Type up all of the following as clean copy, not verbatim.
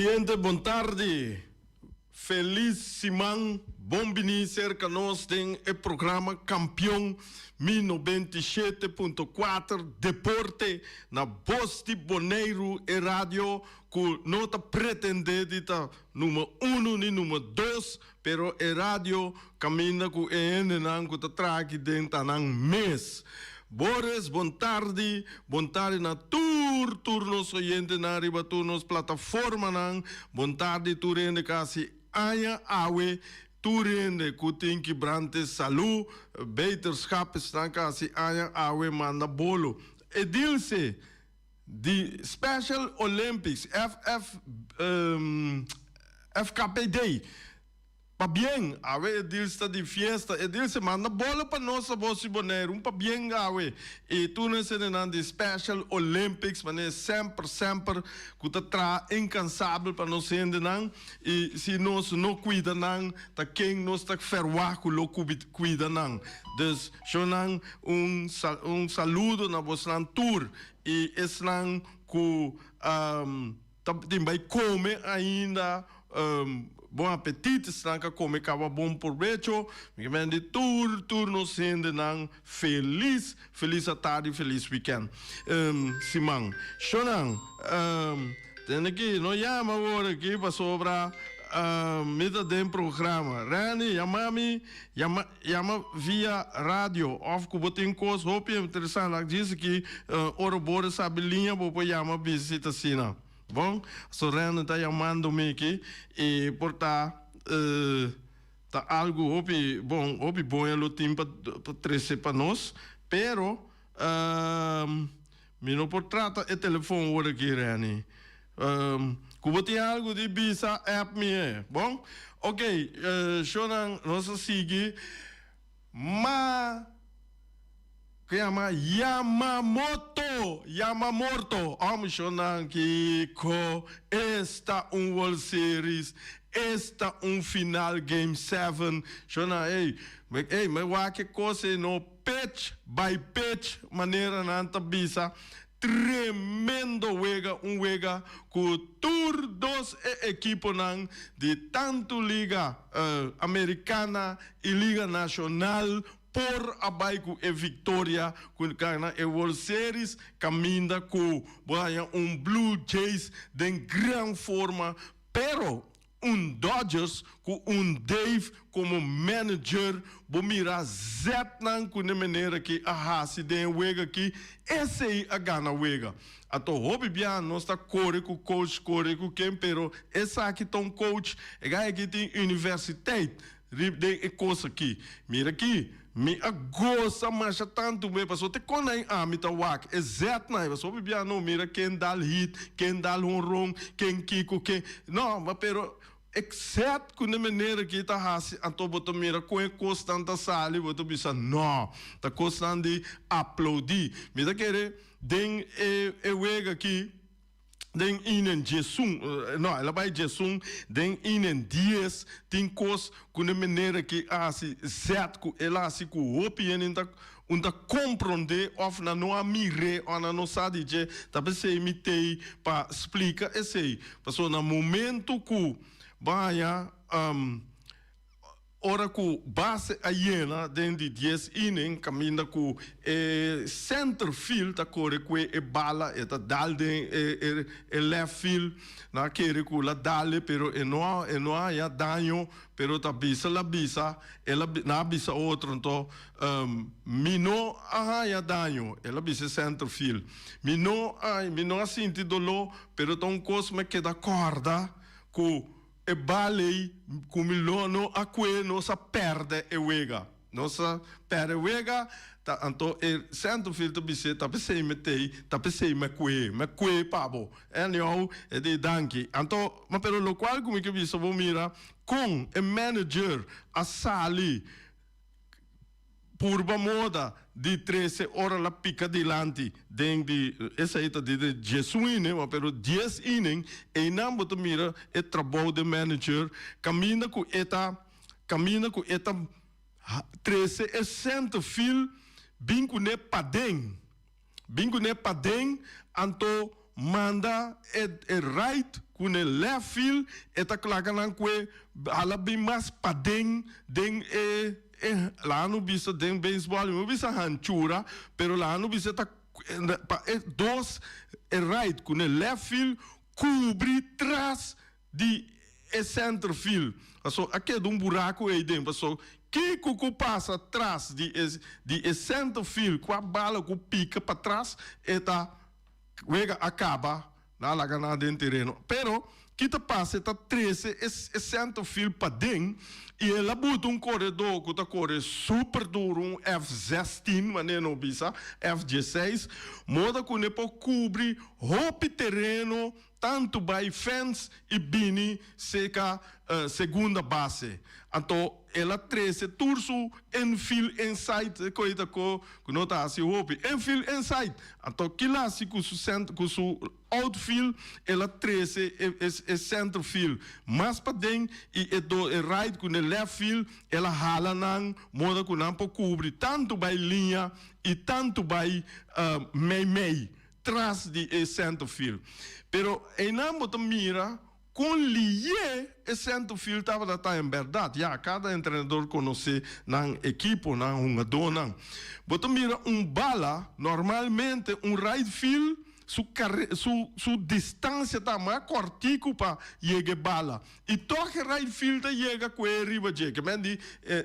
Oyente bon tardi, felis siman, bon bini serka nos den e programa Kampion Mi 97.4 Deporte na Bos di Boneiru e radio ku no ta pretende di ta numer uno ni numer dos pero e radio kaminda ku e hendenan ku ta traha aki den ta nan mes. Boris bon tardi, bon tardi na tur tur nos oyentenan riba tur nos plataformanan, bon tardi tur hende ku a hasi aña awe, tur hende ku tin kibrante salu, beterschap esnan ku a hasi aña awe manda bolo. Edilce di Special Olympics FF FKPD. Pabien, awe Edils ta di fiesta. Edils e manda bolo pa nos a Bos di Boneiru. Un pabien awe. I tur nos hendenan di Special Olympics manera semper semper ku ta traha inkansabel pa nos hendenan. I si nos no kuida nan, ta ken nos ta ferwagt ku lo kuida nan. Dus shownan un un saludo na bosnan tur i esnan ku ta tin bai kome ainda. Bon apetit, esnan ka kome kaba bon probecho. Mi ke mende tur tur nos hendenan felis, felis atardi, felis weekend. Siman. Shownan, tende ki no yama awor aki pasobra mi ta den programa. Randy, yama mi, yama yama via radio of ku bo tin kos hopi interesante. Lak djis aki ora bo resabi liña bo por yama bisa si ta asina. Bon, so Rene ta yamando mi aki y por ta ta algo hopi bon, hopi bon e lo tin pa trece pa nos, pero mi no por trata e telefon ora aki Rene. Cu bo tin algo di bisa app mi e, bon? Ok, shownan nos a sigui ma. Ku yama Yamamoto, Yamamorto, Om shonnan kiko esta un World Series, esta un final Game Seven, shonnan ey, ey mi wak e kos ey no pitch by pitch manera nan ta bisa, tremendo wega, un wega ku tur dos e ekiponan di tantu Liga Americana y Liga Nacional por a bai ku e viktoria ku gana e World Series kaminda ku bo haña un Blue Jays den gran forma pero un Dodgers ku un Dave komo manager bo mira zetnan ku ne manera ki a hasi den e wega aki esei a gana wega ato hopi bia nos ta kore ku coach kore ku ken pero esaki ta un coach e gaya aki tin universiteit Rib den e kos aki. Mira aki, mi a gosa masha tantu me paso te kon nan ami ta wak e zet nan paso hopi bia no mira ken dal hit, ken dal honron, ken kiko, ken no ma pero e zet ku ne meneer aki ta hasi anto bo ta mira kon e kosnan ta sali bo ta bisa no ta kosnan di aplaudi. Mi ta kere den e e wega aki. Den inen djesun, no, el a bai djesun, den inen dies, tin kos ku ne manera ki a hasi zèt ku el a hasi ku hopi hende ta un ta komprondé òf nan no a mir'é òf nan no sa di dje, ta p'esei mi t'ei pa splika esei. Pasobra na momentu ku bo haña Ora ku base a yena den di dies inning kaminda ku e center field ta kore kue e bala e ta dal den e e left field nan a kere ku la dale pero e no a e no a haña daño pero ta bisa la bisa el a nan a bisa otro anto mi no a haña daño el a bisa e center field mi no a mi no a sinti doló pero ta un kos mi a keda kòrda ku E baley cu mi lo no a cue nos a perde e wega. Nos a perde wega, ta anto e centerfield ta bis'é ta p'esey mi t'ey, ta p'esey mi a cue, mi a cue pa bo. Anyhow, e di danki. Anto, ma pero locual cu mi ke bisa bo mira con e manager a sali. Purba moda di trese ora la pica dilanti den di esey ta di de diesun inning ma pero dies inning eynan bo ta mira e trabou den manager caminda cu e ta caminda cu e ta trese e centerfield bin cune paden bin cune paden anto. manda e e right ku ne left field e ta klaga nan kue hala bin mas paden den e e laga no bisa den baseball mi no bisa hanchura pero laga no bisa ta pa e dos e right ku ne left field kubri tras di e center field paso a keda un buraco ey den paso kico cu pasa tras di e di e center field cua bala cu pica patras e ta wega a caba na laga nan den tereno pero ki ta pasa e ta trece e e center field paden y el a buta un coredo cu ta core super duro un F 16 manera no bisa F 16 moda cu ne por cubri hopi tereno. Tantu bai fence i bini seka segunda base. Anto el a trese tur su infield inside e koe ta ko ku no ta hasi hopi. Infield inside. Anto kila hasi ku su cent ku su outfield el a trese e e center field mas paden i e do e right ku ne left field el a hala nan moda ku nan por kubri tantu bai liña i tantu bai mei mei. Tras di e centerfield. Pero einan bo ta mira kon lié e centerfield tabata ta en bèrdat. Ya, kada entrenador konosé nan ekipo, nan hungadónan. Bo ta mira un bala, normalmente un right field su kare su su distansia ta mas kòrtiku pa yega e bala. I tòg e right field ta yega ku e riba dje. Ke men di,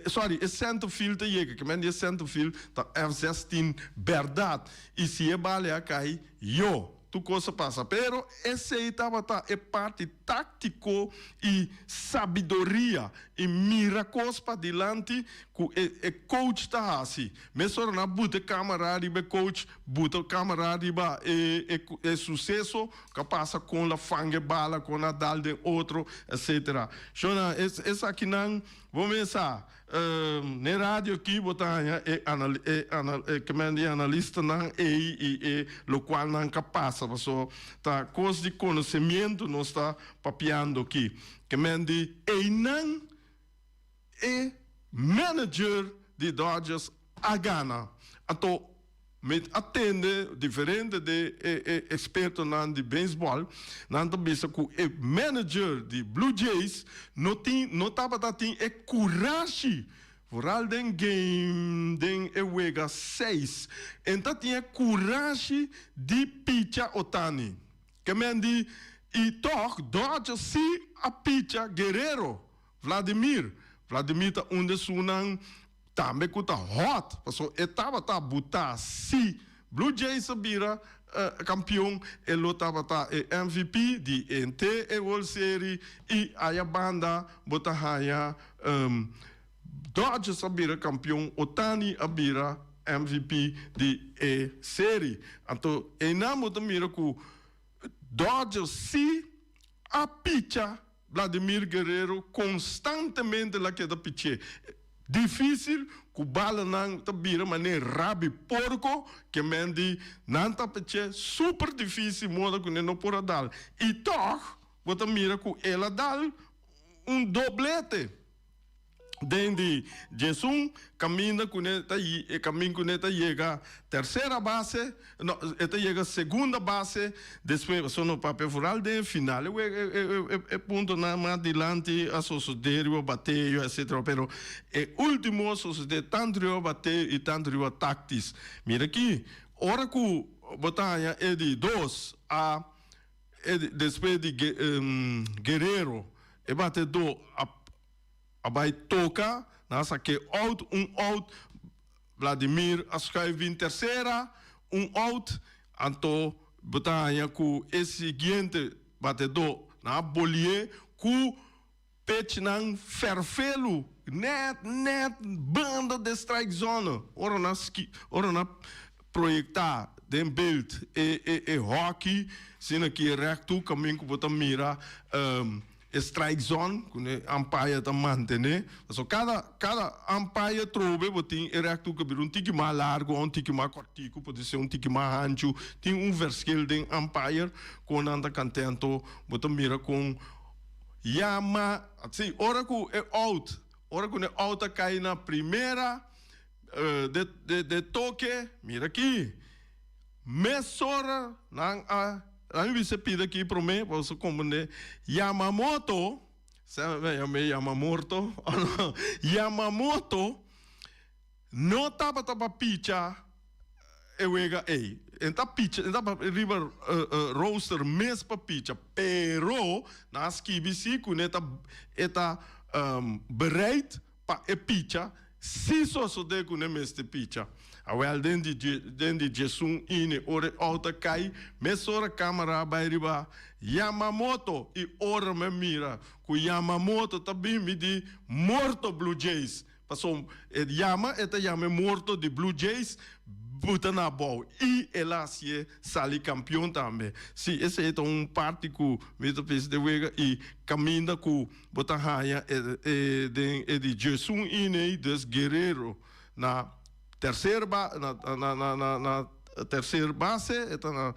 sorry, e center field ta yega. Ke men di e center field ta F 16 bèrdat. I si e bale a kai, yo, tur kos a pasa. Pero esei tabata e parti táktiko i sabiduria i mira kos padilanti ku e e coach ta hasi. Mesora nan a buta e kamera riba e coach, buta kamera riba e e e suseso ku a pasa kon la fanga e bala, kon a dal den otro, etcetera. Shona, esakinan bo mesa n'e radio aki bo ta haña e anal e anal e kemen di analistanan ei i e lokualnan ka pasa paso ta kos di konosemiento nos ta papiando aki. Kemen di einan e manager di Dodgers a gana. Anto mi a tende diferente di e e expertonan di baseball, nan ta bisa cu e manager di Blue Jays no tin no tabata tin e curashi, vooral den game den e wega seis, en ta tin e curashi di picha Ohtani. Ke men di y toch Dodgers si a picha Guerrero. Vladimir. Vladimir ta un de sunan tambe ku ta hot, paso e tabata butá si Blue Jays a bira kampion e lo tabata e MVP di henter e World Series i aya banda bo ta haña Dodgers a bira kampion, Ohtani a bira MVP di e seri. Anto einan bo ta mira ku Dodgers si a picha Vladimir Guerrero konstantemente la keda pich'é. Difísil ku balanan ta bira manera rabi porko ke men di nan ta pich'é super difísil moda ku nan no por a dal. I tòg bo ta mira ku el a dal un doblete. Den di 11 kaminda ku ne ta e kamin ku ne ta yega tersera base, no, e ta yega segunda base, despues pasobra no papia foral den e final e e e puntonan mas dilanti a sosode riba bateo etcetera, pero e ultimo a sosode tantu riba bateo i tantu riba taktis. Mira aki, ora ku bo ta haña e di dos a e despues di Guerrero e batedo a A bai toka, nan a sak'é out, un out, Vladimir a schuif bin tersera, un out, anto bo ta haña ku e siguiente batedó nan a bolié ku pechnan ferfelu nèt nèt banda de strike zone. Ora nan ski ora nan proyektá den beeld e e e hockey, asina ki e rèktu kamin ku bo ta mira. E strike zone ku e umpire ta mantené. Pasobra kada kada umpire trobe bo tin e rèktu ku bira un tiki mas largu o un tiki mas kòrtiku, por ser un tiki mas hanchu. Tin un verschil den umpire kon nan ta kant'é. Anto bo ta mira kon yama si ora ku e out ora ku e out a kai na primera de de de toke mira aki mesora nan a. Ami bisa pida aki promé pa boso komprendé. Yamamoto, sa me yama morto o no? Yamamoto no tabata pa picha e wega ei. E ta picha, e tabata riba roster mes pa picha, pero nan a skibi si ku e ta e ta bereid pa e picha si sosodé ku ne mester picha. Awèl den di den di djesun ine ora e outo a kai, mesora kamera a bai riba Yamamoto i ora mi a mira ku Yamamoto ta bin mi di morto Blue Jays. Pasobra e yama e ta yama e morto di Blue Jays buta na abou i el a hasié sali kampion tambe. Sí, esei ta un parti ku mi ta pensa den wega i kaminda ku Bo ta haña e den e di djesun inei dus Guerrero na tercer ba na na na na na tercer base e ta na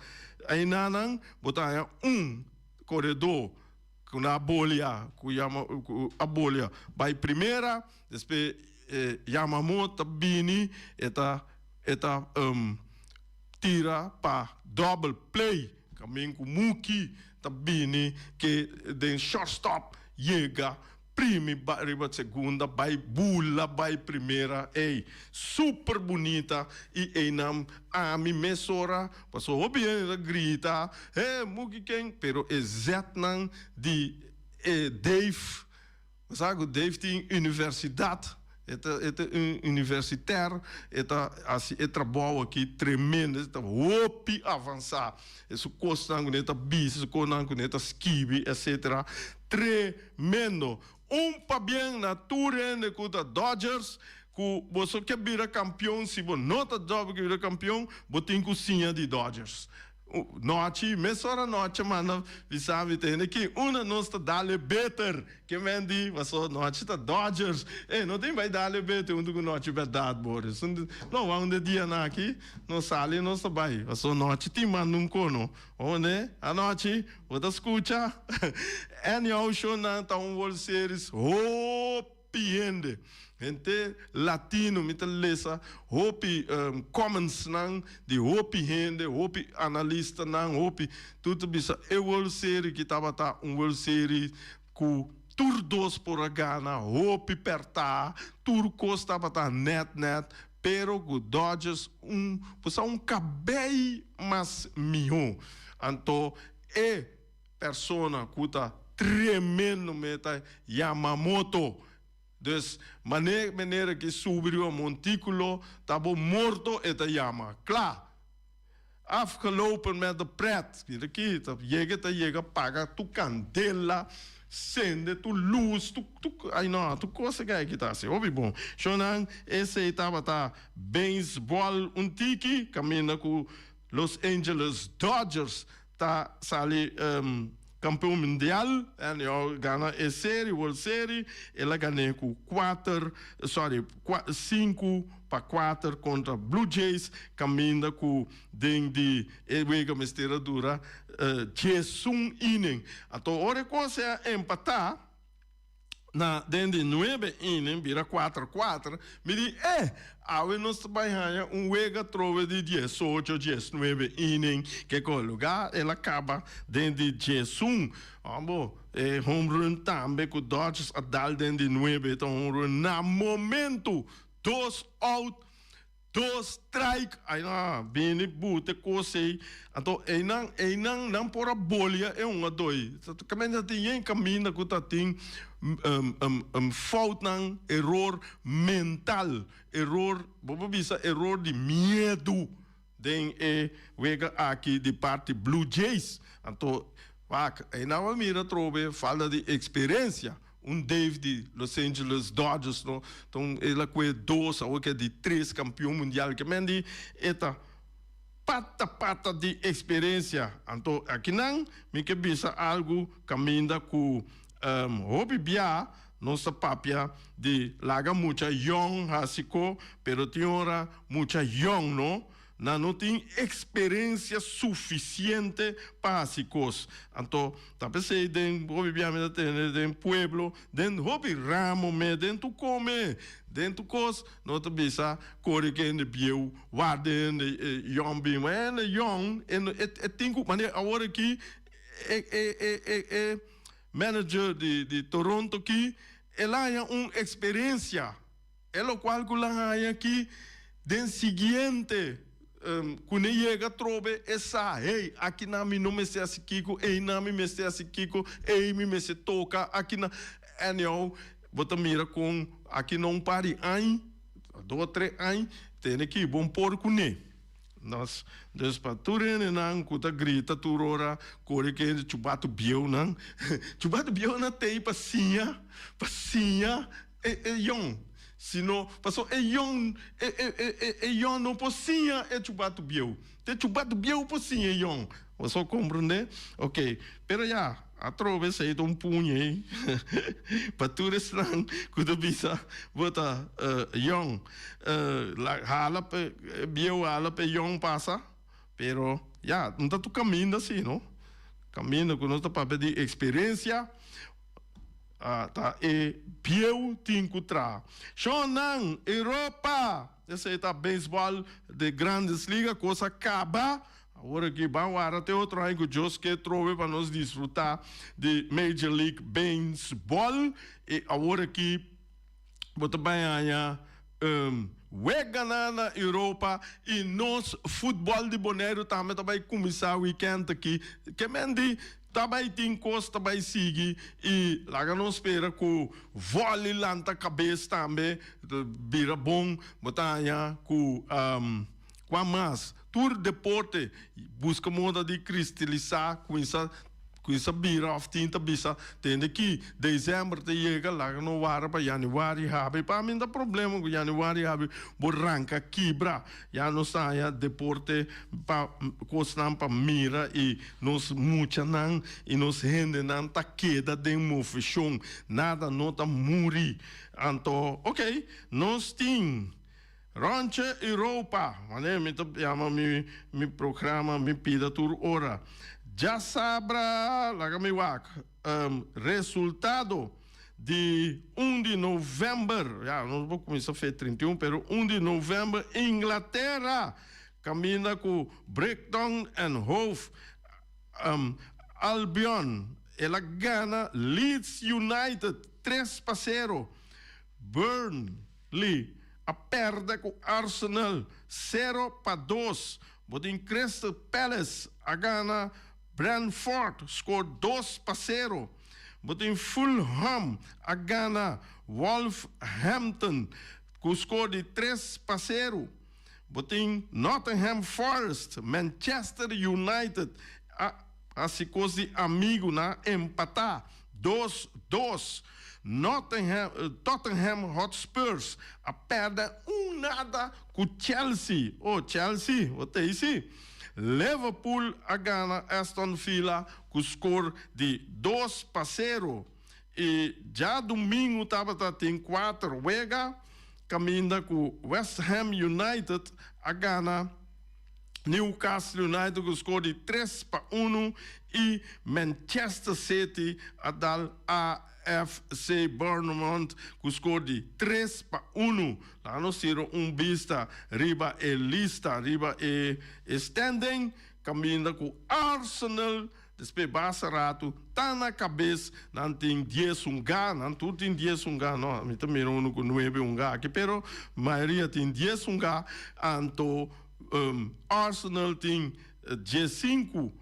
einanan bo ta haña un koredó ku na bolia ku yama ku a bolia bai primera despues e Yamamoto ta bini e ta e ta tira pa double play. Kamin ku Mookie ta bini ke den shortstop yega primi riba segunda bai bula bai primera ey super bunita y eynan ami mesora paso hopi hende ta grita he Mookie ken pero e zetnan di e Dave. Bo sa ku Dave tin universidat, e ta e ta un universitair, e ta hasi e trabou aki tremendo, e ta hopi avansá. E su kosnan ku e ta bisa, su kosnan ku e ta skibi, etcetera, tremendo. Un pabien na tur hende ku ta Dodgers, ku boso ke bira kampion, si bo no ta bira kampion, bo tin ku siña di Dodgers. Nochi, mesora nochi manda bisa mi tende ki una nos ta dale beter ke men di paso nochi ta Dodgers. Ey, no tin bai dale beter huntu ku nochi berdad Boris. No, wou un de dianan aki nos sali nos ta bai paso nochi tin manda un kono. Wou anochi bo ta skucha anyhow shownan ta un World Series hopi. Hopi hende, hende latino, mi ta lesa hopi commentsnan di hopi hende, hopi analistanan, hopi tur ta bisa e World Series ki tabata un World Series ku tur dos por a gana, hopi pèrtá, tur kos tabata nèt nèt, pero ku Dodgers un por sa un kabei mas mihó. Anto e. Persona ku ta tremendo meta Yamamoto. Dus mane menera ki subi riba montíkulo ta bo morto e ta yama. Kla! Afgelopen met de pret. Mira aki ta yega ta yega paga tur kandela, sende tur lus, tur tur ai no tur kos e ki ta hasi hopi bon. Shownan esei tabata beisbòl un tiki kaminda ku Los Angeles Dodgers ta sali kampeon mundial en yo gana e serie World Serie el a gané ku kuater sorry 5-4 kontra Blue Jays kaminda ku den di e wega mester a dura 11 inning anto ora e kos a empatá. Na den di nuebe inning bira 4-4, mi di, Eh, awe nos ta bai haña un wega trobe di 18, 19 inning. Kiko lugá el a kaba den di 11. Abo, e home run tambe ku Dodgers a dal den di nuebe ta home run na momentu. Dos out. Dos strike, ai nan bini bute kos ei. Anto einan, einan nan por a bolia e un a doi. Kaminda tin yen kaminda ku ta tin foutnan, eror mental, eror, bo por bisa eror di miedu den e wega aki di parti Blue Jays. Anto, wak, einan bo a mira atrobe falta di eksperensia. Un Dave di Los Angeles Dodgers no ta un el a kue dos awor ke di tres kampion mundial ke men di e ta pata pata di eksperensia anto akinan mi ke bisa algu kaminda ku hopi bia nos ta papia di laga mucha yòn hasi ko pero tin ora mucha yòn no. Nan no tin eksperensia sufisiente pa hasi kos. Anto ta p'esei den hopi bia mi ta tende den pueblo, den hopi ramo me, den tur kome, den tur kos, no ta bisa kore ku hende bieu, warda hende yòn bin. Ma hende yòn e tin ku manera awor aki e e e manager di Toronto aki el a haña un eksperensia. E lokual ku la haña aki den siguiente ku ne yega trobe e sa, hey, aki nan mi no mester hasi kiko, ei nan mi mester hasi kiko, ei mi mester toka, aki nan. Anyhow, bo ta mira kon aki na un par di añ, dos o tres añ, tene ki bon por kuné. Nos, dus pa tur hendenan ku ta grita tur ora kore ku hende chubatu bieunan, chubatu bieunan t'ei pa siña, pa siña e e yon, sino paso e yon e e e e yon no por siña e chubatu bieu, t'e chubatu bieu por siña e yon. Boso comprende? Ok, pero ya, atrobe esey ta un puña ey pa tur esnan cu ta bisa bo ta yong. La hala p'e bieu hala p'e yong pasa, pero ya, no ta tur caminda asi, no. Caminda cu nos ta papia di experiencia, ta e bieu tin cu traha. Shonnan, Europa! Esey ta baseball de Grandes Liga, cos a caba. Awor aki ban wara te otro aña ku Dios ke trobe pa nos disfrutá di Major League Baseball. I awor aki bo ta bai haña weganan na Europa i nos futbòl di Boneiru tambe ta bai kuminsá wikènt aki. Ke men di ta bai tin kos ta bai sigui i laga nos spera ku vòli lanta kabes tambe bira bon. Bo ta haña ku. Kua mas? Tur deporte buska moda di kristilisá, kuminsá kuminsá bira òf tin ta bisa tende ki desèmber ta yega laga no wara pa yanüari habri. Pa mi no ta problema ku yanüari habri bo ranka kibra. Ya nos ta haña deporte pa kosnan pa mira i nos muchanan i nos hendenan ta keda den moveshon. Nada no ta muri. Anto oke nos tin. Ròntje Europa, manera mi ta yama mi mi programa mi pida tur ora. Djasabra, laga mi wak, resultado di un di novèmber, ya nos por kuminsá fe 31, pero un di novèmber Inglatera kaminda ku Brighton and Hove Albion el a gana Leeds United 3-0. Burnley a pèrdè ku Arsenal 0-2. Bo tin Crystal Palace a gana Brentford score 2-0. Bo tin Fulham a gana Wolverhampton ku score di 3-0. Bo tin Nottingham Forest, Manchester United a hasi kos di amigu nan a empatá 2-2. Nottingham, Tottenham Hotspurs a pèrdè un nada ku Chelsea. Oh Chelsea, bo ta ei si. Liverpool a gana Aston Villa ku skor di 2-0. I djadumingu tabata tin kuater wega kaminda ku West Ham United a gana Newcastle United ku skor di 3-1 i Manchester City a dal AFC Bournemouth ku skor di 3-1. Laga nos tira un bista riba e lista, riba e standing kaminda ku Arsenal Despues basta ratu ta na kabes nan tin dies hunga, nan tur tin dies hunga, no mi ta mira unu ku nuebe hunga aki pero mayoria tin dies hunga, anto Arsenal tin diesinku,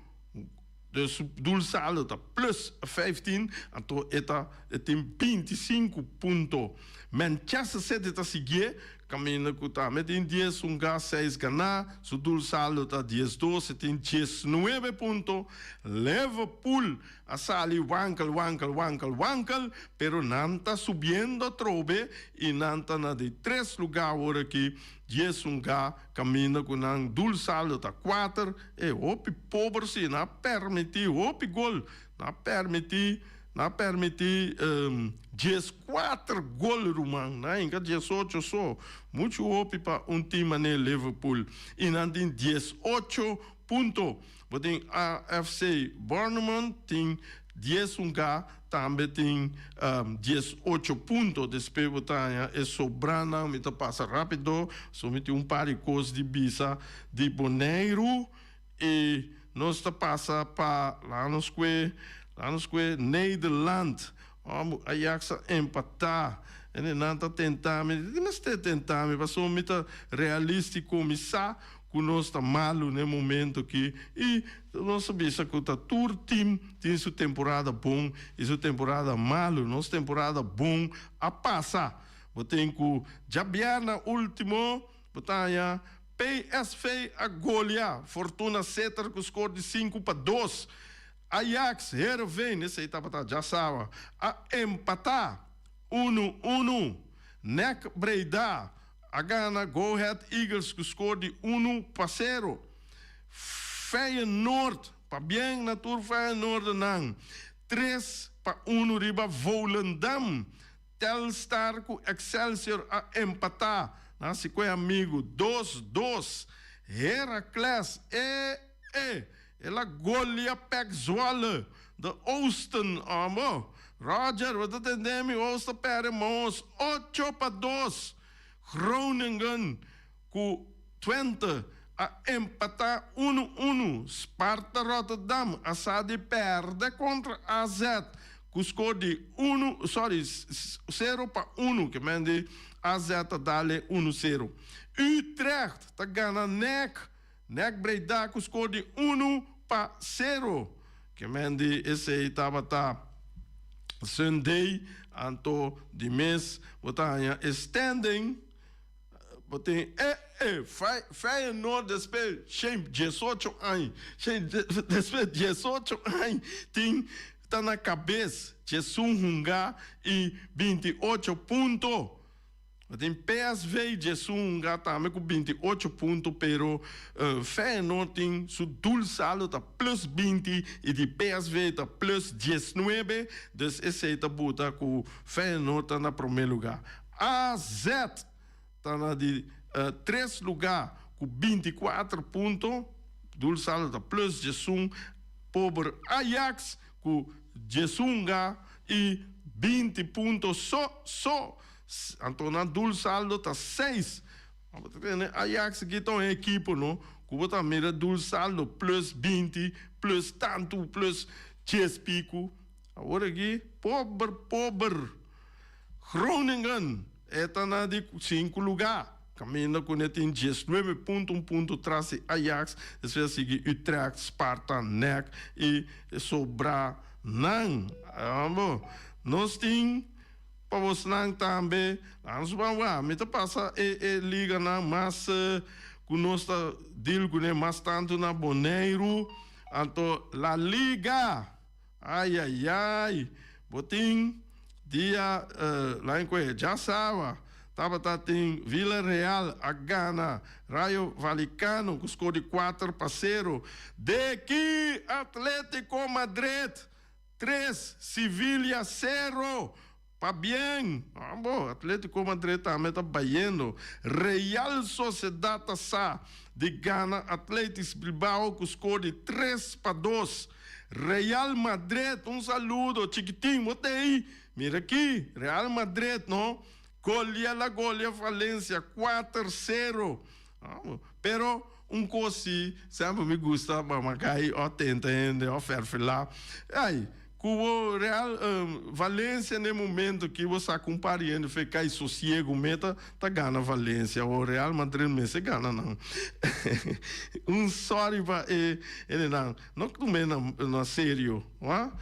dus su doelsaldo ta plus 15, anto e ta e tin 25 punto. Manchester City ta siguié Kaminda ku tambe tin dies un gas seis ganá, su doelsaldo ta 12, e tin 19 punto. Liverpool a sali wankel, wankel, wankel, wankel, pero nan ta subiendo atrobe i nan ta na di tres lugá awor aki, dies un ga, kaminda ku nan doelsaldo ta kuater. E hopi pober si, nan a permití hopi gol, nan a permití. Nan a permití 14 gol ruman, nan a hinka 18 so. Muchu hopi pa un team manera Liverpool. I nan tin 18 punto. Bo tin AFC Bournemouth tin 10 hunga, tambe tin 18 punto. Despues bo ta haña e sobranan. Mi ta pasa rápido, so mi tin un par di kos di bisa di Boneiru. I nos ta pasa pa laga nos kue, laga nos kue Nederland. Ò, Ajax a empatá. Hende nan ta tenta mi. Di mester tenta mi, pasobra mi ta realístiko. Mi sa ku nos ta malu na e momento aki. I nos a bisa ku ta tur tim tin su temporada bon i su temporada malu. Nos temporada bon a pasa. Bo tin ku djabièrnè último bo ta haña PSV a golia Fortuna Sittard ku skor di 5-2. Ajax, Heerenveen, esei tabata djasawa, a empatá 1-1. NEC Breda a gana Go Ahead Eagles ku skor di 1-0. Feyenoord, pabien na tur Feyenoordernan, 3-1 riba Volendam. Telstar ku Excelsior a empatá na hasi ku e amigu 2, 2. Heracles e e el a golia PEC Zwolle de Oosten amo. Roger bo ta tende mi Oost a perde mos 8-2. Groningen ku Twente a empatá 1, 1. Sparta Rotterdam a sa di pèrdè kontra AZ ku skor di unu, sorry, 0-1, ke men di AZ ta dal e 1-0. Utrecht ta gana NEC, NEC Breda ku skor di 1-0. Ke men di esei tabata Sunday, anto di mes bo ta haña e standing. Bo tin e e Feyenoord despues shen 18 aña, shen despues 18 aña tin ta na kabes 11 hunga i 28 punto. Bo tin PSV 11 hunga tambe ku 28 punto pero Feyenoord tin su doelsaldo ta plus 20 i di PSV ta plus 19, dus esei ta buta ku Feyenoord ta na prome luga. AZ ta na di tres lugá ku 24 punto, doelsaldo ta plus 11, pober Ajax ku 11 ga i 20 punto so so, anto nan doelsaldo ta 6. Bo ta tende Ajax aki ta un ekipo no ku bo ta mira doelsaldo plus 20 plus tantu plus 10 piku, awor aki pober pober. Groningen e ta na di sinku lugá, kaminda ku ne tin 19 punto, un punto tras di Ajax, despues a sigui Utrecht, Sparta, NEC i sobrá nan. Bo, nos tin pa bosnan tambe, laga nos ban wak, mi ta pasa e e liganan mas ku nos ta deal kuné mas tantu na Boneiru, anto La Liga. Ai ai ai, bo tin dia lain ku e djasawa tabata tin Villarreal a gana Rayo Vallecano ku skor di 4-0. Deki Atletico Madrid 3, Sevilla 0. Pabien! Bo, Atletico Madrid tambe ta bayendo. Real Sociedad ta sa di gana Athletic Bilbao ku skor di 3-2. Real Madrid, un saludo chikitin, bo ta ei? Mira aki, Real Madrid no, golia la golia Valencia 4-0. Pero un kos si, semper mi gusta mamakai o tenta hende o ferfelá. Ai, ku bo Real Valencia na e momento ki bo sa ku un par di hende fe kai sosiego meta ta gana Valencia o Real Madrid mester gana nan. Un sorry pa e hendenan, no tum'é na serio, wa.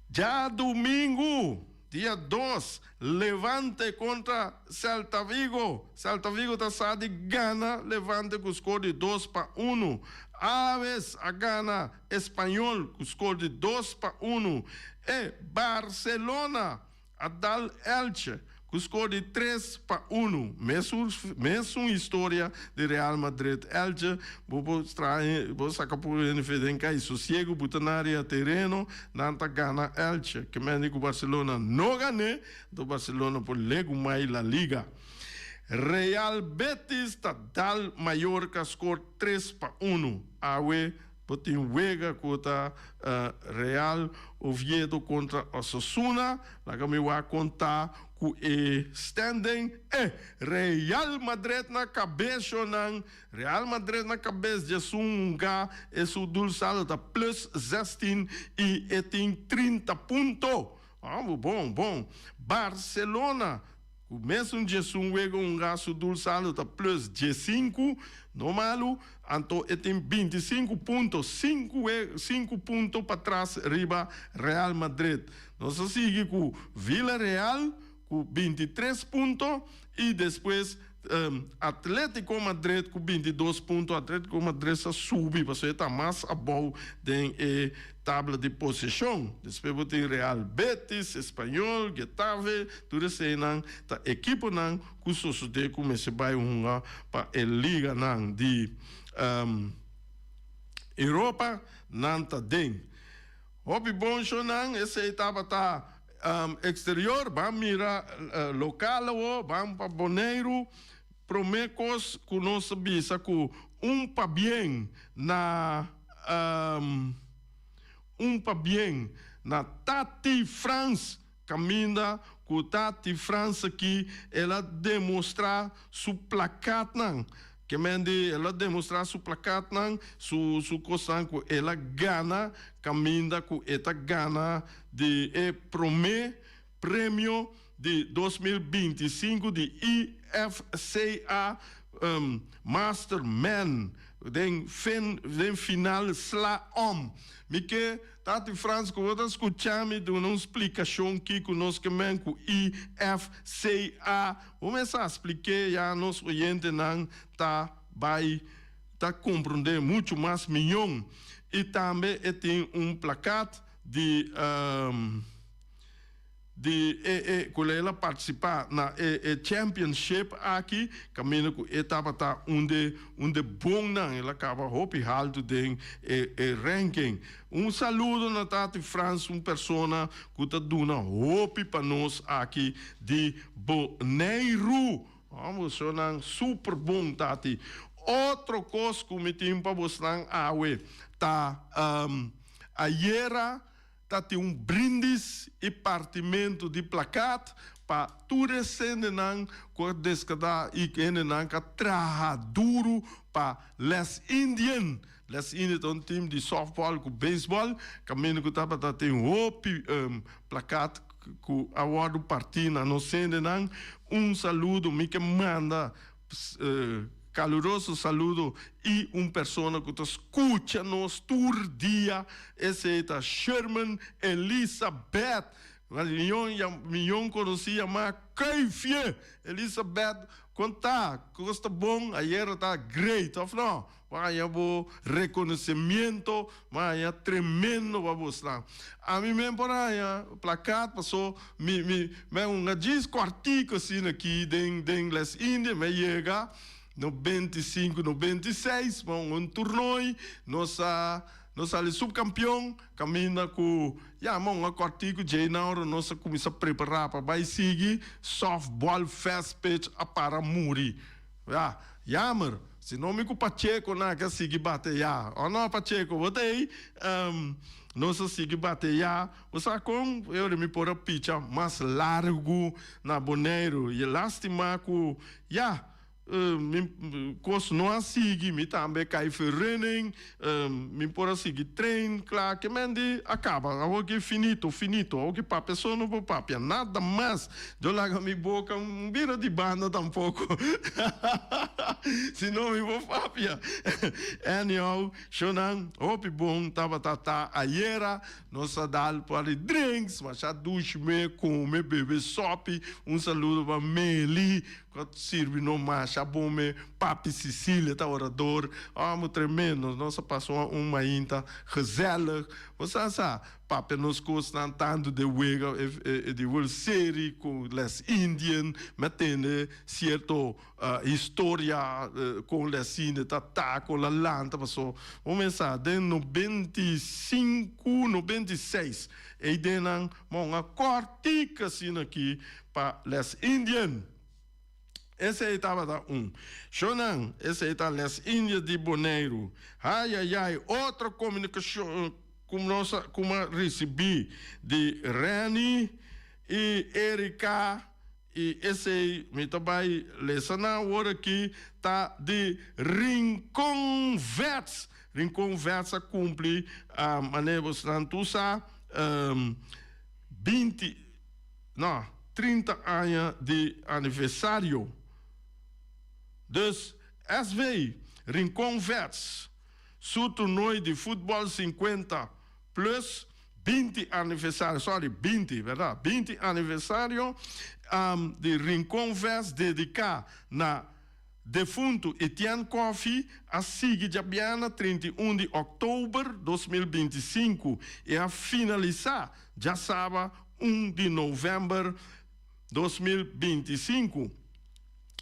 Djadumingu! Dia 2, Levante kontra Celta Vigo. Celta Vigo ta sa di gana Levante ku skor di 2-1. Alaves a gana Espanyol ku skor di 2-1. E Barcelona a dal Elche. Ku skor di 3-1. Mesun mesun historia di Real Madrid Elche. Bo por traha bo saka por hende fe den kai sosiego bo ta na ria tereno nan ta gana Elche. Ke men di ku Barcelona no gané anto Barcelona por legumai La Liga. Real Betis ta dal Mallorca skor 3-1. Awe bo tin wega ku ta Real Oviedo kontra Osasuna. Laga mi wak kon ta ku e standing. E Real Madrid na kabes shownan. Real Madrid na kabes djesun hunga e su dulsado ta plus 16 i e tin 30 punto. Bon bon. Barcelona Ku mesun 11 wega hunga su dulsado ta plus 15, no malu, anto e tin 25 punto, 5 punto patras riba Real Madrid. Nos a sigui ku Villarreal ku 23 punto i despues Atletico Madrid ku 22 punto. Atletico Madrid sa subi pasobra e ta mas abou den e tabla di posishon. Despues bo tin Real Betis, Espanyol, Getafe, tur eseinan ta ekiponan ku sosodé ku mester bai hunga pa e liganan di Europa, nan ta den. Hopi bon shownan, esei tabata exterior, ban mira lokal awo, ban pa Boneiru. Promé kos ku nos ta bisa ku un pabien na un pabien na Tati Frans kaminda ku Tati Frans aki el a demostrá su plakatnan ke men di el a demostrá su plakatnan su su kosnan ku el a gana kaminda ku e ta gana di e promé Premio di 2025 di IFCA Master Man den fin den final sla om. Mi ke Tati Frans ku bo ta skucha mi duna un splikashon kiko nos ke men ku IFCA. Bo mester a splik'é ya nos oyentenan ta bai ta komprondé muchu mas miyon. I tambe e tin un plakat di. Di e e ku el a partisipá na e e championship aki, kaminda ku e tabata un de un de bonnan, el a kaba hopi haltu den e e ranking. Un saludo na Tati Frans, un persona ku ta duna hopi pa nos aki di Boneiru. Bosnan super bon, Tati. Otro kos ku mi tin pa bosnan awe ta ayera. Ta tin un brindis i partimentu di plakat pa tur e sendenan ku a deskadá i hendenan ku a traha duru pa Les Indian. Les Indian ta un tim di sòftbòl ku beisbòl kaminda ku tabata tin hopi plakat ku a wòrdu partí na nos sendenan. Un saludo mi ke manda. Caluroso saludo y un persona cu ta scucha nos tur dia, esey ta Sherman Elizabeth. Miyon miyon conoci yama Kuifje. Elizabeth, con ta? Cos ta bon? Ayer ta great, of no? Bo haña bo reconocimiento, bo haña tremendo pa bo snan. Ami men por haña plakat paso mi mi mi a hunga djis cuartico asina aki den den Les Indias, mi a yega 95, 96, mi a hunga un tournooi, nos a nos sali subcampeon, caminda cu ya mi a hunga cuartico djey na ora nos a cuminsa prepara pa bay sigui softball fast pitch a para muri. Ya, jammer. Si no mi ku Pacheco nan a sigui bateya. O no Pacheco, bo ta ei? Nos a sigui bateya. Bo sa kon? E ora mi por a picha mas largu na Boneiru. I lastima ku, ya, mi kos no a sigui. Mi tambe kai vergunning. Mi por a sigui train, kla ke men di a kaba. Awor ki finito, finito. Awor ki papia so no por papia nada mas. Yo laga mi boka un bira di banda tampoko. Si no mi por papia. Anyhow, shownan hopi bon tabata ta ayera. Nos a dal por di drinks, masha dushi me, kome, bebe sopi. Un saludo pa Meli ku a sirbi nos masha. masha bon me. Papi Cecilia ta orador. Amo tremendo. Nos a pasa un mainta gezellig. Bo sa sa, papia nos kosnan tantu den wega di World Series ku Les Indian. Mi a tende sierto historia kon Les Indian ta ta, kon la lanta paso. Bo mester sa den 95, 96 ei den nan bo a kòrtik asina aki pa Les Indian. Esei tabata un. Shownan, esei ta Les Indias di Boneiru. Hayayay, otro komunikashon ku nos a ku a risibí di Renny i Erika i esei mi ta bai lesa nan awor aki ta di Rincon Vets. Rincon Vets a kumpli manera bosnan tur sa 20. No, 30 aña di aniversario. Dus SV Rincon Vets su toernooi di futbòl 50 plus 20 aniversario, sorry, 20, bèrdat? 20 aniversario di Rincon Vets dediká na defuntu Etienne Coffie a sigui djabièrnè 31 di òktober 2025 i a finalisá djasaba 1 di novèmber 2025.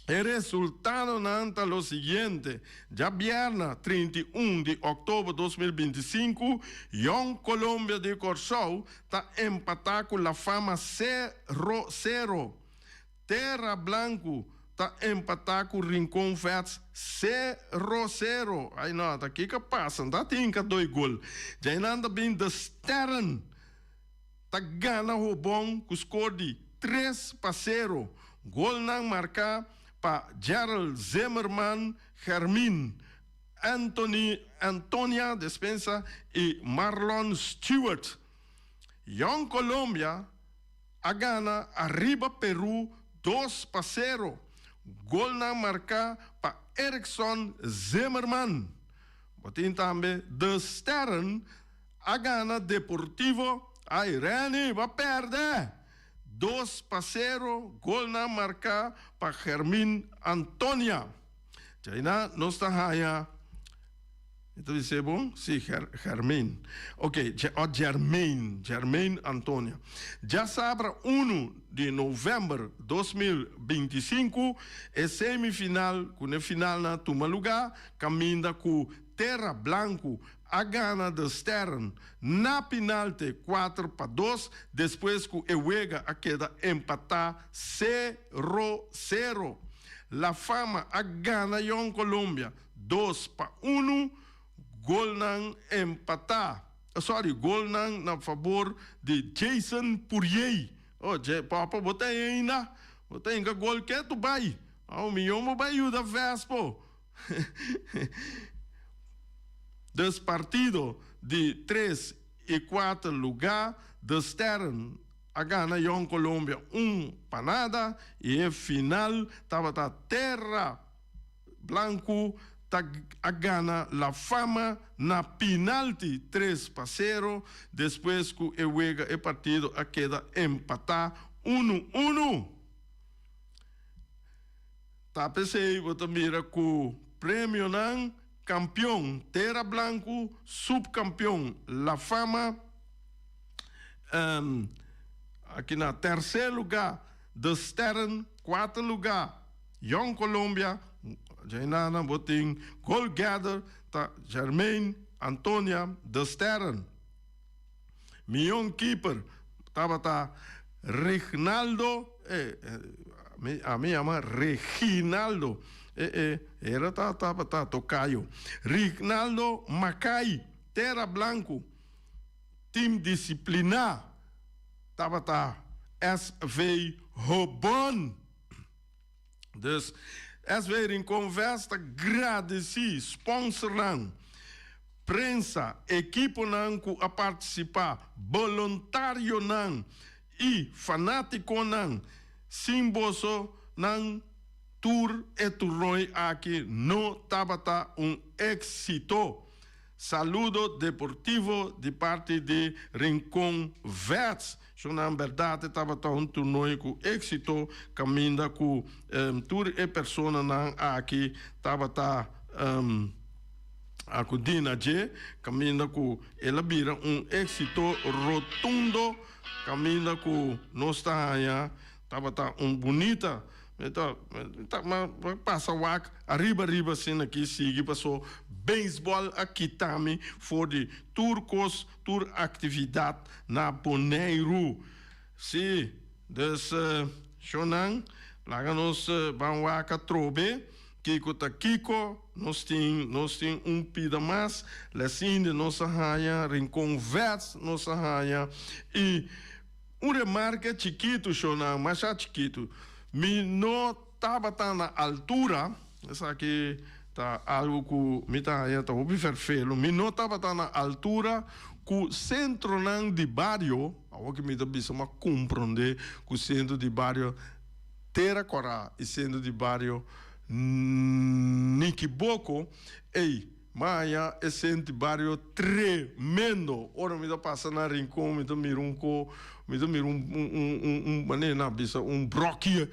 E resultadonan ta lo siguiente, djabièrnè 31 di òktober 2025, Jong Colombia di Kòrsou ta empatá ku La Fama sero sero. Terra Blanku ta empatá ku Rincon Vets sero sero. Ai no, ta kiko a pasa? Ta tin ka doi gol. Djainan ta bin De Sterren ta gana Hobon ku skor di 3-0. Golnan marká pa Gerald Zimmerman, Germin Anthony Antonia Despensa i Marlon Stewart. Jong Colombia a gana ariba Peru 2-0. Golnan marká pa Erickson Zimmerman. Bo tin tambe De Sterren a gana Deportivo. Ay Renny, bo a pèrdè! 2-0, golnan marká pa Germin Antonia. Djaina nos ta haña, mi ta bis'é bon? Sí, Germin. Ok, o Germain, Germain Antonia. Djasabra 1 di novèmber 2025 e semifinal ku n'e finalnan tuma lugá kaminda ku Terra Blanku a gana De Sterren na pinalte 4-2 despues ku e wega a keda empatá 0-0. La Fama a gana Jong Colombia 2-1, golnan empatá, sorry, golnan na fabor di Jason Pourier. Oh, papa bo ta ainda? Bo ta hinka gol ketu bai? Oh, mi yombo bai yuda Vespo. Dus partido di tres i kuater lugá, De Sterren a gana Jong Colombia 1-0 i e final tabata Terra Blanku ta a gana La Fama na pinalti 3-0 despues ku e wega e partido a keda empatá 1-1. Ta p'esei bo ta mira ku premionan kampion Tera Blanku, supkampion La Fama, aki na terser lugá De Sterren, kuarto lugá Jong Colombia, djainana bo tin goalgetter ta Jermaine Antonia De Sterren. Mion keeper tabata Regnaldo, eh, ami yama Reginaldo, eh, eh, era ta tabata tocayo. Reginaldo Macay, Terra Blanco, team disciplina tabata SV Hobon. Dus SV Rincon Vest ta gradisí sponsornan, prensa, ekiponan ku a partisipá, boluntarionan i fanátikonan. Sin boso nan tur e turnooi aki no tabata un éksito. Saludo deportivo di parti di Rincon Vets. Shonnan berdad e tabata un toernooi cu exito caminda cu tur e personanan aki tabata acudi na dje caminda cu el a bira un exito rotundo caminda cu nos ta haya tabata un bunita Mi ta mi pasa wak ariba ariba asina aki sigui paso beisbòl a kita mi for di tur kos tur aktividat na Boneiru. Si, dus shownan laga nos ban wak atrobe kiko ta kiko nos tin nos tin un pida mas lèsinde nos a haña Rincon Vets nos a haña i Un remarke chikitu, shownan, masha chikitu. Mi no tabata na altura, esaki ta algu ku mi ta haña ta hopi ferfelu, mi no tabata na altura ku sentronan di bario, awor ki mi ta bisa mi a komprondé ku sentro di bario Tera Kòrá i sentro di bario Nikiboko, ey. Maya e senti bario tremendo. Ora mi ta pasa na Rincon mi ta mira un ko, mi ta mira un un un un manera nan a bisa un bròkie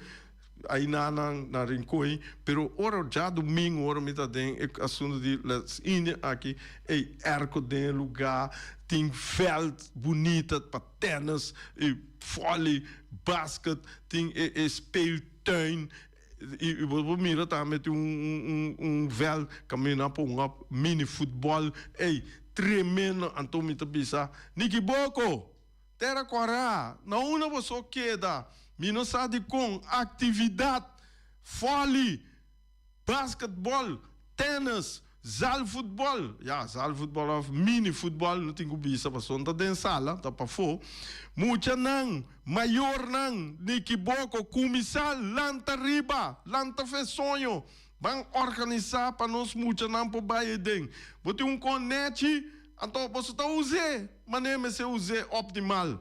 ai na nan na Rincon ei. Pero ora djadumingu ora mi ta den e asuntu di Les Indian aki, ei airco den e lugá, tin vèlt bunita pa tènis, i vòli, basket, tin e e speeltuin. I bo por mira tambe tin un un veld kaminda por hunga mini futbòl. Ey, tremendo! Anto mi ta bisa, Nikiboko, Tera Kòrá, na unda boso keda? Mi no sa dikon aktividat, vòli, basketbòl, tènis, Zaalvoetbal, ya, zaalvoetbal of mini voetbal, no tin ku bisa pasobra no ta den sala, ta pafó. Muchanan, mayornan, Nikiboko, kuminsá lanta riba, lanta fe soño. Ban organisá pa nos muchanan por bai aden. Bo tin un kon nèchi, anto boso ta us'é manera mester us'é optimal.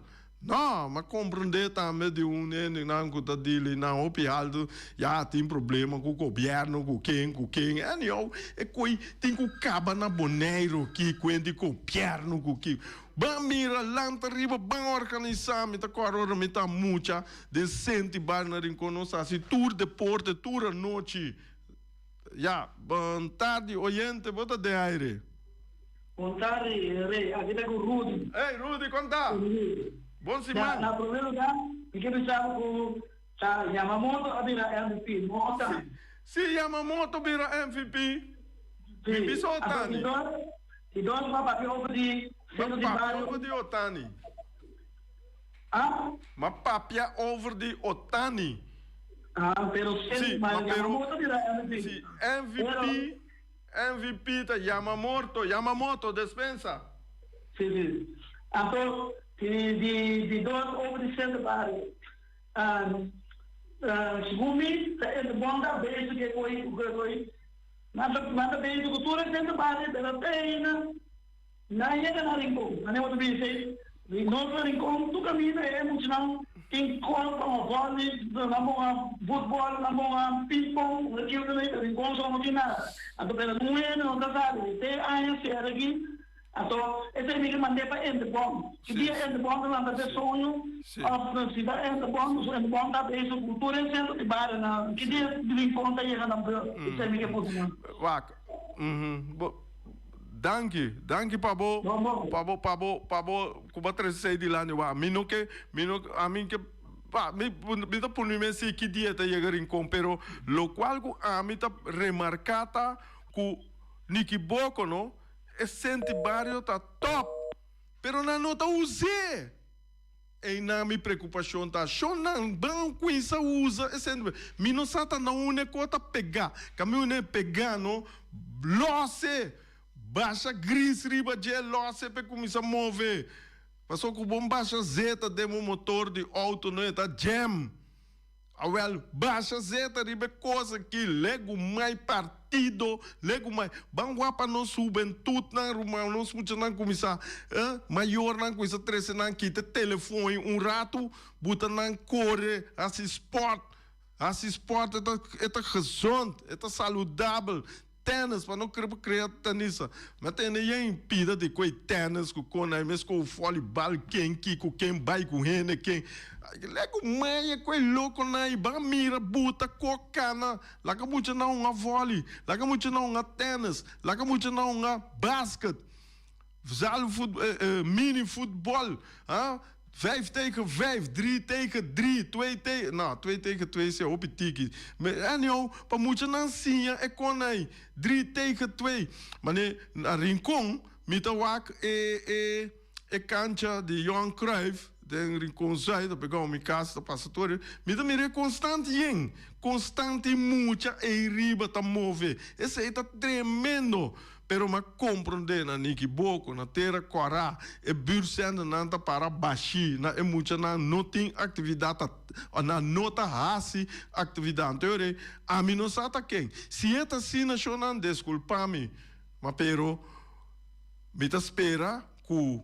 No, m'a comprende tambe di un hendenan cu ta dili nan hopi alto, ya tin problema cu gobierno, cu ken, cu ken, anyhow, e coi tin cu caba na Boneiru ki cuen di gobierno cu ki. Ban mira, lanta riba, ban organisa, mi ta corda ora mi ta mucha den Senti Bar na Rincon nos haci tur deporte tur anochi. Ya, bon tardi oyente, bo ta den aire. Bon tardi Rey, aki ta ku Rudy. Hey Rudy, kon ta? Bon siman. Ya, na prome lugar mi ke bisa bo ku ta Yamamoto a bira MVP, no Otani. Si, Yamamoto bira MVP. Mi bisa Otani. Si, di dos ma papia over di centro di bario. Ma papia over di Otani. Ah? Ma papia over di Otani. Ah, pero Si, ma ma pero Yamamoto bira MVP. Si, MVP, MVP ta Yamamorto, Yamamoto, despensa. Si, si. Anto, di, di, di dos over di center bario. Um, segun mi, ta e bon ta bezig e koi ku e koi. Nan ta, nan ta bezig ku tur e center bario, pero te ainda Nan yega na Rincon, manera bo ta bisa ei, di nos na Rincon tur kaminda e muchanan tin kòl pa hunga vòli, nan por hunga futbòl, nan por hunga pingpong, ora kiu ta na Rincon so no tin nada. Anto pero un hende no ta sabi, te aña sera aki, anto esei mi ke mand'é pa Entebon. Ki dia Entebon ta lanta te soño òf si ta Entebon, so Entebon ta bezig ku tur e sentro di bario nan, ki dia Rincon ta yega na beurt, esei mi ke puntra nan. Wak, bo. Danki, danki pa bo, pa bo, pa bo, pa bo ku bo a trese esei dilanti wak. Mi no ke, mi no, ami ke, pa, mi, mi ta pone mi si ki dia ta yega Rincon, pero lokual ku ami ta remarká ta ku Nikiboko no, e senti bario ta tòp, pero nan no ta us'é. Einan mi preokupashon ta, shonnan ban kuinsa usa e sentro. Mi no sa ta na unda e kos ta pegá. Kami unda e pegá no, lòs e! Basha gris riba dje, lòs e pa e kuminsá move. Pasobra ku bo basha zeta den bo motor di outo no e ta jam. Awel, basha zeta riba e kos aki, legumai partido, legumai. Ban wak pa nos hubentutnan, ruman, nos muchanan kuminsá, eh, mayornan kuminsá trese nan, kita e telefon ei un ratu, buta nan kore, hasi spòrt. Hasi spòrt e ta, e ta gezond, e ta saludabel. Tennis, pa no krea tenista. Mi a tende yen pida di koe tennis ku kon ai mes ku volleybal ken kiko ken bai ku hende ken. Legu maya koe lokonan ai ban mira buta ko kana. Laga mucha nan hunga volley, laga mucha nan hunga tennis, laga mucha nan hunga basket. Zaalvoet, mini voetbal, ha, vijf tegen vijf, drie tegen drie, twee tegen, no, twee tegen twee si hopi tiki. Anyhow, pa muchanan siña e kon ei, drie tegen twee. Mane na Rincon mi ta wak e e e kancha di Johan Cruijff den Rincon Zuid, ta pegao mi kas ta pasa tur, mi ta mira e konstant yen, konstant tin mucha ei riba ta move. Esei ta tremendo. Pero m'a komprondé na Nikiboko, na Tera Kòrá, e buurtcenternan ta para bashí, na e muchanan no tin aktividat ta nan no ta hasi aktividat. Anto e ora ami no sa ta ken. Si e ta asina shonnan deskulpá mi, ma pero mi ta spera ku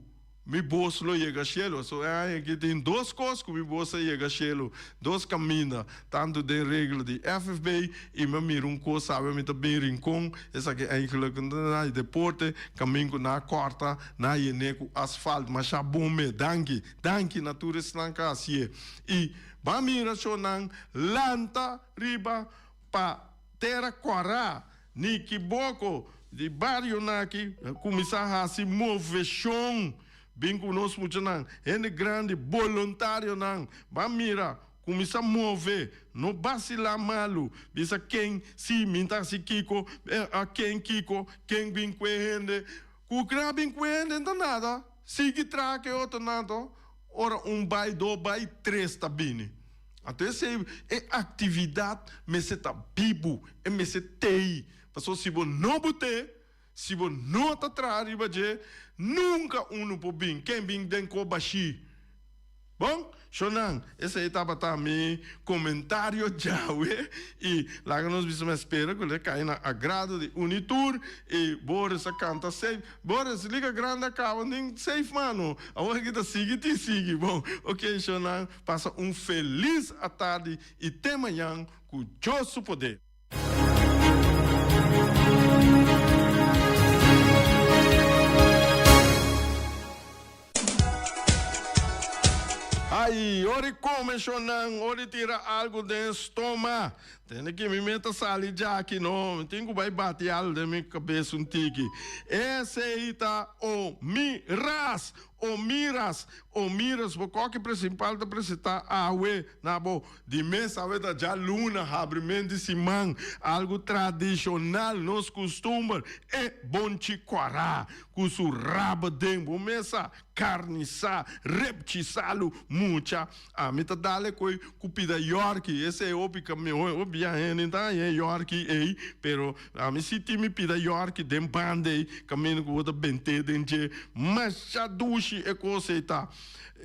Mi bos lo yega shelu. So e aña aki tin dos kos ku mi bos a yega shelu, dos kaminda, tantu den regla di FFB i mi a mira un kos sabe mi ta bin Rincon, esaki eigenlijk na e deporte, kamin ku nan a kòrta, nan a yen'é ku asfalt, masha bon me, danki, danki na tur esnan ku a hasié. I ban mira sho nan lanta riba pa tera kòrá. Niki Boko di bario naki kuminsá hasi moveshon bin ku nos muchanan, hende grandi, boluntarionan, ban mira, kuminsá move, no basilá malu, bisa ken si mi ta hasi kiko, a ken kiko, ken bin ku e hende, ku kra bin ku e hende no ta nada, sigui traha ku e otronan to, ora un bai, dos bai, tres ta bini. Anto esei e aktividat mester ta bibu, e mester tei. Pasobra si bo no but'é, si bo no ta traha riba dje, nunka unu por bin. Ken bin den ko bashí? Bon, shonnan, esei tabata mi komentario djawe i laga nos bisa mi a spera ku lo e kai na agrado di un i tur i Boris a kanta safe. Boris, Liga Grandi a kaba, nin safe mano. Awor aki ta sigui tin sigui. Bon, oke shonnan. Pasa un felis atardi y te mañan cu Dios su poder. Ay, ora i come shonnan, ora i tira algo den stoma. Tende ki mi meta sali djaki no, mi tin ku bai bati algo den mi kabes un tiki. Esei ta o mi ras. O miras, o miras, bo koki principal ta presenta awe na bo di mes awe ta djaluna habrimenti siman, algu tradicional, nos custumber, e bonchi cuara cu su rabo den bo mesa, carni sa, repchi salu, mucha, ami ta dale koe cu pida yorki, esey hopi cami, hopi bia hende ta haña e yorki ey, pero Ami si tin mi pida yorki den banda ei, kaminda ku bo ta bent'é den dje. Masha dushi e kos ei ta.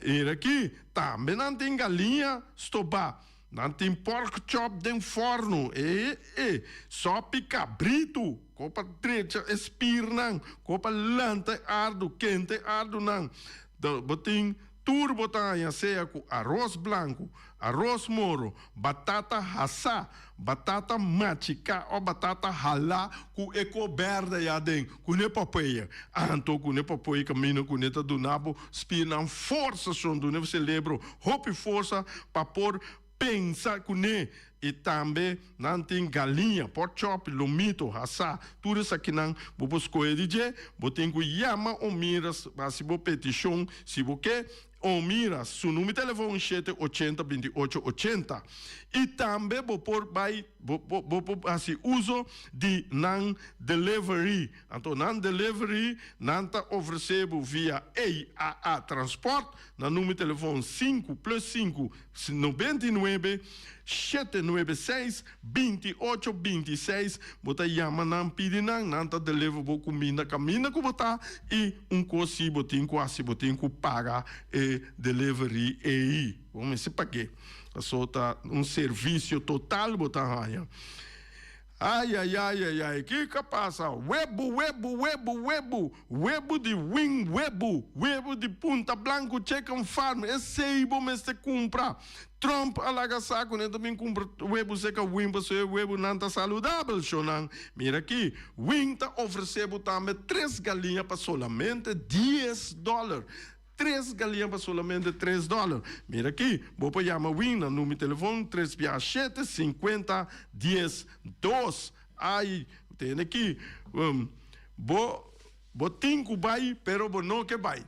Mira aki, tambe nan tin galiña stobá. Nan tin pork chop den fòrnu. E e, sòpi kabritu, ku pa drecha e spirnan, ku pa lanta e ardu, kenta e ardunan. Bo tin Tur bo ta haña sea ku aros blanku, aros moro, batata hasá, batata machiká òf batata halá ku e kor bèrdè ya aden, kuné papoeia. Anto kuné papoeia kaminda kuné ta duna bo spirnan forsa, shon duna bo selebro hopi forsa pa por pensa kuné. I tambe nan tin galiña, pork chop, lomito, hasá, tur esakinan bo por skohe di dje. Bo tin ku yama Omira hasi bo petishon si bo ke. Omira su number di telefon shete ochenta binti ocho ochenta. I tambe bo por bai bo bo por hasi uso di nan delivery. Anto nan delivery nan ta ofresé bo via EAA Transport na number di telefon sinku plus sinku 99 796 28 26 bo ta yama nan pidi nan, nan ta deliver bo kuminda kaminda ku bo ta i un kos si bo tin ku hasi bo tin ku paga e delivery ei bo mester pag'é paso ta un servisio total bo ta haña. Ai ai ai ai ai kiko a pasa? Webu webu webu webu webu di wing webu webu di Punta Blanco Chicken Farm esey bo mester cumpra. Trump a laga sa cu nan ta bin cumpra webu seca wing pasobra e webunan ta saludabel shonan. Mira aki wing ta ofrece bo tambe tres galiña pa solamente dies dollar. Tres galiña pa solamente tres dòler. Mira aki, bo por yama Win na number telefon tres bia shete sinkuenta dies dos. Ai, tene aki, bo bo tin ku bai pero bo no ke bai.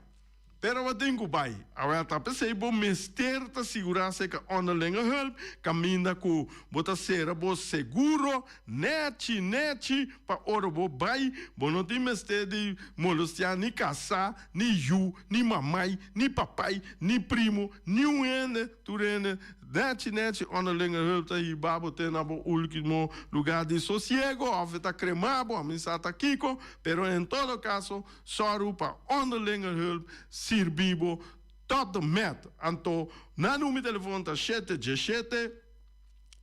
Pero bo tin ku bai. Awel ta p'esei bo mester ta sigurá serka onderlinge hulp kaminda ku bo ta sera bo seguro Nechi, nechi, pa ora bo bai, bo no tin mester di molestiá ni kasá, ni yu, ni mamai, ni papai, ni primo, niun hende, tur hende. Nechi, nechi, onderlinge hulp ta hiba bo te na bo ultimo lugá di sosiego, òf e ta kremá bo, ami sa ta kiko, pero en todo kaso, sòru pa onderlinge hulp sirbi bo tot met. Anto, nan number di telefon ta shete djeshete.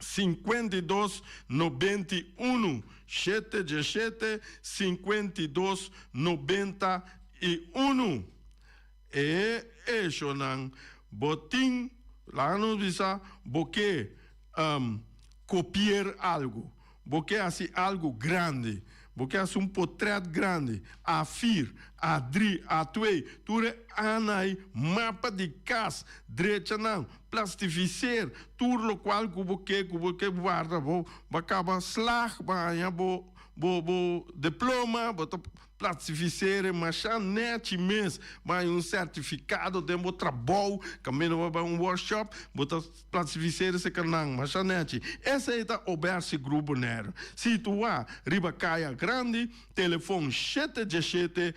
52 91 shete djeshete 52 91 E echonan bo tin laga nos bisa bo ke kopier algu bo ke hasi algu grandi Bo ke hasi un potret grandi, A fir, A dri, A twee, tur e anai, mapa di kas, drecha nan, plastifiseer, tur lokual ku bo ke, ku bo ke warda, bo bo a kaba slag, bo a haña bo bo bo diploma, bo ta plastifiseer e masha nechi mes, bo a haña un sertifikado den bo trabou, kaminda bo a bai un workshop, bo ta. Plastifiseer se kanan masha nechi. Esei ta Obersi Group Bonaire. Situá riba Kaya Grandi, telefon shete djeshete,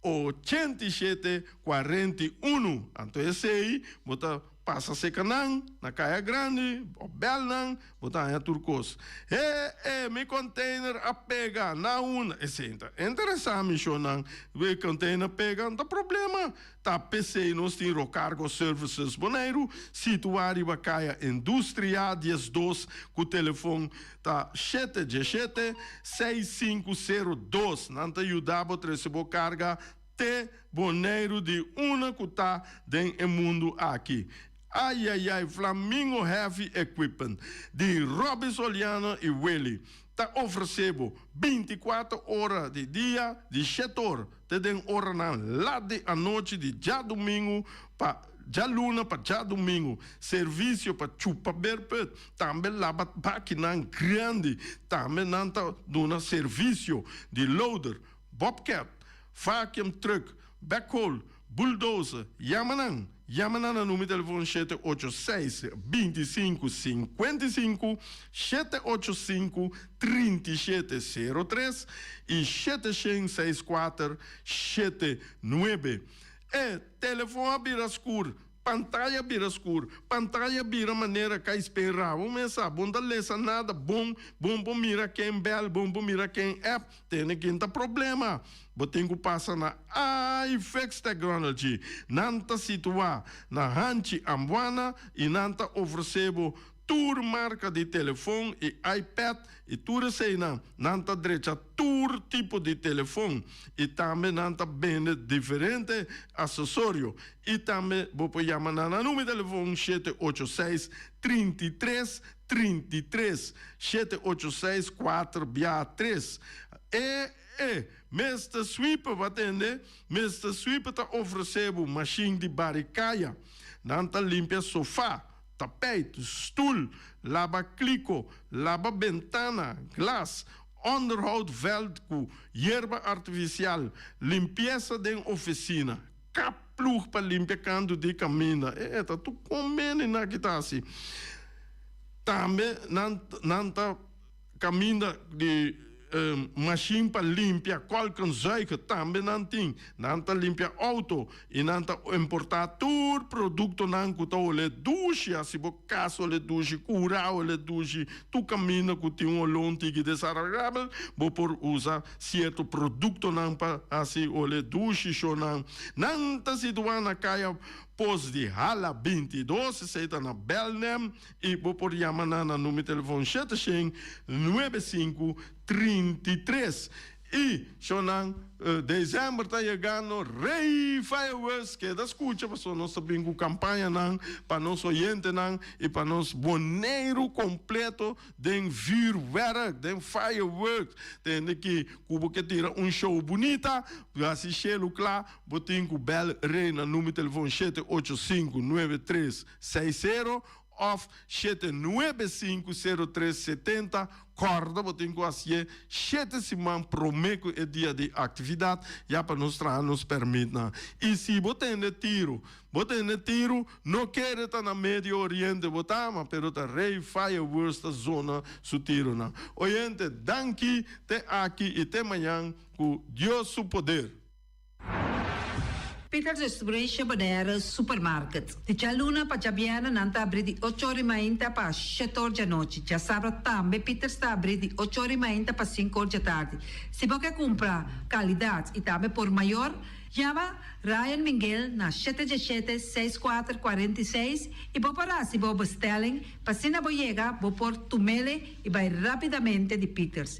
87, 41. Anto esei bo ta pasa serka nan na Kaya Grandi òf bèl nan, bo ta haña tur kos. He e, mi container a pega na unda. Esei ta interesá mi shonnan. E container pega, no ta problema. Ta p'esei nos tin Rocargo Services Boneiru, situá riba Kaya Industria 12 ku telefon ta shete djeshete, 6502. Nan ta yuda bo trese bo karga te Boneiru di una ku ta den e mundu aki. Ayayay Flamingo Heavy Equipment di Robby Soliano i Willy ta ofresé bo bintikuater ora di dia di shete or te den oranan lat di anochi di djadumingu pa djaluna pa djadumingu, servisio pa chupa berput, tambe laba bakinan grandi, tambe nan ta duna servisio di loader, bobcat, vacuum truck, backhoe, bulldozer, yama nan, yama nan na numero di telefon shete ocho seis, 25 55, 785 37 03 i shete shen seis kuater shete nuebe. E telefon a bira skur, pantaya a bira skur, pantaya a bira manera ka spera. Bo mes sa, bo no ta lesa nada bon, bo no por mira ken bel, bo no por mira ken app. Tene kin ta problema, bo tin ku pasa na iFix Technology. Nan ta situá na Hanchi Ambuana i nan ta ofresé bo tur marka di telefon i iPad i tur eseinan. Nan ta drecha tur tipo di telefon i tambe nan ta bende diferente asesorio. I tambe bo por yama nan na numero di telefon 786 33 33 786 4 bia 3 E e Mister Sweeper bo a tende? Mister Sweeper ta ofresé bo mashin di bari kaya. Nan ta limpia sofá, tapijt, stul, laba kliko, laba bentana, glas, onderhoud veld ku yerba artifisial, limpiesa den ofisina, kap ploeg pa limpia kantu di kaminda. E e ta tur komeni nan ki ta hasi. Tambe nan nan ta kaminda di. Mashin pa limpia kolkenzuiger tambe nan tin. Nan ta limpia auto y nan ta importa tur productonan cu ta hole dushi. Haci bo cas hole dushi, cura hole dushi, tur caminda cu tin un olor un tiki desagradabel bo por usa cierto productonan pa haci hole dushi. Shownan nan ta situa na caya Pos di Hala 22, esey ta na Belnem. I bo por yama nan na number telefon 700 95 33. I shownan december ta yegando Rey Fireworks keda scucha pasobra nos ta bin cu campañanan pa nos oyentenan y pa nos Boneiru completo den vuurwerk den fireworks tende ki cu bo ke tira un show bunita haci shelu cla bo tin cu bel Rey na number telefon 785 93 60 òf 795 03 70, kòrda bo tin ku hasié shete siman promé ku e dia di aktividat ya pa nos traha nos pèrmitnan. I si bo tende tiru, bo tende tiru, no kere ta na Medio Oriente bo ta ama, pero ta Rey Fireworks ta zona su tirunan. Oyente, danki te aki i te mañan ku Dios su poder. Peters Restauration Bonaire Supermarket. Di djaluna pa djabièrnè nan ta abrí di ocho ora i mainta pa shete or djanochi. Djasabra tambe Peters ta abrí di ocho ora i mainta pa sinku or djatardi. Si bo ke kumpra kalidat i tambe por mayor, yama Ryan Minguel na shete djeshete seis kuater 46 i bo por hasi bo bestelling pa asina bo yega bo por tumele i bai rápidamente di Peters.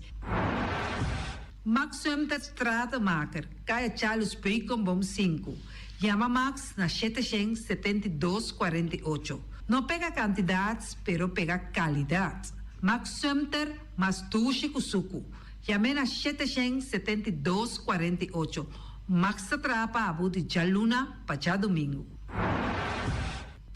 Max Sumter Stratenmaker, Kaya Charles Beukenboom sinku. Yama Max na 772 48. No pega kantidat, pero pega kalidat. Max Sumter, mas dushi ku suku. Yam'é na 772 48. Max ta traha pa bo di djaluna pa djadumingu.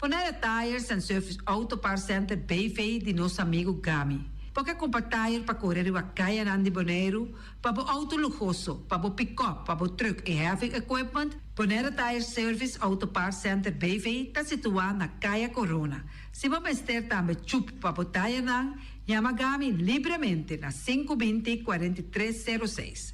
Bonaire Tires and Service Auto Parts Center BV di nos amigu Gami. Bo ke kumpra tire pa kore riba kayanan di Boneiru, pa bo outo luhoso, pa bo pikòp, pa bo trùk i heavy equipment? Bonaire Tire Service Auto Parts Center BV ta situá na Kaya Corona. Si bo mester tambe chup pa bo tayenan, yama Gami libremente na 520 43 06.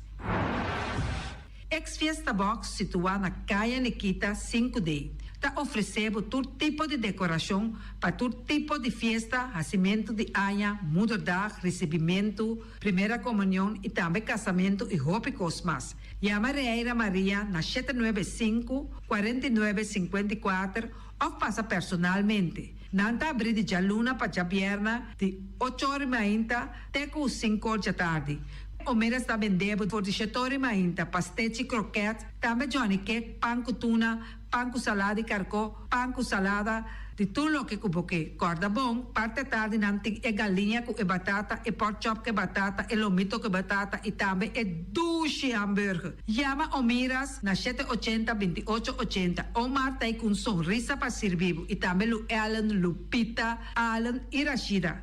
Ex Fiesta Box situá na Kaya Nikita 5D ta ofresé bo tur tipo di dekorashon pa tur tipo di fiesta, hasimentu di aña, moederdag, risibimentu, primera komunion i tambe kasamentu i hopi kos mas. Yama Reira Maria na 795, 49, 54 òf pasa personalmente. Nan ta abrí di djaluna pa djabièrnè di ocho ora i mainta te ku sinku or djatardi. Omeras ta bende bo for di shete ora i mainta, pastechi, kroket, tambe johnny cake, pan ku tuna, pan ku salada di karkó, pan ku salada, di tur loke ku bo ke. Kòrda bon, parti atardi nan tin e galiña ku e batata, e pork chop ku e batata, e lomito ku e batata i tambe e dushi hamburger. Yama Omiras na shete 80 28 80. Omar ta ei ku un sonrisa pa sirbi bo i tambe Lu Ellen, Lupita, Allen i Rashida.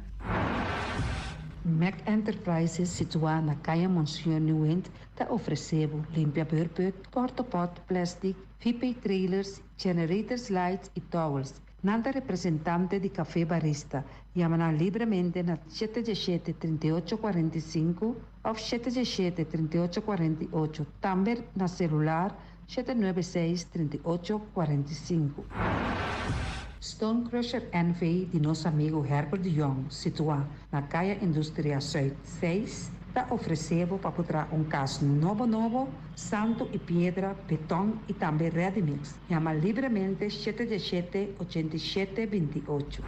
Mac Enterprises situá na Kaya Monseñor Nieuwind ta ofresé bo limpia beurput, portopot, plastic, VP trailers, generators lights i towels. Nan ta representante di Café Barista. Yama nan libremente na 717 38 45 òf 717 38 48, tambe na selular 796 38 45. Stone Crusher NV di nos amigu Herbert de Jong, situá na Kaya Industria Zuid 6, ta ofresé bo pa por traha un kas nobo nobo, santu i piedra, beton i tambe ready mix. Yama libremente 717 87 28.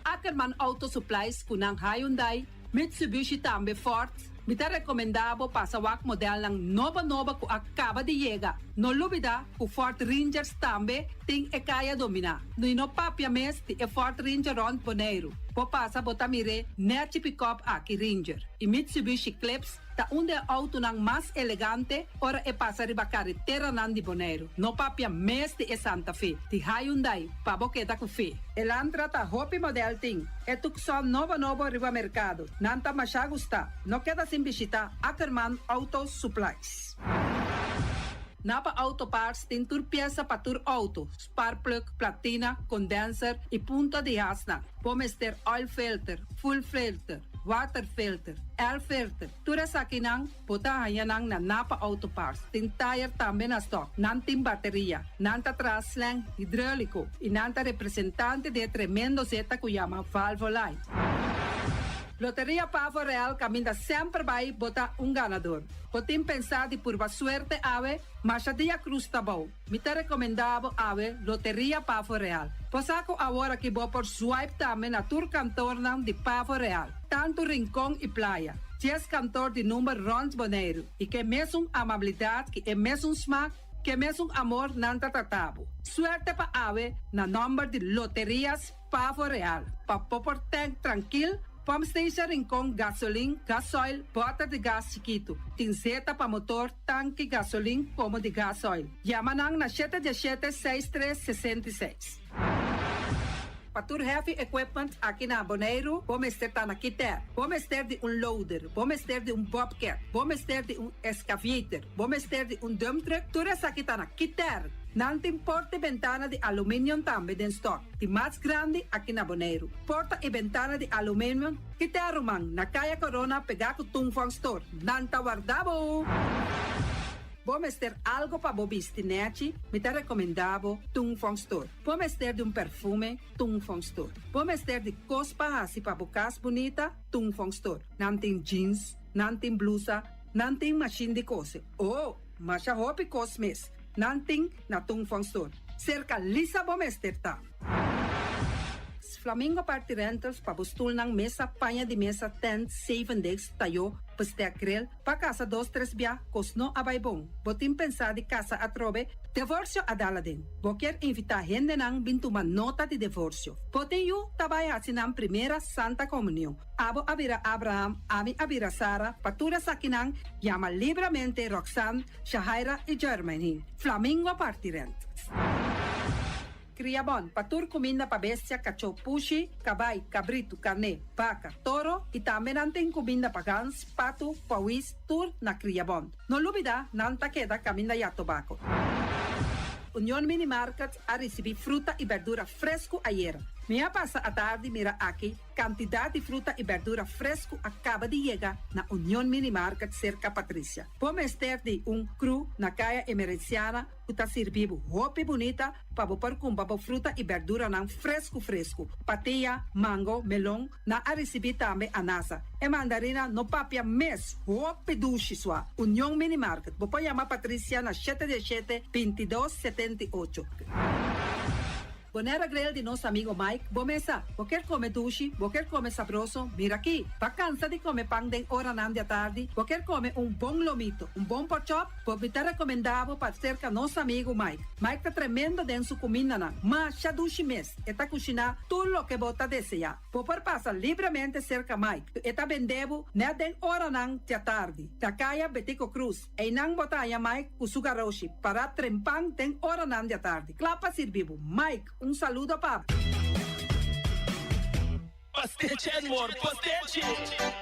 Ackerman Auto Supplies ku nan Hyundai, Mitsubishi tambe Ford. Mi ta rekomendá bo pasa wak modelnan nobo nobo ku a kaba di yega. No lubidá ku Ford Rangers tambe tin e kaya dominá. I no papia mes di e Ford Ranger rònt Boneiru. Bo pasa bo ta mir'é nèchi pikòp aki Ranger. I Mitsubishi Eclipse ta un di e outonan mas elegante ora e pasa riba kareteranan di Boneiru. No papia mes di e Santa Fe, di Hyundai, pa bo keda ku fe. Elantra ta hopi modèl tin. E Tucson nobo nobo riba merkado. Nan ta mashá gustá. No keda sin bishitá Ackerman Auto Supplies. Napa Auto Parts tin tur piesa pa tur outo, sparkplug, platina, condenser i punta di hasnan. Bo mester oil filter, fuel filter. water filter, air filter, tur esakinan bo ta haña nan na Napa Auto Parts. Tin tayer tambe na stock. Nan tin bateria. Nan ta traha slang hidreulico y nan ta representante di e tremendo zeta cu yama Valvoline. Loteria Pavo Real caminda semper bay bo ta un ganador. Bo tin pensa di purba suerte awe? Masha dia cruz ta bou. Mi ta recomenda bo awe Loteria Pavo Real. Bo sa cu awor aki bo por swipe tambe na tur kantornan di Pavo Real, tanto Rincon y Playa. Dies kantor di number rond Boneiru y ke mesun amabilidad ki e mesun smaak, ke mesun amor nan ta trata bo. Suerte pa awe na nomber di Loterias Pavo Real. Pa bo por tank trankil, pump station Rincon gasolin, gasoil, boter di gas chikitu. Tin zeta pa motor, tanki gasolin komo di gasoil. Yama nan na shete diesshete seis tres 66. Pa tur heavy equipment aki na Boneiru bo mester ta na Kiter. Bo mester di un loader, bo mester di un bobcat, bo mester di un excavator, bo mester di un dump truck, tur esaki ta na Kiter. Nan tin porta i bentana di aluminium tambe den stock, di mas grandi aki na Boneiru. Porta i bentana di aluminium Kiter ruman, na Kaya Corona pegá ku Tung Fong Store. Nan ta warda bo! Bo mester algo pa bo bisti nechi? Mi ta recomenda bo Tung Fong Store. Bo mester di un perfume? Tung Fong Store. Bo mester di cos pa haci pa bo cas bunita? Tung Fong Store. Nan tin jeans, nan tin blusa, nan tin machine di cose. Oh, masha hopi cos mes nan tin na Tung Fong Store. Cerca Lisa bo mester ta. Flamingo Party Rentals pa bo stulnan, mesa, paña di mesa, tent, zevendegs, tayo, bestek, grill, pa casa dos tres bia, cos no a bay bon. Bo tin pensa di casa atrobe? Divorcio a dal aden. Bo kier invita hendenan bin tuma nota di divorcio. Bo tin yu ta bay haci nan primera Santa Comunion. Abo a bira Abraham, ami a bira Sara, pa tur esakinan yama libramente Roxanne, Shahaira y Jermaine. Flamingo Party Rentals. Kria bon pa tur kuminda pa bestia, kachó, pushi, kabai, kabritu, karné, baka, toro i tambe nan tin kuminda pa gans, patu, pawis, tur na Kria Bon. No lubida nan ta keda kaminda ya tobako. Union Mini Market a risibí fruta i berdura fresku ayera. Mi a pasa atardi mira aki Kantidat di fruta i bèrdura fresku a kaba di yega na Union Mini Market serka Patricia. Bo mester di un kru na Kaya Emerenciana ku ta sirbi bo hopi bunita pa bo por kumpra bo fruta i bèrduranan fresku fresku. Patia, mango, melon, nan a risibí tambe anasa. E mandarina no papia mes, hopi dushi sua. Union Mini Market, bo por yama Patricia na shete diesshete, 22, 78. Bonera Grill di nos amigo Mike, bo mesa, bo kier come dushi, bo kier come sabroso, mira aki! Ba cansa di come pan den oranan di atardi, bo kier come un bon lomito, un bon pork chop, bo mi ta recomenda bo pa cerca nos amigo Mike. Mike ta tremendo den su cumindanan, masha dushi mes, e ta cushina tur loke bo ta desea. Bo por pasa libremente cerca Mike, e ta bende bo net den oranan di atardi, na caya Betico Croes. Einan bo ta haña Mike ku su garoshi pará trempan den oranan di atardi, kla pa sirbi bo. Mike, un saludo pa bo. Pastechi and more pastechi!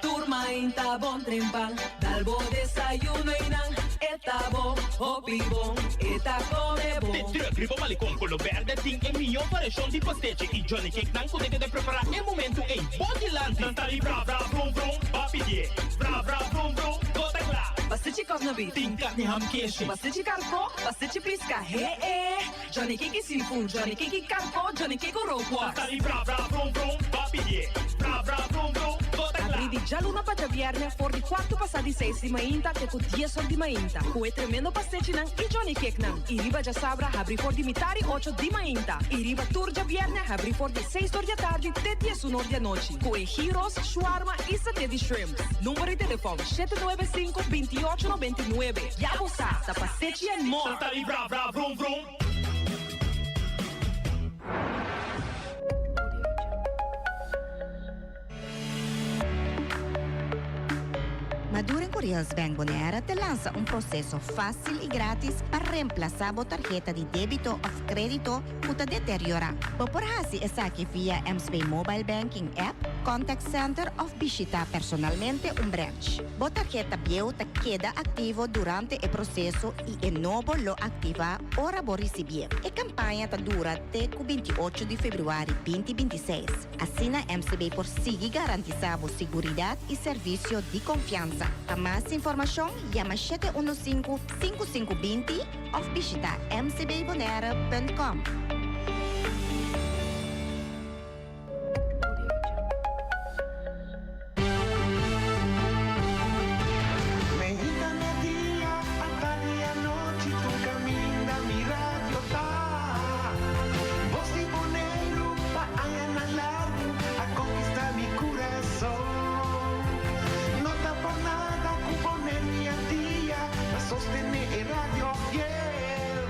Tur mainta bon trempan, dal bo desayuno einan e ta bon, hopi bon, e ta come bon. De truck riba Malecon Colo Berde tin e mihó variashon di pastechi y Johnny Cake nan ku ta keda prepará e momentu ei bo dilanti. Nan ta di bra bra brum brum, ba pidié bra bra brum brum, bo ta kla. Pastechi kòsnabit. Tin karni ham keshi. Pastechi karkó, pastechi piska, he e. Johnny Cake seafood, Johnny Cake karkó, Johnny Cake rookworst. Nan ta di bra bra brum brum, ba pidié bra bra brum brum, bo ta kla. Abrí di djaluna pa djabièrnè for di kuartu pasá di seis di mainta te ku dies or di mainta ku e tremendo pastechinan i Johnny Cakenan. I riba djasabra habrí for di mitari ocho di mainta i riba tur djabièrnè habrí for di seis or di atardi te diesun or di anochi ku e gyros, shawarma i saté di shrimps. Number di telefòn, 795 28 99. Ya bo sa, ta Pastechi and More! Santa di bra bra vrum vrum. Maduro en Curiels Bank Bonaire te lansa un proseso fásil i grátis pa remplasá bo tarheta di débito òf krédito ku ta deteriorá. Bo por hasi esaki via MSB Mobile Banking app. Contact Center òf bishitá personalmente un branch. Bo tarheta bieu ta keda aktivo durante e proseso i e nobo lo aktivá ora bo risibié. E kampaña ta dura te ku 28 di febrüari 2026. Asina MCB por sigui garantisá bo siguridat i servisio di konfiansa. Pa mas informashon yama 715 5520 òf bishitá mcbbonaire.com. Meinta media, atardi anochi, tur caminda mi radio ta. Voz di Boneiru pa añanan largu a conquista mi curason. No ta por nada cu Boneiru y Antia ta sostene e radio fiel.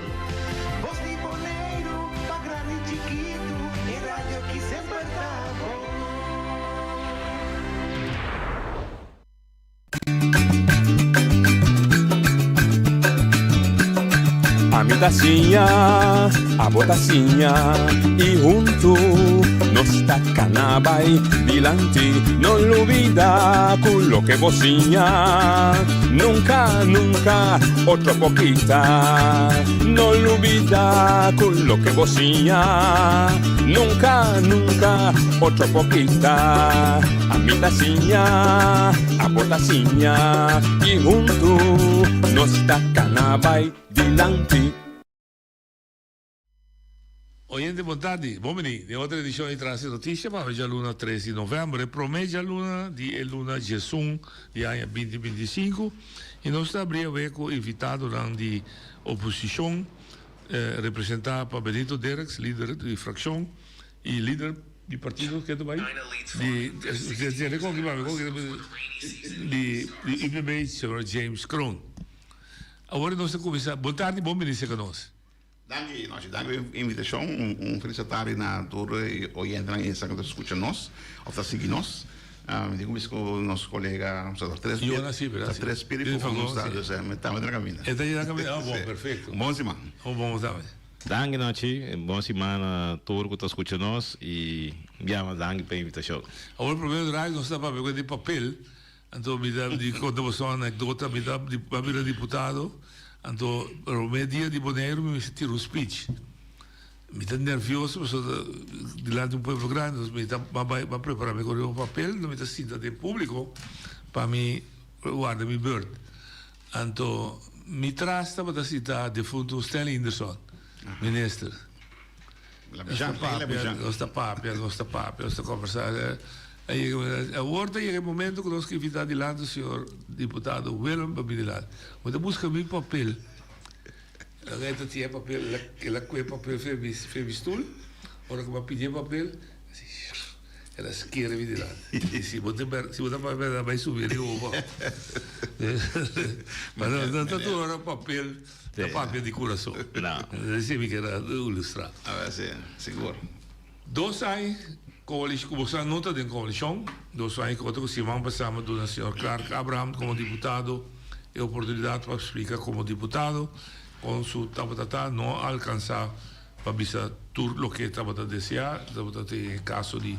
Voz di Boneiru pa grandi y chikitu, e radio ki semper ta bon. Ami ta siña, abo ta siña y huntu nos ta cana bay dilanti. No lubida cu loke bo siña nunca, nunca otro por kita. No lubida cu loke bo siña nunca, nunca otro por kita. Ami ta siña, abo ta siña y huntu nos ta cana bay dilanti. Oyente bon tardi, bon bini den otro edicion di Tras di Noticia pa awe djaluna tres di november, e prome djaluna di e luna diesun di aña binti 25 y nos ta abri awe cu invitadonan di oposicion representa pa Benito Derks, lider di fraccion y lider di partido ke ta bai di di UPB señor James Kroon. Awor nos ta cuminsa, bon tardi, bon bini cerca nos. Danki Nochi, danki pa e invitashon. Un felis tardi na tur e oyentenan i esnan ku ta skucha nos òf ta sigui nos. Mi tin ku bisa ku nos kolega ta tres ta tres piri ku nos ta dus mi tambe ta na kaminda. E ta na kaminda, ah bon, perfekto. Un bon siman. Un bon tambe. Danki Nochi, bon siman na tur ku ta skucha nos i biaha mas danki pa e invitashon. Awor promé draai nos ta papia ku di papel. Anto mi ta di konta boso un anekdota, mi ta a bira diputado, anto prome dia di Boneiru mi mester tira un speech. Mi ta nervioso pasobra ta dilanti un pueblo grandi, dus mi ta a bai a prepara mi ku riba un papel, mi ta sinta den publico pa mi warda mi beurt. Anto mi tras tabata sinta defunto Stanley Inderson, minister. Nos ta papia, nos ta papia, nos ta papia, nos ta conversa. Awor ta yega e momento cu nos ke invita dilanti señor diputado Willem pa bini dilanti. Mi ta busca mi papel. E ta tin e papel, el a cue papel fe mi fe mi stoel. Ora cu mi a pidi e papel, el a skere mi dilanti. Y si bo ta si bo ta papia ta bay subi riba bo. Ma no ta tur ora papel. Ta papia di curason. Esei mi kier a ilustra. Sigur. Dos aña coalicion, cu boso no ta den coalicion, dos aña cu otro siman pasa mi a duna señor Clark Abraham como diputado e oportunidad pa splica como diputado con su tabata ta no a alcansa pa bisa tur loke e tabata desea, tabata tin e caso di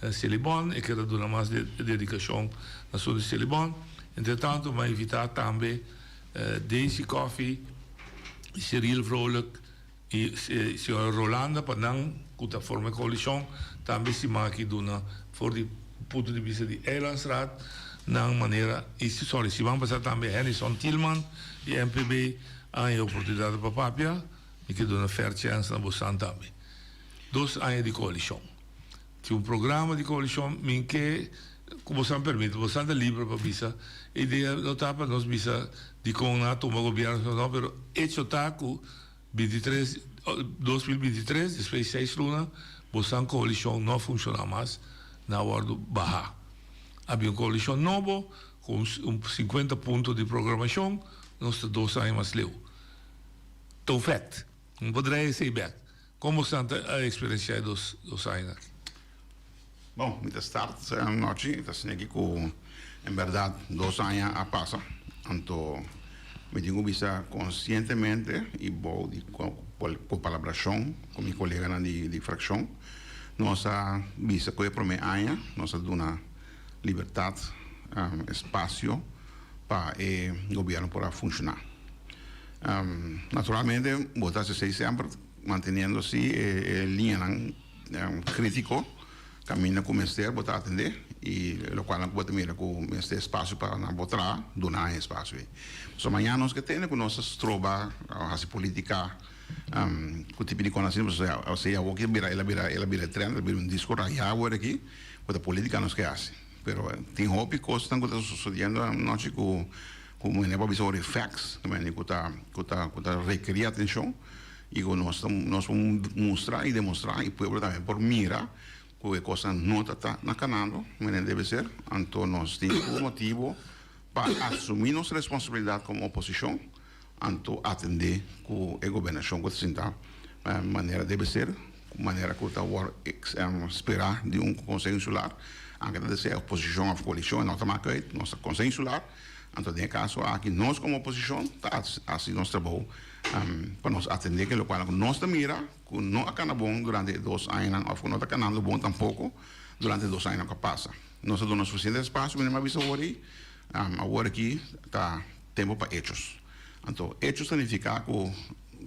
Selibon, e kier a duna mas dedicacion na asunto di Selibon. Entre tanto mi a invita tambe Daisy Coffie, Cyril Vrolijk y señora Rolanda pa nan cu ta forma e coalicion tambe siman aki duna for di punto di bista di Eilandsraad nan manera y sorry siman pasa tambe Hennyson Thielman di NPB a haña e oportunidad pa papia mi ke duna fair chance na bosan tambe. Dos aña di coalicion. Tin un programa di coalicion mi ke cu bosan permiti bosan ta liber pa bisa e idea no ta pa nos bisa dicon nan a tuma gobierno no pero hecho ta cu 23 2023 despues di seis luna bosan coalicion no a funciona mas nan a wordo baha a bin un coalicion nobo cu un 50 punto di programacion nos ta dos aña mas leu ta un fact no por draai esey bek. Kon bosan ta a eksperensiá e dos dos añanan aki? Bon, mi ta start anochi, mi ta sinti ku en bèrdat dos aña a pasa, anto mi tin ku bisa konsientemente i bou di ku palabrashon ku mi koleganan di frakshon. Nos a bisa ku e promé aña nos a duna libertat, espasio pa e gobièrnu por a funshoná. Naturalmente bo ta hasi esei semper manteniendo si e liñanan krítiko kaminda ku mester bo ta atendé i lokualnan ku bo ta mira ku mester espasio pa nan por traha, duna nan e espasio ei. So mañana nos ke tende ku nos ta stroba hasi polítika Ku tipo di kos asina pasobra osea awor ki el a bira el a bira e trend el a bira un disko rayá awor aki ku ta politica nos ke hasi pero tin hopi kosnan ku ta susediendo anochi ku ku mene por bisa ora e facts ku ta ku ta ku ta rekerí atenshon i ku nos ta nos por mustra i demostrá i pueblo tambe por mira ku e kosnan no ta ta na kanando manera debe ser anto nos tin tur motibu pa asumí nos responsabilidat komo oposishon. Anto atendé ku e gobernashon ku ta sinta manera debe ser, manera ku ta wòrdu sperá di un Konseho Insular, anke ta desea oposishon òf koalishon e no ta mak uit, nos ta Konseho Insular, anto den e kaso aki nos komo oposishon ta hasi nos trabou pa nos atendé ku e lokual ku nos ta mira ku no a kana bon durante e dos añanan òf ku no ta kanando bon tampoko durante e dos añanan ku a pasa. Nos a duna sufisiente espasio, mi no a bisa awor ei, awor aki ta. Tempu pa hechos. Anto hechos ta nifiká ku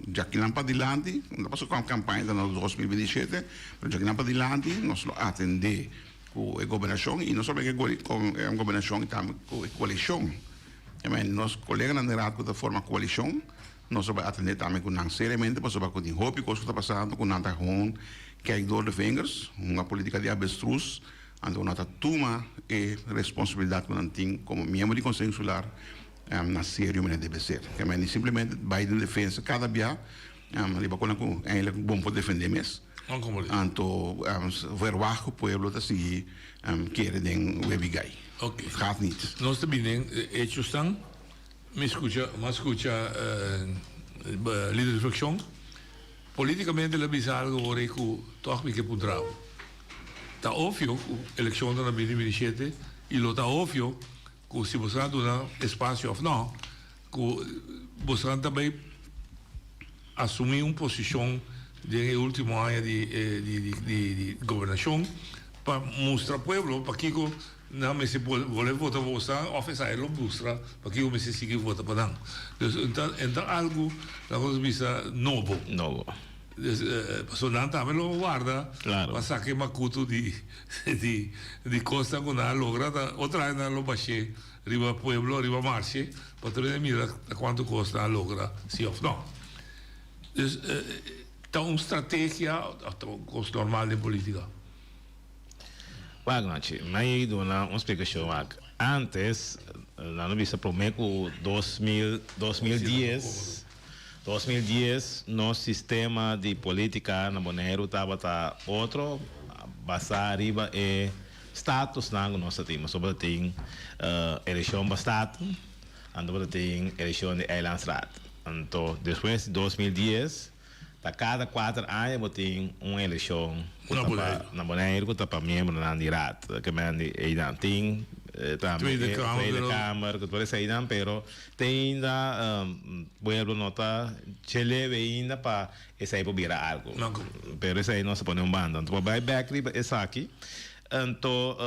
djakinan padilanti, no ta pasobra ku kampaña ta na 2027, pero djakinan padilanti nos lo atendé ku e gobernashon i no solamente ku e gobernashon i tambe ku e koalishon. Nos koleganan den raad ku ta forma koalishon, nos lo bai atendé tambe ku nan seriamente pasobra ku tin hopi kos ku ta pasando ku nan ta gewoon kijk door de vingers, hunga politika di abestrus. Anto nan ta tuma e responsabilidat ku nan tin komo miembro di Konseho Insular na serio manera debe ser. Ke men simplemente bai den defensa kada bia riba kon nan ku eindelijk bon por defende mes. Anto verwacht ku pueblo ta sigui kere den webi gai. Het gaat niet. Nos ta bini den hechosnan. Mi skucha, mi a skucha lider di frakshon. Politikamente el a bisa algo ora ei ku tòg mi ke puntra bo. Ta obvio ku elekshon ta na binti binti shete i lo ta obvio ku si boso a duna espasio òf nò ku boso ta bai asumí un posishon den e último aña di di gobernashon pa mustra pueblo pakiko nan mester bolbe vota pa boso òf esaki lo mustra pakiko mester sigui vota pa nan. Dus e ta algu laga nos bisa nobo. Nobo. Pasobra nan tambe lo warda pa saka e makutu di di kosnan ku nan a logra. Ta otro aña nan lo bash'é riba pueblo, riba marshe, pa tur hende mira ta kuantu kos nan a logra, si òf nò. Dus ta un strategia òf ta un kos normal den politika? Wak Nachi, mi a yega duna un splikashon wak. Antes, nan a bisa promé ku 2000, 2010, 2010 nos sistema di politica na Boneiru tabata otro, basa riba e statusnan cu nos ta tin. Pasobra ta tin eleccion pa Staten, anto bo ta tin eleccion di Eilandsraad. Anto despues di 2010 ta cada cuater aña bo tin un eleccion cu ta pa na Boneiru cu ta pa miembronan di Raad. Ke men di einan tin tambe Tweede Kamer, Tweede Kamer cu tur eseinan, pero Te ainda pueblo no ta chelebe ainda pa esei por bira algo. Pero esei nos a pone un banda. Anto bo bai bek riba esaki, anto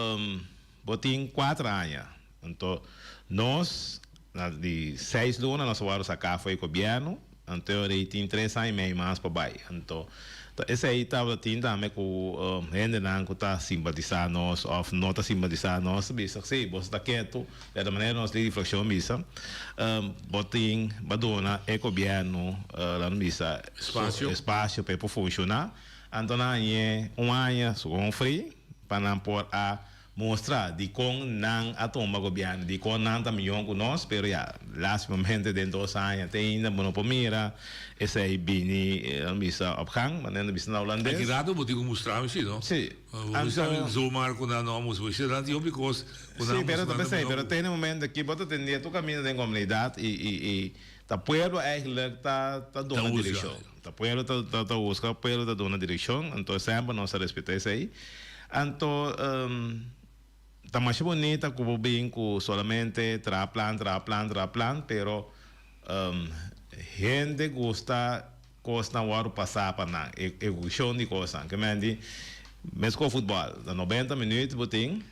bo tin cuatro aña. Anto nos na di seis luna nos a wòrdu saká for e gobierno. Anto e ora ei tin tres aña i mei mas pa bai. Anto ta esei tabata tin tambe ku hendenan ku ta simpatisá nos òf no ta simpatisá nos ta bisa, sí, boso ta ketu. Di ata manera nos lider di frakshon bisa, bo tin ba duna e gobièrnu, laga nos bisa, Espasio. espasio pa e por funshoná. Anto nan hañ'é un aña su kon fri pa nan por a Mustra dikon nan a tumba gobièrnu, dikon nan ta mihó ku nos, pero ya, lástimamente den dos aña te ainda bo no por mira esei bini, nan bisa op gang, manera nan bisa na hulandes. Aki rato bo tin ku mustra mi si, no? Si. Bo bisa mi zomaar ku nan no a mustra, bo bisa nan tin hopi kos ku nan a Sí, pero mustra ta nan ta p'esei, mihó pero ku. te na e momento aki bo ta tendé tur kaminda den komunidat i i i ta pueblo eigenlijk ta ta Ta duna husga. direkshon. Ta pueblo ta ta ta husga, pueblo ta duna direkshon, anto semper nos ta respetá esei. Anto ta masha bunita ku bo bin ku solamente traha plan, traha plan, traha plan, pero hende gusta kosnan wòrdu pasá pa nan, e ehekushon di kosnan. Ke men di, Meskos futbòl, ta 90 minüt bo tin,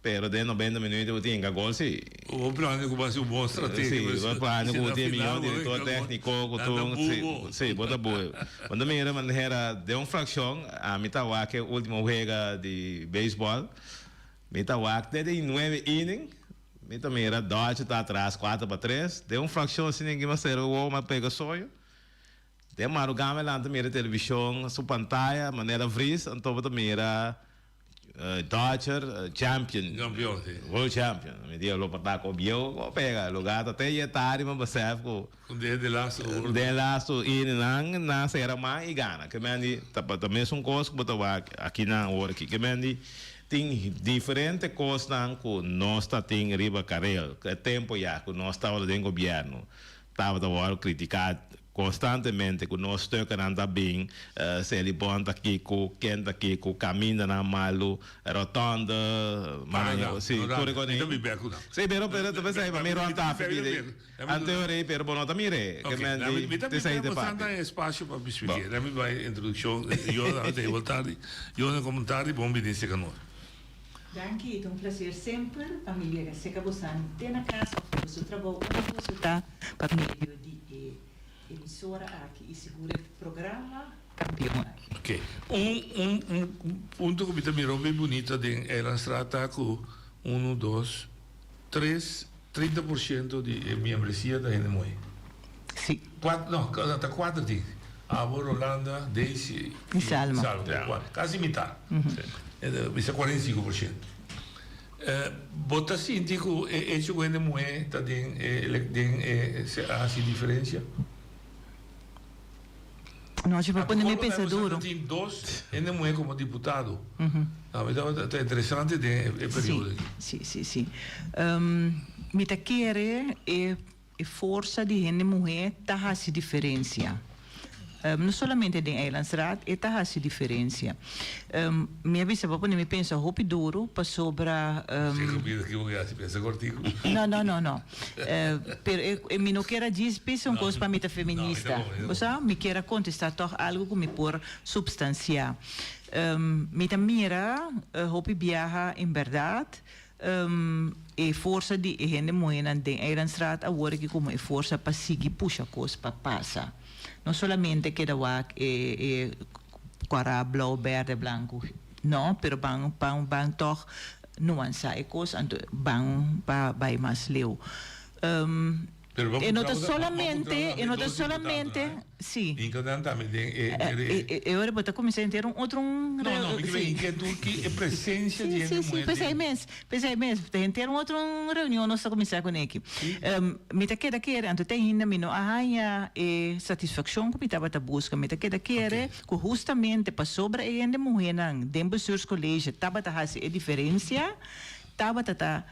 pero den 90 minüt bo tin hinka gol si. Bo plania ku bo hasi un bon strategia. Si, bo plania ku bo tin e mihó direktor tékniko ku tur, si, si, bo ta boe. Bo ta mira manera den un frakshon, ami ta wak e último wega di beisbòl, mi ta wak te den nuebe inning, mi ta mira Dodger ta atras kuater pa tres, den un frakshon asina mi a sera wowo mi a pega soño. Den madrugá mi lanta mira televishon su pantaya manera vris anto bo ta mira Dodger champion, Campeon, si. World champion. Mi di lo por ta ko bieu ko pega lugar ta te ye tardi mi besef ku Ku den de lastu ora. Den lastu i nan nan sera man i gana. Ke men di ta ta mesun kos ku bo ta wak aki nan ora aki. Ke men di tin diferente kosnan ku nos ta tin riba karel. E tempo ya ku nos tabata den gobierno tabata wòrdu kritiká Konstantemente ku nos stukkenan ta bin, Selibon ta kiko, ken ta kiko, kamindanan malu, rotònde, maña, si, tur e kos ei. Si, pero pero ta pensá pa mi rònt tafel di de anteorei, pero bo no ta mir'é, ke men di esei ta papia. Danki, ta un placer semper pa mi yega seca bosan te na cas of na boso trabou unda boso ta pa medio di e emisora aki y sigur e programa Campeon aki. Ok. Un un un punto ku mi ta mira hopi bunita den Eilandstraat ta ku unu, dos, tres, 30% di e miembresia ta hende muhé. Si. Kuat, no, ta kuater tin. Abo, Rolanda, Daisy i Salma. Salma. Kasi mitar. Bisa 45%. Bo ta sinti ku e hecho ku hende muhé ta den e den e a hasi diferensia? No, si bo pone mi pensa duro. Tin dos hende muhé komo diputado. Mi ta ta interesante den e periodo aki. Si, si, si. Mi ta kere e E forsa di hende muhé ta hasi diferensia. No solamente den Eilandsraad, e ta hasi diferensia. Mi a bisa bo pone mi pensa hopi duru pasobra. Seko bida ki bo ke hasi pensa kortiku. No, no, no, no. Pero e mi no kier a djis bisa un kos pa mi ta feminista. Bo sa? Mi kier a kontestá tòg algu ku mi por supstansiá. Mi ta mira hopi biaha en bèrdat E forsa di e hende muhénan den Eilandstraat awor aki komo e forsa pa sigui pusha kos pa pasa. No solamente keda wak e e kòrá, blou, bèrdè, blanku, no, pero ban ban ban tòg nuansá e kos anto ban pa bai mas leu. Pero bo E no puntra ta bo ta solamente, bo puntra e no tambe ta dos diputadonan, solamente, eh? sí. Inka nan tambe den e e E e ora bo ta kuminsá henter un otro un No, no, mi sí. inquietud ki e presencia di Sí, hende sí, sí, muher p'esei den mes, p'esei mes. Ta henter un otro un reunion nos ta kuminsá kuné aki. Mi ta keda kere, anto te ainda mi no a haña e satisfakshon ku mi tabata buska. Mi ta keda kere ku hustamente pasobra e hende muhénan den bestuurscollege tabata hasi e diferensia, tabata ta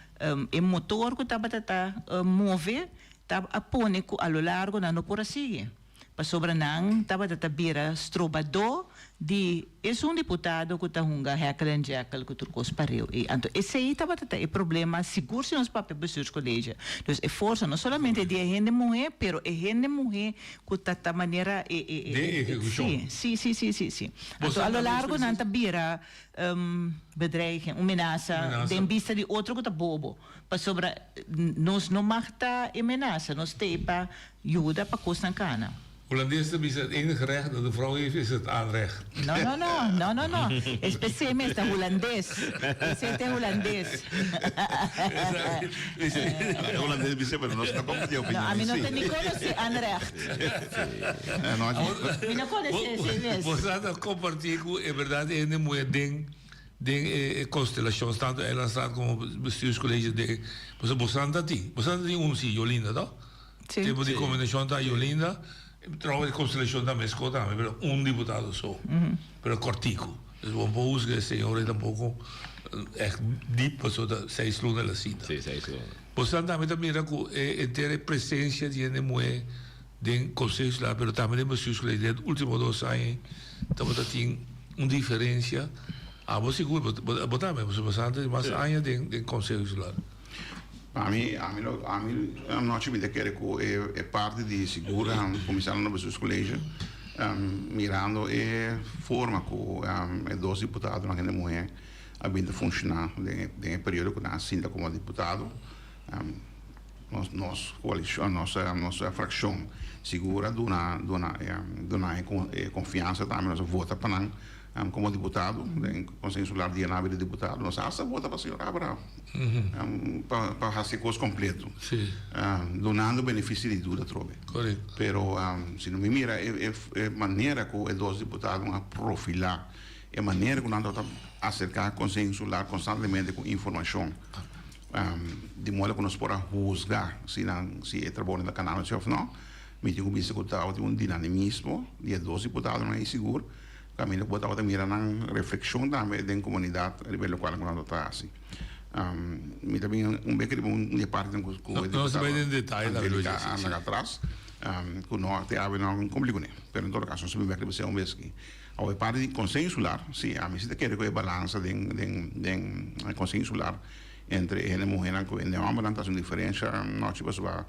E motor ku tabata ta move tab a pone ku a lo largo nan no por a sigui, pasobra nan tabata ta bira strobadó di esun diputado ku ta hunga heckle en jekyll ku tur kos pareu ei. Anto esei tabata ta e problema sigur si nos papia bestuurscollege. Dus e forsa no solamente di e hende muhé, pero e hende muhé ku ta ta manera e e Den ehekushon. Si, si, si, si, si. Anto a lo largo nan ta bira Bedreiging, un menasa den bista di otro ku ta bobo, pasobra nos no mag ta e menasa, nos ta ei pa yuda pa kosnan kana. Holandes ta bisa het enige recht dat de vrouw heeft is het aanrecht. No, no, no, no, no, no. Es p'esei mes ta Hulandes. Esei ta e Hulandes. E Hulandes bisa pero nos no komparti e opinion No, ami no ei ta si. ni konosé aanrecht. Mi no konosé esei mes. Bo sa ta kompartí ku e bèrdat e hende muhé den den e konstelashon tantu Eilandstraat komo bestuurscollege den pasobra bosan ta tin bosan ta tin un si Jolinda to? Sí. Tempu di kombinashon ta Jolinda trouwens e konstelashon ta meskos tambe pero un diputado so pero kòrtiku dus bo no por husga e señor ei tampoko ègt diep pasobra ta seis luna el a sinta. Sí, seis luna. Bosan tambe ta mira ku e henter e presensia di hende muhé den Consejo Insular pero tambe den Bestuurscollege den ultimo dos aña tabata tin un diferencia. Abo sigur bo tambe pasobra bosan ta mas aña den den Consejo Insular. Pa mi ami lo ami anochi mi ta kere ku e e parti di sigur a kuminsando na Bestuurscollege. Mirando e forma ku e dos diputadonan hende muhé a bin ta funshoná den e periodo ku nan a sinta komo diputado, nos nos koalishon, nos nos frakshon sigur a duna duna duna e konfiansa tambe, nos a vota pa nan komo diputado den Konseho Insular di Anábi di Diputado, nos hasta vota pa señor Abraham pa pa hasi e kos kompleto, dunando benefisio di duda atrobe. Pero si no mi mira e e manera ku e dos diputadonan a profilá, e manera ku nan tabata aserká Konseho Insular konstantemente ku informashon, di modo ku nos por a husga si nan si e trabounan ta kanando si òf nò, mi tin ku bisa ku tabatin un dinamismo di e dos diputadonan ei sigur. Kaminda ku bo tabata mira nan reflekshon tambe den komunidat riba e lokual ku nan ta hasi. Mi ta bin un bek riba un di e partinan ku e diputado Angelica a laga atras ku no te awe no a kumpli kuné. Pero en todo kaso nos ta bin bek riba esei un bes aki. Awe e parti di Konseho Insular, si ami si ta kere ku e balansa den den Konseho Insular entre e hende muhénan ku e hende hòmbernan ta hasi un diferensha nochi pasobra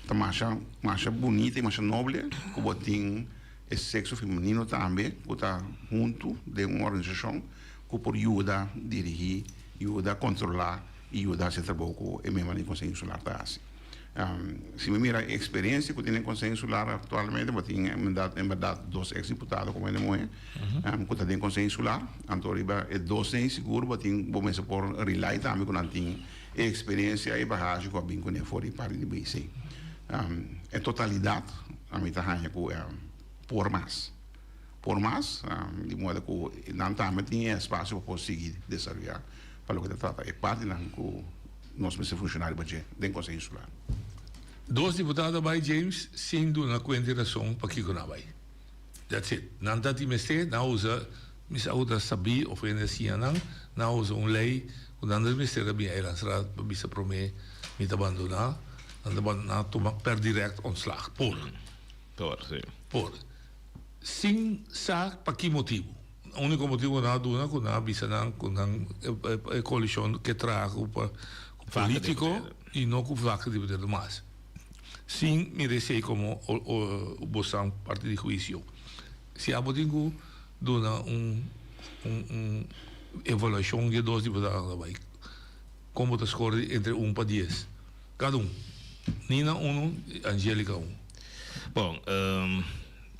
ta masha masha bunita i masha noble ku bo tin E sekso femenino tambe ku ta huntu den un organisashon ku por yuda dirigí, yuda kontrolá i yuda hasi e trabou ku e miembronan di Konseho Insular ta hasi. Si mi mira e eksperensia ku tin den Konseho Insular aktualmente, bo tin en bèrdat dos eks diputado komo hende muhé ku ta den Konseho Insular. Anto riba e dos ei sigur bo tin bo mester por rely tambe ku nan tin e eksperensia i bagashi ku a bin kuné for di parti di BC. E totalidat ami ta haña ku por mas. Por mas, di modo ku nan tambe tin e espasio pa por sigui desaroyá pa loke ta trata e partinan ku nos mester funshoná riba dje den Konseho Insular. Dos diputado a bai James sin duna kuenta i rason pakiko nan a bai. That's it. Nan ta tin mester, nan a usa, mi sa ku ta sabí of hende a siña nan, nan a usa un lei ku nan ta mester a bin Eilandsraad pa bisa promé mi ta bandoná, nan ta bandoná tuma per direct ontslag. Por. Por, sí. Por. Sin sa pa ki motibu. Úniko motibu ku nan a duna ku nan a bisa nan ku nan e koalishon ke traha ku polítiko i no ku vak di poder mas. Sin mira esei komo bosan parti di huisio. Si abo tin ku duna un un evaluashon di e dos diputadonan ta bai, kon bo ta skor di entre un pa dies? Kada un. Nina unu, Angelica un. Bon,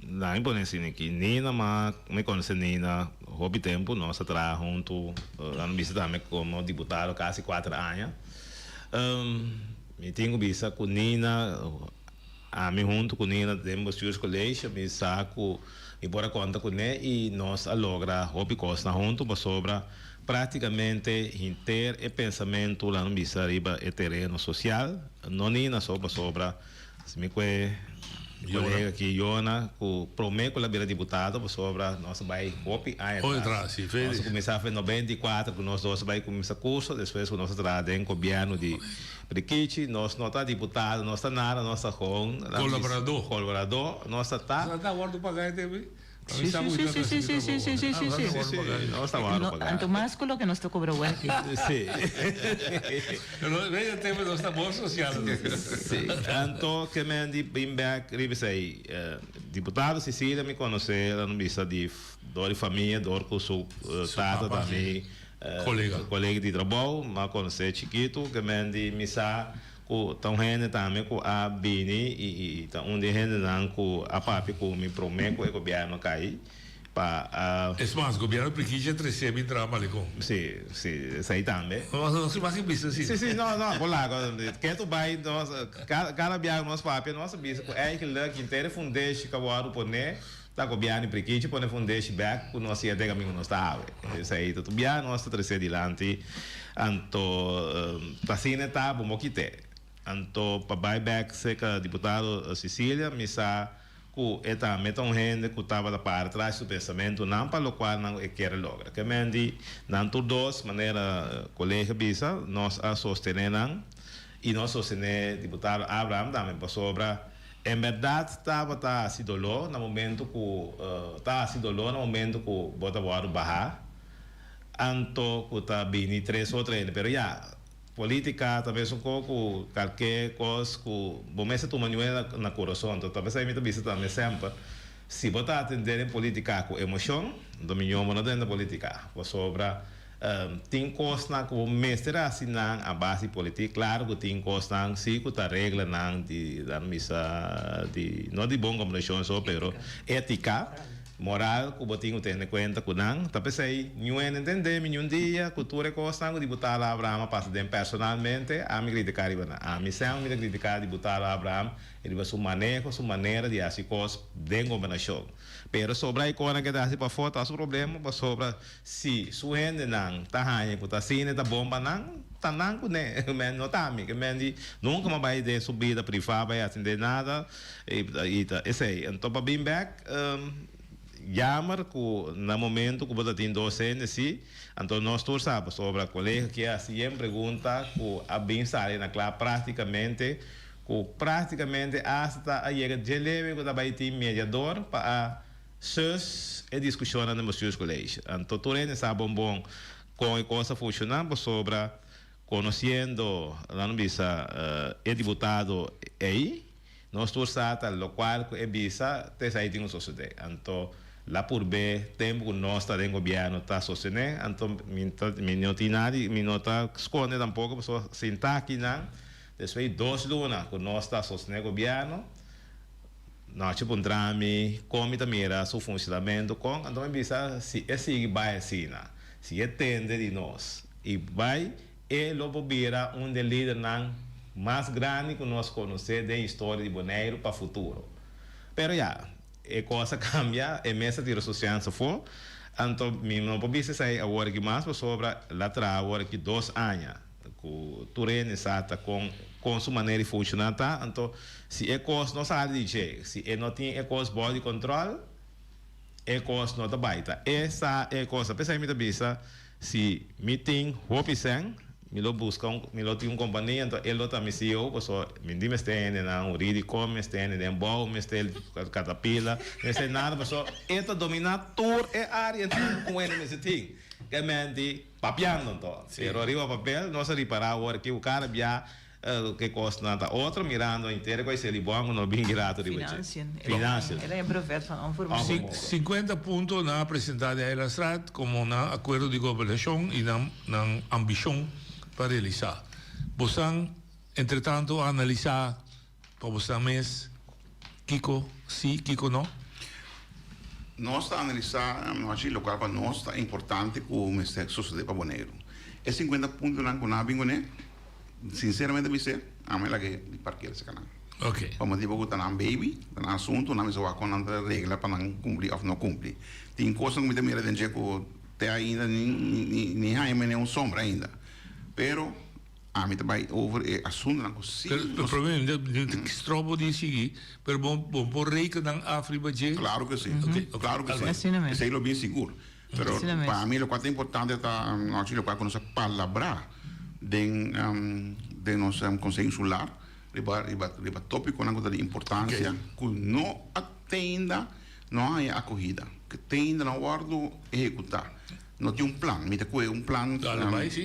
laga mi pone asina aki. Nina ma mi konosé Nina hopi tempu, nos a traha huntu, nan a bisa tambe komo diputado kasi kuater aña. Mi tin ku bisa ku Nina, ami huntu ku Nina den Bestuurscollege, mi sa ku mi por a konta kuné i nos a logra hopi kosnan huntu pasobra práktikamente henter e pensamentu laga bisa riba e tereno sosial, no Nina so pasobra si mi kue kolega aki Yona ku promé ku el a bira diputado pasobra nos a bai hopi aña atras. Nos a kuminsá fe 94 ku nos dos a bai kuminsá kurso despues ku nos a traha den gobièrnu di Prikichi. Nos no ta diputado, nos ta nada, nos ta gewoon Kolaboradó. Kolaboradó nos ta ta. Nos ta wòrdu pagá e tempu ei? Sí, sí, sí, sí, sí, sí, sí, sí, sí, sí, sí. Sí, nos ta wòrdu pagá. Anto mas ku loke nos ta kobra wèki. Sí. Pero den e tempu nos ta bon sosial. Sí. Anto ke men di bin bèk riba esei. Diputado Cecilia mi konosé, nan bisa di dor di famia, dor ku su tata ta mi kolega di trabou. Mi a konosé chikitu, ke men di mi sa ku ta un hende tambe ku a bini i ta un di e hendenan ku a papia ku mi promé ku e gobièrnu kai pa a. Es mas, gobièrnu Prikichi a tresé bin traha Malecon. Sí, sí, esei tambe. No, no si mas ke bisa si. Sí, sí, no, no, por lago. Ketu bai nos, kada biaha ku nos papia nos a bisa ku eigenlijk henter e fundeshi ku a wòrdu poné ta gobièrnu Prikichi pone fundeshi bèk ku nos yega te kaminda ku nos ta awe. Esei ta tur biaha nos ta tresé dilanti. Anto ta asina e ta, bo mo kit'é. Anto pa bai bèk serka diputado Cecilia mi sa ku e tambe ta un hende ku tabata para tras su pensamentunan pa lokual nan e kier logra. Ke men di nan tur dos, manera kolega bisa, nos a sostené nan i nos sostené diputado Abraham tambe pasobra en bèrdat tabata hasi doló na momento ku ta hasi doló na momento ku bo ta wòrdu bahá anto ku ta bini tres otro hende pero ya. Politica ta mes un co cu calke cos cu bo mester tuma niun na na curason. Enton ta pesey mi ta bisa tambe semper, si bo ta atende den politica cu emocion, enton miño bo no ta den politica. Pasobra tin cosnan cu bo mester haci nan a base di politic. Claro cu tin cosnan si cu ta reglanan di, nan bisa di, no di bon gobernacion so, pero etica. Moral ku bo tin ku tene kuenta ku nan. Ta p'esei, niun hende ntendé mi niun dia ku tur e kosnan ku diputado Abraham a pasa den personalmente, ami kritiká riba nan. Ami sèm mi ta kritiká diputado Abraham riba su maneho, su manera di hasi kos den gobernashon. Pero sobra e kosnan ku e ta hasi pafó ta su problema pasobra si su hendenan ta haña ku ta asina e ta bon pa nan, ta nan kuné. No ta ami. Ke men di nunka mi a bai den su bida privá bai atendé nada. I ta esei. Anto pa bin bek, jammer ku na momento ku bo ta tin dos hende si, anto nos tur sa pasobra kolega ki a hasi yen pregunta ku a bin sali na kla praktikamente ku praktikamente asta a yega dje leve ku ta bai tin mediador pa a sus e diskushonnan den bestuurscollege. Anto tur hende sa bon bon kon e kos a funshoná pasobra konosiendo, nan bisa, e diputado ei. Nos tur sa ta locual cu e bisa ta esai tin cu sosode. Anto la purbe tempo cu nos ta den gobierno ta sostene, anto mi ta mi no tin nada di mi no ta sconde tampoco pasobra sinta akinan despues di dos luna cu nos ta sostene gobierno nochi puntra mi con mi ta mira su funcionamento con anto mi bisa si e sigui bay asina si e tende di nos y bay E lo por bira un di e lidernan mas grandi ku nos konosé den historia di Boneiru pa futuro. Pero ya, e kos a kambia, e mes a tira su sèns afó, anto mi no por bisa esei awor aki mas pasobra el a traha awor aki dos aña ku tur hende sa ta kon kon su manera di funshoná ta, anto si e kos no sali di dje, si e no tin e kos bou di kòntròl, e kos no ta bai. Ta e sa e kos. P'esei mi ta bisa. Si mi tin hopi sèn, mi lo buska un, mi lo tin un kompania, anto e lo ta mi CEO, pasobra mi di mester hendenan hurídiko, mi mester hende den bou, mi mester katapila, mi mester nada, pasobra e ta dominá tur e áreanan ku hende mester tin. Ke menti papiando anto, pero riba papel nos a ripará awor ki ku kada bia Ke kosnan ta otro mirando inter ku a seli bon ku no bin grato riba dje. Financiën. Era e brevet van onvermogen. 50 punto nan a presenta den Eilandsraad komo nan akuerdo di gobernashon i nan nan ambishon pa realisa. Bosan entretanto a analisa pa bosan mes kiko si kiko no? Nos ta analisa nochi lokual pa nos ta importante ku mester sosode pa Boneiru. E 50 puntonan ku nan a bin kuné. Sinceramente mi se, ami lag'e di parkeer cerca nan. Ok. Pa motibo cu ta nan baby, ta nan asunto, nan mester wak con nan ta regla pa nan cumpli of no cumpli. Tin cosnan cu mi ta mira den dje cu te ainda ni ni ni haña mene un sombra ainda. Pero ami ta bay over e asuntonan cu si Pero nos. problema mi ta strobo di sigui, pero bo bo por reken nan af riba dje? Claro que si. Ok, ok. Claro que si. Asina mes. Esey lo bin sigur. Pero Asina mes. pa mi locual ta importante ta nochi locual cu nos a palabrá den den nos Conseho Insular riba riba riba topiconan cu ta di importancia cu no a teinda no a haña acogida, cu teinda no a wordo ehecuta. No tin un plan. Mi ta coge un plan di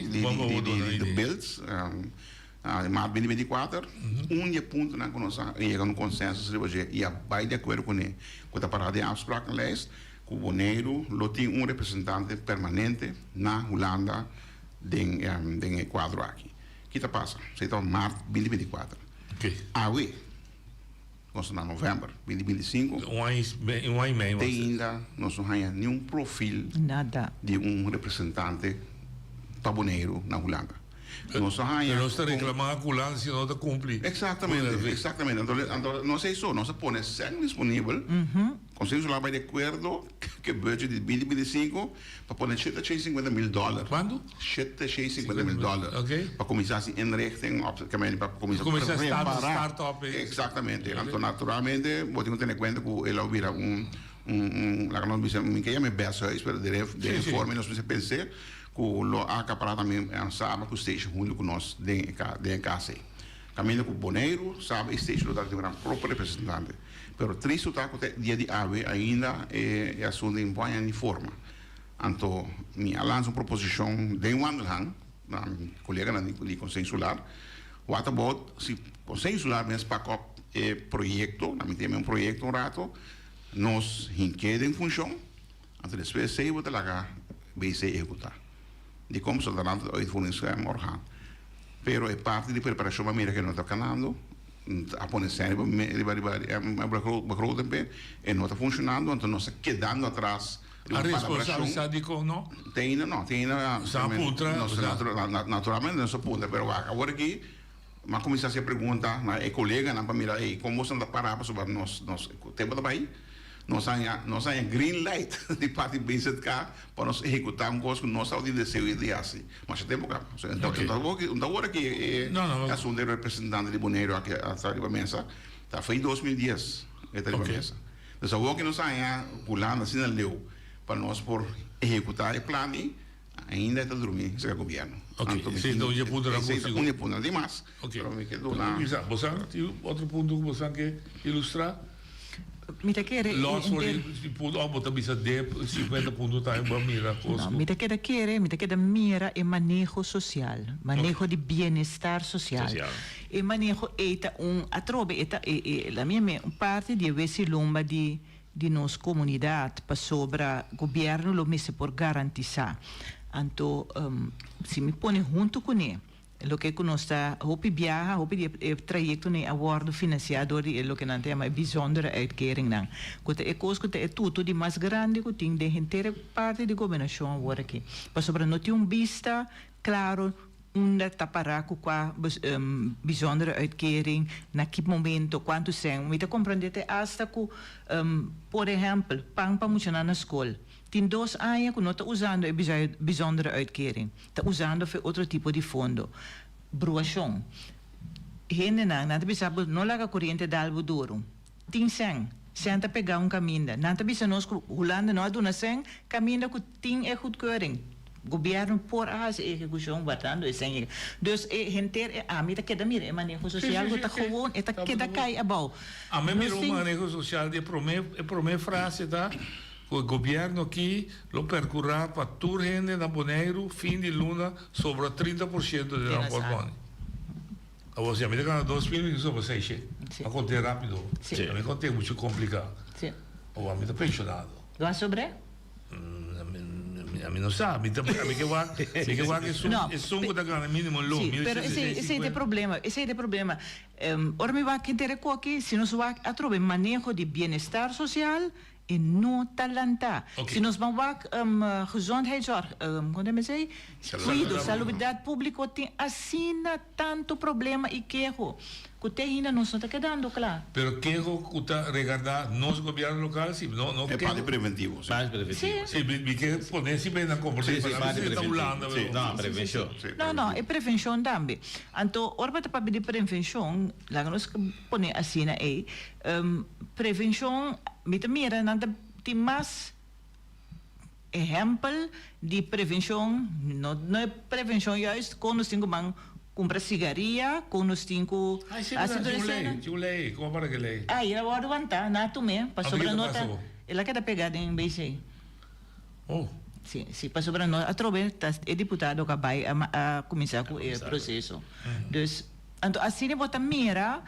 di di di bills di maart 2024, un di e puntonan cu nos a yega na un consensus riba dje y a bay di acuerdo cune cu ta para den afsprakenlijst Ku Boneiru lo tin un representante permanente na Hulanda den den e kuadro aki. Ki ta pasa? Esei ta mart 2024. Awe, nos ta na novèmber 2025, Un aña i mei te ainda nos no haña niun profil Nada. di un representante pa Boneiru na Hulanda. Nos a haña. Pero nos ta reclamá cu Hulanda si no ta cumpli. Exactamente, exactamente. Anto, anto no esei so, nos a pone sèn disponibel. Consejo Insular bai di acuerdo cu e budget di 2025 pa pone 750 mil dollar. Cuanto? 750 mil dollar. Ok. Pa cuminsa haci inrichting of pa cuminsa Cuminsa start, start up. Exactamente. Anto naturalmente bo tin cu tene cuenta cu el a bira un, un, un, laga nos bisa, mi ke yama e best huis, pero den e, den e forma nos mester pens'e cu lo a acapara tambe Saba cu Station hunto cu nos den e den e cas ey. Caminda cu Boneiru, Saba y Station lo ta tin nan propio representante. Pero tristu ta cu te dia di awe ainda e asunto den bo haña ni forma. Anto mi a lansa un proposicion den wandelhang. na mi koleganan di Konseho Insular, what about si Konseho Insular mes pak op e proyekto, na mi teme un proyekto un rato, nos hink'é den funshon, anto despues esei bo ta laga BC ehekutá. Dikon? Pasobra nan ta uitvoeringsorgaan. Pero e parti di preparashon bo a mira ke no ta kanando, a pone sèn riba riba riba begroting p'e, e no ta funshonando, anto nos ta kedando atras A responsabilisá dikon no? Te ainda no, te ainda Sa puntra, nos naturalmente nos a puntra, pero wak awor aki m'a kuminsá hasi e pregunta na e koleganan pa mira ey kon boso ta pará pasobra nos nos tempu ta bai nos haña nos haña green light di parti BZK pa nos ehekutá un kos ku nos tabatin deseo di hasi masha tempu kaba. So enton awor aki e asuntu di representante di Boneiru aki a sta riba mesa ta fei 2010 e ta riba mesa. Dus awor ke nos haña Hulanda asina leu pa nos por ehekutá e plan ei, ainda e ta drumí serka gobièrnu. Ok, esei ta un dje puntonan ku Esei ta un dje puntonan. Tin mas, pero mi ke duna. Bo sa tin otro punto ku bo sa ke ilustrá? Mi ta kere Los for di punto òf bo ta bisa de 50 punto tambe bo a mira kos No, ku. mi ta keda kere, mi ta keda mira e maneho sosial, maneho di bienestar sosial. Sosial. E maneho ei ta un, atrobe e ta e e la mi me un parti di e wesilomba di di nos komunidat pasobra gobièrnu lo mester por garantisá. Anto si mi pone huntu kuné loke ku nos ta hopi biaha, hopi di e trayektonan ei a wòrdu finansiá dor di e loke nan ta yama e bijzondere uitkeringnan ku ta e kos ku ta e tutu di mas grandi ku tin den henter e parti di gobernashon awor aki pasobra no tin un bista klaro Unda ta pará ku kua bijzondere uitkering, na ki momento, kuantu sèn. Mi ta komprendé te asta ku, por ehèmpel, pan pa muchanan na skol. Tin dos aña ku no ta usando e bijzondere uitkering, ta usando fe otro tipo di fondo. Bruashon. Hendenan, nan ta bisa bo no laga koriente dal bo duru. Tin sèn. Sèn ta pegá un kaminda. Nan ta bisa nos ku Hulanda no a duna sèn kaminda ku tin e goedkeuring. Gobièrnu por a hasi e ehekushon wardando e sèn yega. Dus e henter e ami ta keda mira e maneho sosial ku ta gewoon e ta keda kai abou. Ami mira un maneho sosial di e promé e promé frase ta ku e gobièrnu aki lo perkurá pa tur hende na Boneiru fin di luna sobra 30% di nan pòrtmòni. Awor si ami ta gana 2000 mi sobra seishe. A konté rápido. A mi konté muchu kompliká. Awor ami ta penshonado. Lo a sobr'é? Ami no sa. Mi ta mi ke wak mi ke wak esun esun ku ta gana mínimo lo Sí, pero esei esei ta e problema. Esei ta e problema. Ora mi wak henter e koki, si nos wak atrobe maneho di bienestar sosial, E no ta lantá. Si nos ban wak gezondheidszorg, kon ta mester esei? Kuido, salubridat públiko tin asina tantu problema i keho ku te ainda nos no ta kedando kla. Pero keho ku ta regardá nos gobièrnu lokal si, no no E parti preventivo, si. Parti preventivo. Si, mi ke pone si benen komprondé, Si, si, pero parti ta preventivo. Hulanda, Si, no, prevenshon. No, no, e prevenshon tambe. Anto ora bo ta papia di prevenshon, laga nos pone asina ei, Prevencion, mi ta mira nan ta tin mas ehempel di prevencion, no no e prevencion juist con nos tin cu ban cumpra cigaria, con nos tin cu Ay, si, haci pero tur tin un esena. ley, tin un ley, como para ki ley? Ay, el a wordo wanta, na tum'e, pasobra Anto no kiko ta, pasó? el a keda pega den BC. Oh. Si, si, pasobra no atrobe ta e diputado cu a bay a a cuminsa cu e proceso. Dus, anto asina bo ta mira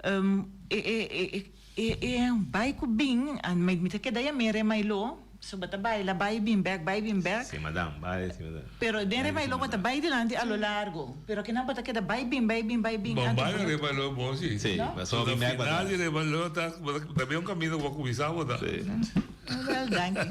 E e e e bai ku bin a mi mi ta keda yam'é Remailó so bo ta baila bai bin bèk bai bin bèk. Si madam bai si madam. Pero den Remailó bo ta bai dilanti a lo largo pero kinan bo ta keda bai bin bai bin bai bin Bon anto bai bo na Remailó bon si. Si No? pasobra bin bèk Final patras. di Remailó ta bo ta ta bin un kaminda ku bo a kuminsá bo ta. Si. Wel danki.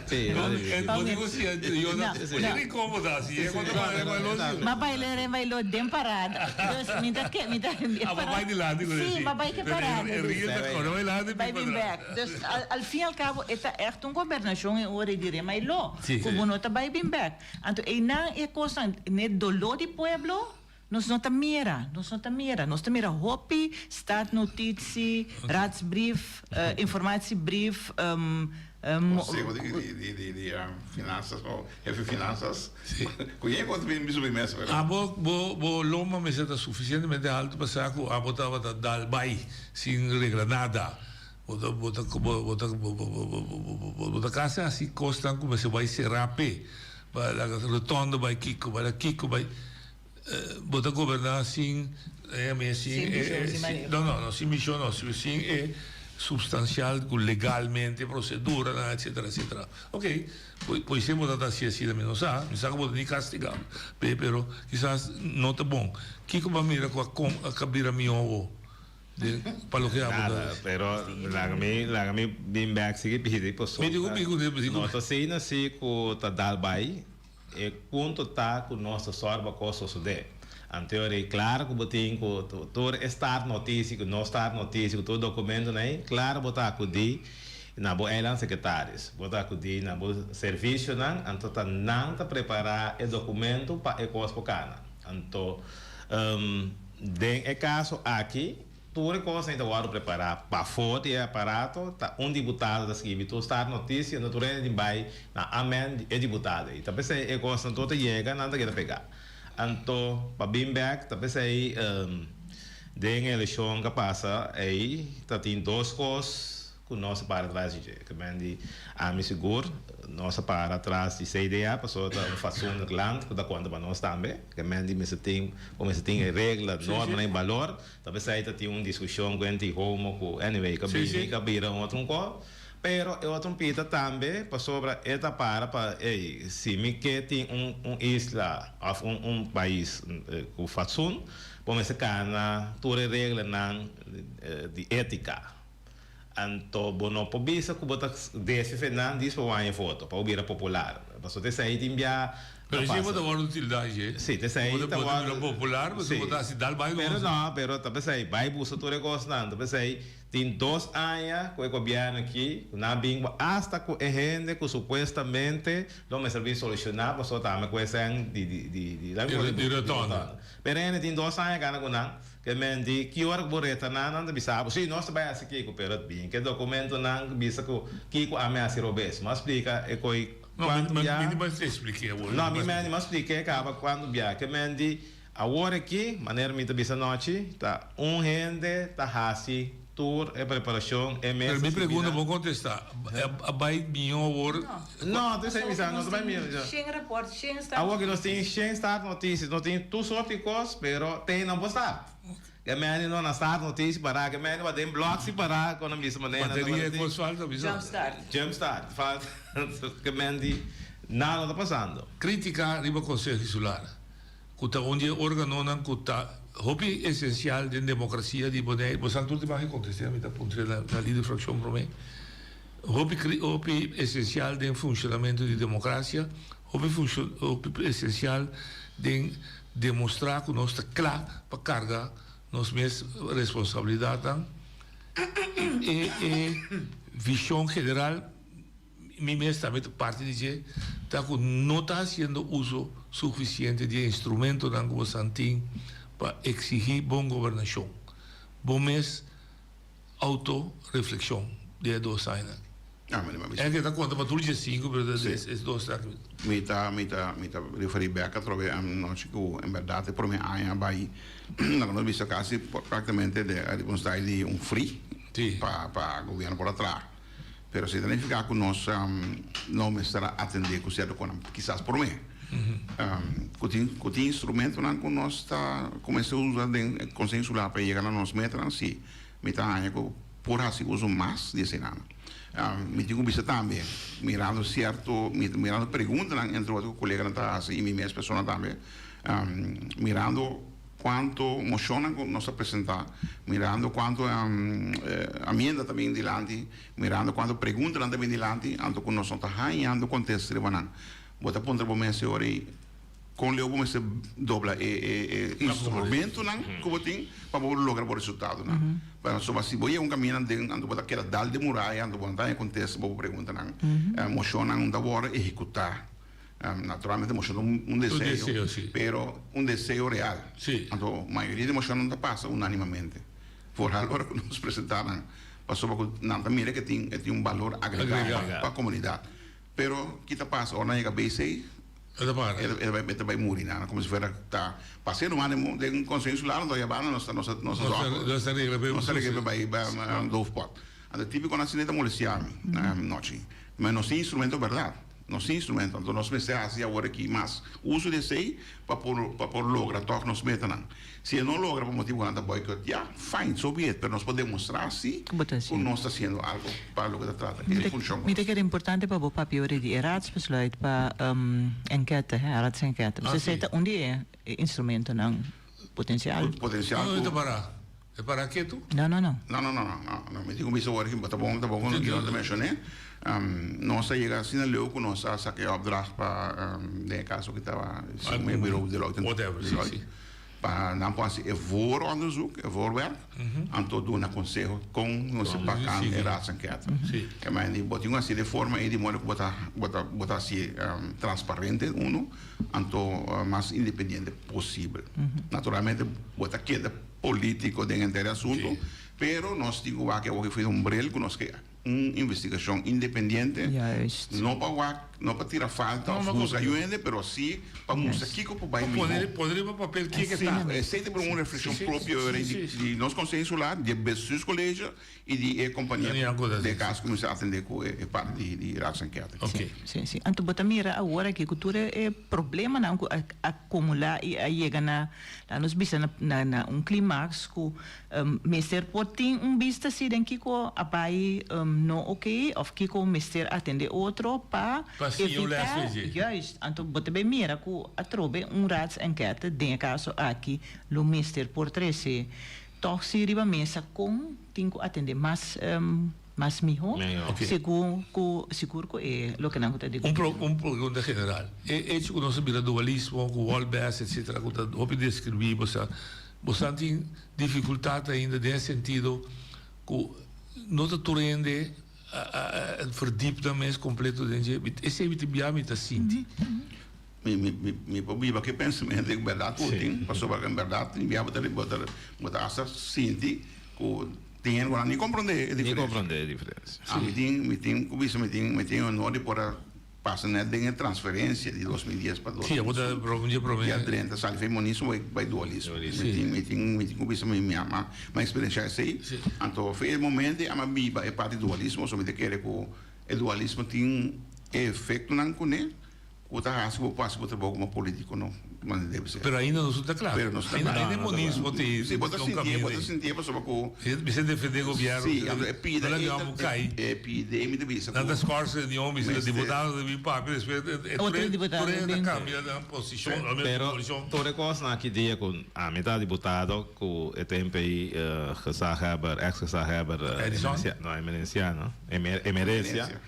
Si No no e bo tin ku siente yo No, ta bo no. tin inkomoda si e konta bai Remailó si. Ma baila Remailó den parada dus mi ta ke mi ta Ah bo bai dilanti ku Si si. ma bai ke Pero parada e dus. rio ta kore bai dilanti Bai bin bin patras. bèk dus al al fin al kabo e ta ègt un gobernashon e ora di Remailó Si. ku bo no ta bai bin bèk anto einan e kosnan ne doló di pueblo Nos no ta mira, nos no ta mira. Nos ta mira hopi startnotitie, raadsbrief, informatiebrief, Conseho di di di finanzas o hefe finanzas cu yen conta bin subi mesa pero. Abo bo bo loma mester ta suficientemente alto pa sa cu abo tabata dal bay sin regla nada. Bo ta bo ta bo ta bo ta casi haci cosnan cu mester bay cera p'e. Bai laga rotonde bai kiko bai laga kiko bai bo ta goberna sin sin e no no no sin vision no sin e substancial cu legalmente proceduranan etcetera etcetera ok poise bo ta ta haci asina mi no sa mi sa cu bo ta ni castiga pe pero kisas no ta bon kiko bo a mira cu a bira miho awo den pa loke abo ta Nada pero laga mi laga mi bin bek sigui pidi pasobra Mi di cu mi cu mi di cu no ta asina si cu ta dal bay E punto ta ku nos ta sòru pa kos sosodé. Anto rei klaro ku bo tin ku tur e start notisi ku no start notisi ku tur dokumentonan ei, klaro bo ta akudí na bo eilandsekretaris, bo ta akudí na bo servisionan, anto ta nan ta prepará e dokumento pa e kos por kana. Anto den e kaso aki. Tur e kosnan ta wòrdu prepará pafó di e aparato, ta un diputado ta skibi tur start notisia, no tur hende tin bai na amen di e diputado ei. Ta p'esei e kosnan tur ta yega, nan ta keda pegá. Anto pa bin bèk, ta p'esei den e elekshon ku a pasa ei ta tin dos kos ku nos a para tras di dje. Ke men di ami sigur nos a para tras di CDA pasobra ta un fatsoenlijk land ku ta konta pa nos tambe. Ke men di mester tin, bo mester tin e regla, normanan i balor. Ta p'esei ta tin un diskushon ku hende homo ku anyway ka bini ka bira un otro un kos. Pero e otro un pita tambe pasobra e ta para pa ey si mi ke tin un un isla òf un un pais ku fatsoen bo mester kana tur e reglanan di étika. Anto bo no por bisa ku bo ta desi Fernandis pa waña voto, pa bo bira popular. Pasobra esei tin bia ta pasa. Pero esei bo ta wòrdu tilda dje. Si, esei ta wòrdu. Bo ta bira popular, pasobra bo ta hasi dal bai Pero no, pero ta p'esei bai buska tur e kosnan. Ta p'esei tin dos aña ku e gobièrnu aki, ku nan a bin ku asta ku e hende ku supuestamente lo mester bin solushoná pasobra tambe ku esei di di di di rotonda. Pero e hende tin dos aña gana ku nan. Ke men di, Ki ora ku bo reta nan, nan ta bisa bo, Sí, nos ta bai hasi kiko, pero bin ke dokumentonan ku bisa ku kiko ami hasi robes. Mi a splika e koi kuantu bia. No, mi no splike awor. No, mi men di, mi a splike kaba kuantu bia. Ke men di, Awor aki, manera mi ta bisa anochi, ta un hende ta hasi tur e preparashon, e mes Pero ta mi skibi pregunta nan. bo kontesta, a bai mihó awor? No, ta esei mi sa, no ta bai mihó. Shen raport, shen start. Awor ki nos tin shen start noticias, nos tin tur soort di kos, pero te nan por start. Ke meni no na start noticia para, ke meni ba den blog si para, kon nan bisa manera nan Bateria tabata e tin. kos falta bisa. Jump start. Jump start, falta, ke meni di nada no ta pasando. Kritika riba Konseho Insular. Ku ta un di e organonan ku ta hopi esensial den demokrasia di Boneiru. Bo san tur di baha e kontest'é, mi ta puntr'é na lider frakshon promé. Hopi kri hopi esensial den funshonamentu di demokrasia, hopi funshon hopi esensial den demostrá ku nos ta kla pa karga nos mes responsabilidatnan. E e vishon general. Mi mes tambe ta parti di dje, ta ku no ta hasiendo uso sufisiente di e instrumentonan ku bosan tin pa eksigí bon gobernashon. Bo mes outo reflekshon di e dos añanan aki. E ke ta konta pa tur dje sinku pero ta e dos aki. Mi ta mi ta mi ta referí bèk atrobe anochi ku en bèrdat e promé aña a bai laga nos bisa kasi praktikamente de riba un style di un free pa pa gobièrnu por a traha. Pero si ta nifiká ku nos no mester a atendé ku sierto konan, kisas promé. Ku tin ku tin instrumentonan ku nos ta kuminsá usa den e Konseho Insular pa yega na nos metanan, sí, mi ta haña ku por hasi uso mas di esenan. Mi tin ku bisa tambe, mirando sierto, mirando preguntanan entre otro ku koleganan ta hasi i mi mes persona tambe, mirando. Cuanto mocionnan cu nos a presenta, mirando cuanto amienda ta bin dilanti, mirando cuanto preguntanan ta bin dilanti, anto cu nos no ta hañando contesta riba nan. Bo ta puntra bo mes e ora ei, con leu bo mester dobla e instrumentonan cu bo tin pa bo logra bo resultadonan. Pasobra si bo yega un caminda den, anto bo ta keda dal den muraya, anto bo no ta haña contesta pa bo preguntanan. Mocionnan no ta worde ehecuta. Naturalmente emocion ta un deseo, pero un deseo real. Anto mayoria di emocionnan ta pasa unanimamente. Vooral ora cu nos presenta nan, pasobra cu nan ta mira cu e tin un balor agrega pa comunidad. Pero ki ta pasa ora nan yega BC, e ta bay muri nan, como si fuera ta pasa nomás den un conseho insular, anto ayabanda nos ta nos ta regla pa bay doofpot. Anto tipico nan asina ta molestia mi nochi. Ma nos tin instrumento berdad. Nos tin instrumento, anto nos mester hasi awor aki mas uso di esei pa por pa por logra tòg nos metanan. Si e no logra pa motibu ku nan ta boycott, ya, fine, so be it, pero nos por demostrá si ku nos ta hasiendo algu pa loke ta trata e funshon ku Mi ta nos. kere importante pa bo papia ora di e raadsbesluit pa enkete, hè, raadsenkete. Ah, Pasobra esei si. ta un di e instrumentonan potensial. Potensial No, no ku. ta pará. E para ketu? No, no, no. No, no, no, no, no, no. Mi tin ku bisa awor aki, ta bon, ta bon ku no ta menshoné. Nos a yega asina leu ku nos a saka e opdracht pa den e kaso ku taba segun e bureau Deloitte, Whatever, si, Deloitte, si. pa nan por hasi e vooronderzoek, e voorwerk, anto duna konseho kon nos ta pakan e raadsenquête. Si. Ke men di bo tin ku hasi de forma ei di modo ku bo ta bo ta bo ta hasi transparente uno, anto mas independiente posibel. Naturalmente bo ta keda político den henter e asunto, pero nos tin cu wak awor ki un bril cu nos ke un investigacion independiente, no pa wak, no pa tira falta of huzga yu hende, pero si pa mustra kico por bay miho. Pone riba papel kico ta. Esey ta por un reflexion propio di nos Consejo Insular, di e Bestuurscollege y di e compania de cas cu mester atende cu e parti di Raadsenquête. Si, si, si. Anto bo ta mira awor aki cu tur e problemanan cu a acumula y a yega na, laat nos bisa, na na un climax cu mester por tin un bista si den kico a bay no ok of kico mester atende otro pa Pa siña un les evita, fe dje. juist. Anto bo ta bay mira cu atrobe un raadsenquête den e caso aki lo mester por trece Tòg si riba mesa kon tin ku atendé mas mas mihó segun ku sigur ku e loke nan ku ta di Un gobièrnu. un pregunta general. E hecho ku nos a bira dualismo ku Wolbes etcetera ku ta hopi deskribí bo sa bo sa tin difikultat ainda den e sentido ku no ta tur hende a a verdiep nan mes kompleto den dje. Esei mi ta bia mi ta sinti. Mi, mi, mi, mi por biba ku e pensamentu di ku bèrdat ku tin, pasobra ku en bèrdat tin bia bo ta, bo ta, bo ta hasta sinti ku tin hende ku nan ni komprondé e Ni diferensia. komprondé e diferensia. Ah, mi tin, mi tin ku bisa mi tin, mi tin e honor di por a pasa nèt den e transferensia di 2010 pa Sí, abo ta 2021. dje promé. Di a drenta sali fen monismo bai, bai dualismo. Mi Sí. tin, mi tin, mi tin ku bisa mi, mi a, mi a eksperensiá esei. Sí. Anto fe e momento ei a mi a biba e parti dualismo, so mi ta kere ku e dualismo tin e efektonan kuné. Ku ta hasi bo pasa bo trabou komo politiko no manera debe ser. Pero ainda nos no ta kla. Pero nos ta kla. Ainda e monismo te Si bo ta sintié, bo ta sintié pasobra ku. Mester defendé gobièrnu. Si, anto e pida No laga amo kai. E pida e mi ta bisa ku. Nan ta skòrs reunion bisa e diputado ta bin papia despues e tur hende ta kambia nan posishon. Pero tur e kosnan aki dia ku ami ta diputado ku e tempu ei gezaghebber ex gezaghebber Edison? No Emerenciano Emerencia.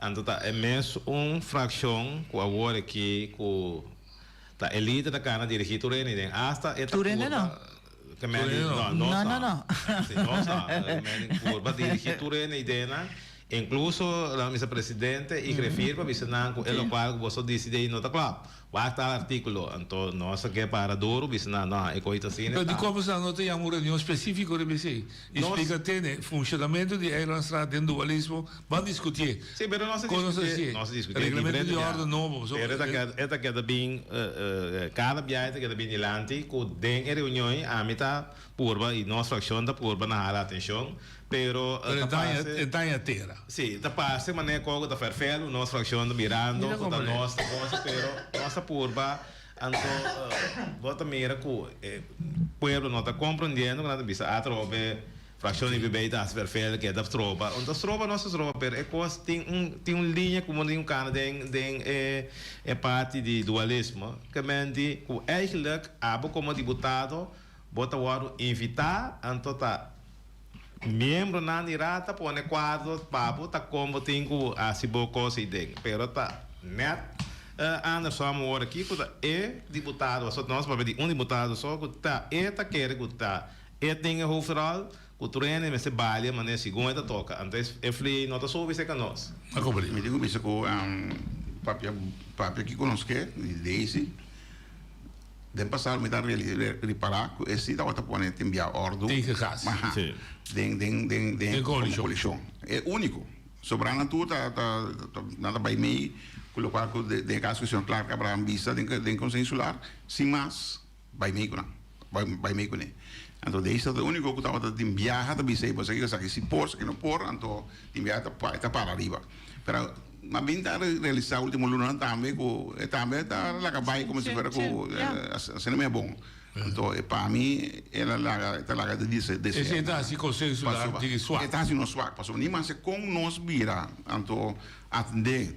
Anto ta e mes un frakshon ku awor aki ku ta e lider ta kana dirigí tur hende den asta e ta Tur hende no. purba ke men di no nos No, no, no. Si nos no ke men di purba dirigí tur hende ideanan inkluso nan bisa presidente i grefir pa bisa nan ku e lokual ku boso disidí no ta klòp. Wak tal artíkulo, anto nos a ke para duru bisa nan, no, e koe ta asina Pero ta. dikon boso no ta yama un reunion spesífiko riba esei i Nos. splika tene funshonamentu di eilandsraad den dualismo? Ban diskutié. Sí, pero nos a Kon nos a diskutié, hasié? nos a diskutié Reglamento diferente di bia. órden nobo, pasobra Pero e ta keda, e ta keda bin, kada bia e ta keda bin dilanti ku den e reunion ei ami ta purba i nos frakshon ta purba na hala atenshon, pero Pero ta e daña, parse. e daña tera. Sí, ta parse manera koko ta ferfelu, nos frakshon ta mirando Mira ku ta como nos ta gosa, pero nos ta purba, anto bo ta mira ku e pueblo no ta komprondiendo ku nan ta bisa atrobe frakshon di VB ta hasi ferfelu ke ta stroba. Un ta stroba nos ta stroba, pero e kos tin un tin un liña ku bo tin ku kana den den e e parti di dualismo, ke men di ku eigenlijk abo komo diputado bo ta wòrdu invitá anto ta Miembronan di ra ta pone cuadro pa bo ta con bo tin cu haci bo cos ey den. Pero ta net Anderson awor aki cu ta e diputado, pasobra nos papia di un diputado so, cu ta e ta kere cu ta e tin e hoofdrol, cu tur hende mester balia manera segun e ta toca. Anto e fli no ta subi cerca nos. Mi tin cu bisa cu papia papia kico nos ke di Daisy. Den pasado mi ta ripará ku e si tabata pone tin bia òrdu Tegengas. Aha. Sí. Den den den den Den koalishon. koalishon. E úniko. Sobrá nan tur ta ta nan ta bai mei ku lokual ku den e kaso ku señor Clark Abraham bisa den den Konseho Insular sin mas bai mei ku nan. Bai bai mei kuné. Anto Deis tabata e úniko ku tabata tin biaha ta bisa ei bo esaki esaki si por esaki no por anto tin biaha ta ta para ariba. Pero. m'a bin ta realisá último lunanan tambe ku e tambe ta laga bai komo si fuera ku asina mi a bon. Anto e pa mi el a laga e ta laga di dise desea. Esei ta hasi Konseho Insular diki swak. E ta hasi nos swak pasobra ni mas kon nos bira anto atendé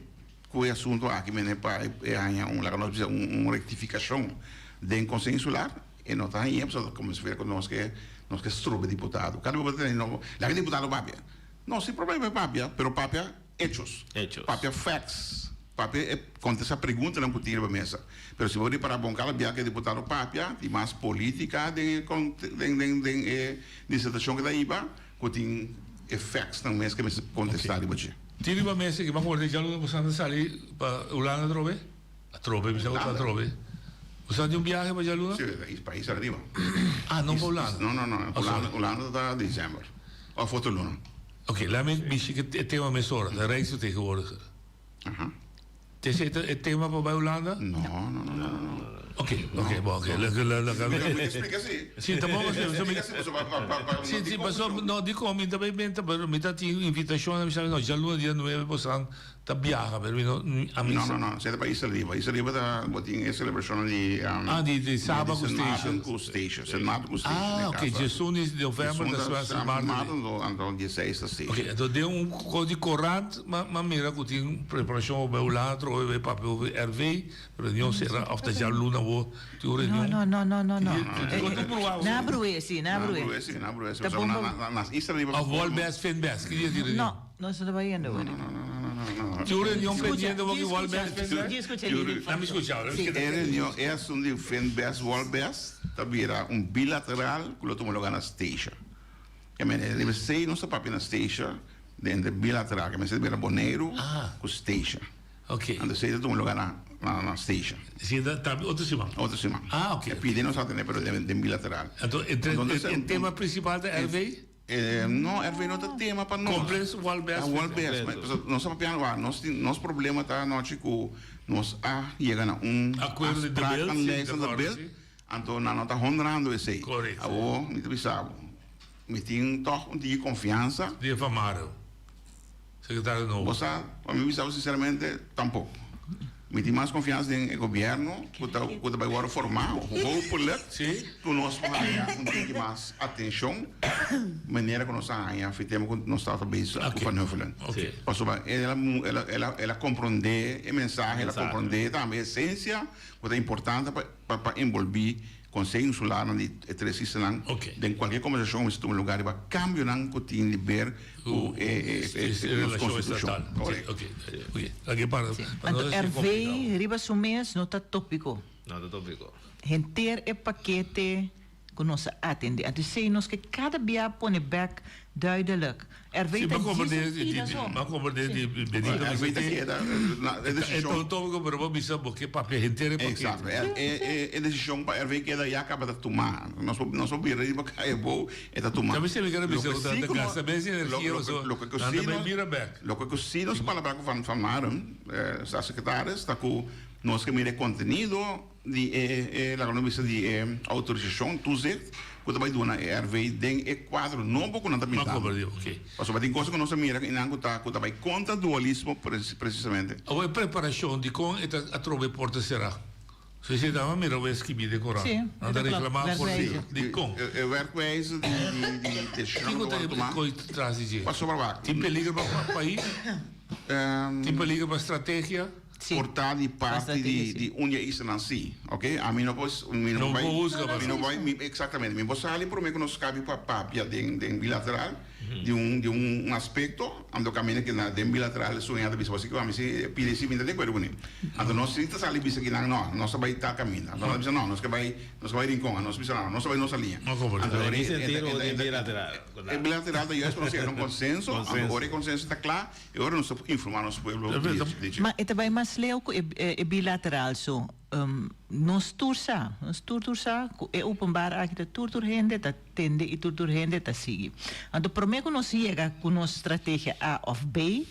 ku e asunto aki mene pa e haña un laga nos bisa un rektifikashon den Konseho Insular e no ta hañ'é pasobra komo si fuera ku nos ke nos ke strobe diputado. Kada bes bo ta tende no laga diputado papia. No sin problema e papia pero papia Hechos. Hechos. Papia facts. Papia e contesta preguntanan cu tin riba mesa. Pero si bo ripara bon cada bia cu e diputado papia tin mas politica den e den den den e disertacion cu ta hiba cu tin e factsnan mes cu e mester contesta riba dje. Tin riba mesa ki bo a corda djaluna bo santa sali pa Hulanda atrobe? Atrobe mi sa cu ta atrobe. Bo sa di un biahe pa djaluna? Si, pais ariba. Ah, no pa Hulanda? No, no, no. Hulanda ta december of otro luna. Ok, laat mi bishi ke e tema mesora, de Rijksvertegenwoordiger. Aha. Esei ta e tema pa bai Hulanda? No, no, no, no, no. Ok, ok, bon, ok. Mi ta explica si. Si, ta bon pa explica si, pasobra pa, pa, pa, Si, si, pasobra, no, dikon mi ta bai benta, pero mi ta tin invitashon, mi sa, no, djaluna dia nuebe bosan ta biaha, pero mi no, a mi No, no, no, esei ta pa Isla Riba. Isla Riba ta, bo tin e celebracion di, Ah, di, di Saba ku Sint Maarten ku Statia. Sint Maarten ku Statia. Ah, ok, diesun di november ta Sint Maarten. Maarten, anto dieseis ta Statia. Ok, anto den un kos di korant, ma, ma mira ku tin preparashon pa bai Hulanda atrobe bai papia over RV, reunion sera òf ta djaluna bo tin un reunion. No, no, no, no, no. Na Brué, si, na Brué. Na Brué, si, na Brué. Ta bon pa. Na Isla Riba. Òf Wolbest, Finbest, ki dia tin reunion? No. Nos no ta bayendo awor. Tin un reunion pendiente bo ki Wolbest Finbest? Lami scucha, lami scucha. E reunion, e asunto di Finbest Wolbest ta bira un bilateral cu lo tuma lugar na Statia. Ke men e riba esey nos ta papia na Statia den e bilateral, ke men esey ta bira Boneiru cu Statia. Ok. Anto esey ta tuma lugar na na Statia. Si ta tambe otro siman? Otro siman. Ah, ok. E pidi nos a tene pero den bilateral. Anto e tema principal ta RV? No, RV no ta tema pa nos. Complex Walbest. Ta Walbest. Pasobra nos ta papiando wak, nos tin, nos problema ta anochi ku nos a yega na un Akuerdo di afsprak beeld, aan si, lijst de aan de acuerdo, beeld. si. Anto nan no ta honrando esei. Correcto. Awor mi ta bisa bo, mi tin tòg un tiki konfiansa. Di e Van Marel, secretario nobo. Bo sa, pa mi bisa bo sinceramente, tampoco. Mi tin mas confiansa den e gobierno cu ta cu ta bay wordo forma, hopelijk cu nos por haya un tiki mas atencion manera cu nos a haya fi tempo cu nos tabata bezig cu Van Huffelen. Pasobra el a el a el a comprende e mensahe, el a comprende tambe e esencia cu ta importante pa pa envolvi Conseho Insularnan di e tres islanan den cualkier conversacion mester tuma lugar riba cambionan cu tin di ber cu e nos constitucion. Correcto. Anto RV riba su mes no ta topico. No ta topico. Henter e pakete cu nos a atende. Anto esey nos ke cada bia pone bek duidelijk. RV ta djis un pida so. M'a comprende di Benito RV ta keda na e decision. E ta un topico pero bo bisa bo ke papia henter e pakete. Exacto. E decision pa RV keda ya caba ta tuma. Nos por bira riba caya bo e ta tuma. Tambe si mi kere bisa ku ta gasta mes energia paso nan ta bai bira bek. Loke ku si nos palabra ku Van Marum, staatssecretaris, ta ku nos ke mira e contenido di e e laga nos bisa di e autorisashon, toezicht, ku ta bai duna e RV den e kuadro nobo ku nan ta pintando. Pasobra tin cosa ku nos a mira einan ku ta ku ta bai kontra dualismo presisamente. Awor e preparashon dikon e ta atrobe porta será? So esei ta mira wes skibi den koran. Nan ta reklamá por dikon. E werkwijze di di di desishon ku ta wòrdu tumá. Kiko ta e koi tras di dje? Pasobra wak. Tin peligro pa pais? Tin peligro pa strategia? Por ta di parti di di un di e islanan si, ok? Ami no por mi no por bai mi no bai mi exactamente mi por sali prome ku nos kabi pa papia den den bilateral di un di un aspecto anto kaminda ke na den bilateral esun ya ta bisa pasobra ami si e pidi si mi ta di akuerdo kuné anto nos si ta sali bisa kinan no nos ta bai tal kaminda anto nos ta bisa no nos ke bai nos ke bai Rincon nos bisa no nos ta bai nos alinea anto e bilateral ta juist pa nos yega na un consenso anto ora e consenso ta kla. E ora nos ta informá nos pueblo di dje. Ma e ta bai mas leu ku e bilateral so. Nos tur sa, nos tur tur sa ku e openbaar aki ta tur tur hende ta tende i tur tur hende ta sigui. Anto promé ku nos yega ku nos strategia A òf B,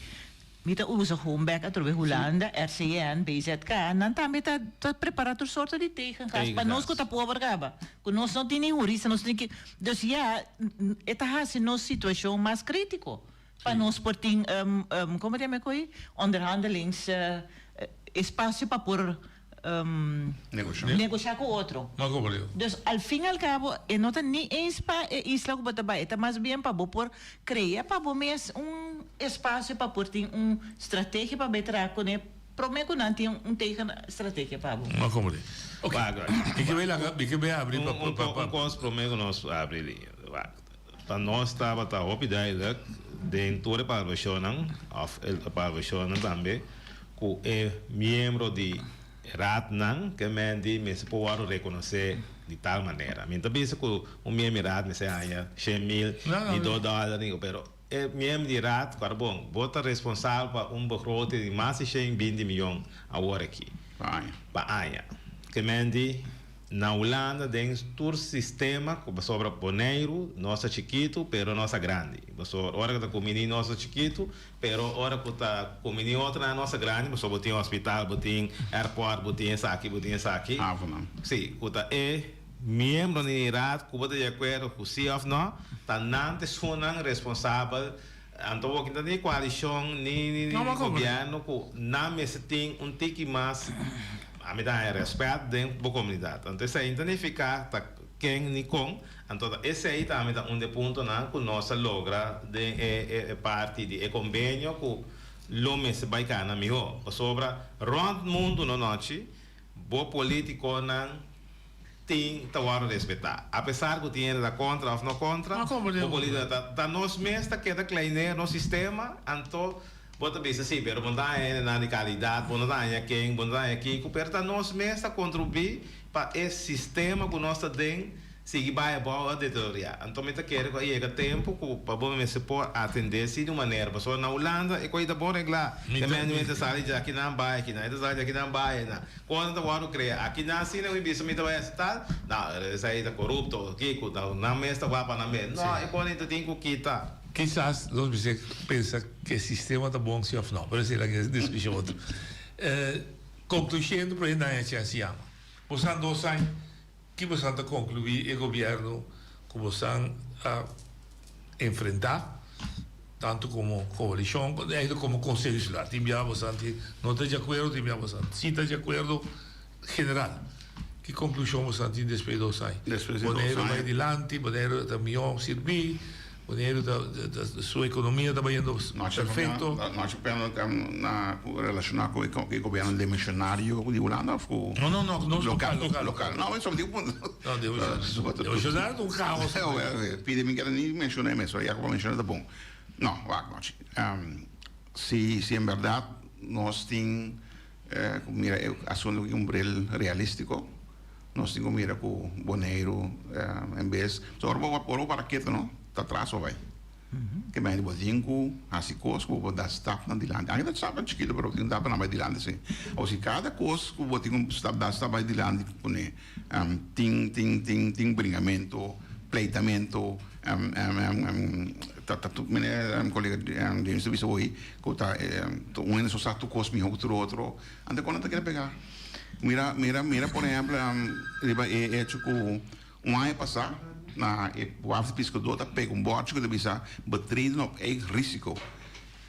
mi ta usa gewoon bèk atrobe Hulanda, RCN, BZK, nan tambe ta ta prepará tur sorto di tegengas pa nos ku ta pober kaba, ku nos no tin ni hurista, nos no tin ki, dus ya e ta hasi nos situashon mas krítiko. Pa nos por tin, como ta yama e koe? Onderhandelings espacio pa por negosha cu otro. Dus al fin y al cabo e no ta ni eens pa e isla cu bo ta bay, e ta mas bien pa bo por crea pa bo mes un espacio pa por tin un strategia pa bay traha cune prome cu nan tin un tegen strategia pa bo. Ma como di? Ok. Mi ke bay laga, mi ke bay abri pa, pa, pa. Un cos prome cu nos abri di. Pa nos tabata hopi duidelijk den tur e palabrashonnan, òf e palabrashonnan tambe, ku e miembro di raadnan ke men di mester por wòrdu rekonosé di tal manera. Mi no ta bisa ku un miembro di raad mester haña 100,000 ni dos dòler ni pero e miembro di raad ku bon, bo ta responsabel pa un begroting di mas di 120 miyon awor aki. Pa aña. Pa aña. Ke men di. Na Hulanda den tur sistema ku pasobra Boneiru nos ta chikitu pero nos ta grandi. Pasobra ora ku ta kumini nos ta chikitu pero ora ku ta kumini otronan nos ta grandi pasobra bo tin hospital, bo tin airport, bo tin esaki, bo tin esaki. Havennan. Si, ku ta e miembronan di raad ku bo ta di akuerdo ku si òf no, ta nan ta esunnan responsabel. Anto bo no ta ni koalishon ni gobièrnu ku nan mester tin un tiki mas ami ta haña rèspèt den bo komunidat. Anto esei no ta nifiká ta ken ni kon. Anto ta esei tambe ta un di e puntonan ku nos a logra den e parti di e kombenio ku lo mester bai kana mihó. Pasobra rònt mundu no nochi bo politikonan tin ta wòrdu respetá. Apesar ku tin hende ta kontra òf no kontra, bo polítika ta ta nos mes ta keda kleineer nos sistema, anto bo ta bisa sí, pero bo no ta haña hendenan di kalidat, bo no ta haña ken, bo no ta haña kiko, pero ta nos mes ta kontribuí pa e sistema ku nos ta den sigui bai abou a deteriorá. Anto mi ta kere ku a yega tempu ku pa bo mester por atendé si di un manera, pasobra na Hulanda e kos ta bon reglá. E mèndemen ta sali djaki nan bai akinan, e ta sali djaki nan bai akinan. Kon ta wòrdu krea? Aki nan asina mi bisa mi ta bai hasi tal, no, esei ta korupto, kiko, nan mes ta wak pa nan mes. No, e kon ta tin ku kita. Kisas nos mester pensa ku e sistema ta bon si òf no, pero esei ta ke diskushon otro. Konklushendo por e nan e chèns yama. Bosan dos aña, ki bosan ta konkluí e gobièrnu ku bosan a enfrentá? Tantu komo koalishon, eigenlijk komo Konseho Insular. Tin bia bosan tin no ta di akuerdo, tin bia bosan si ta di akuerdo general. Ki konklushon bosan tin despues di dos aña? Despues di dos Boneiru aña. bai dilanti, Boneiru ta mihó sirbí, Boneiru ta su ekonomia ta bayendo perfekto. No pena na relashoná ku e gobièrnu demisionario di Hulanda òf ku No, no, no, no, lokal? Lokal. Lokal. No, esaki un punto. No, demisionario ta un kaos. Pidi mi kere ni menshoná e mes, ya ku bo menshoná ta bon. No, wak nochi. Si si en bèrdat nos tin ku mira e asuntu ku un bril realístiko, nos tin ku mira ku Boneiru en bes, so ora bo ora bo para ketu no, ta atras bo bai. Ke mei bo tin ku hasi kos ku bo por da stapnan dilanti. Anke ta stapnan chikitu pero bo tin ku da pa nan bai dilanti si. Awor si kada kos ku bo tin ku stap da stap bai dilanti kuné tin tin tin tin bringamentu, pleitamentu, ta ta tur manera mi kolega James ta bisa hoy ku ta un hende so sa tur kos mihó ku tur otro anto kon nan ta keda pegá. Mira mira mira por ehèmpel riba e echo ku un aña pasá na e waf di piskadó ta pega un bòrchi ku ta bisa betreden op eigen risico.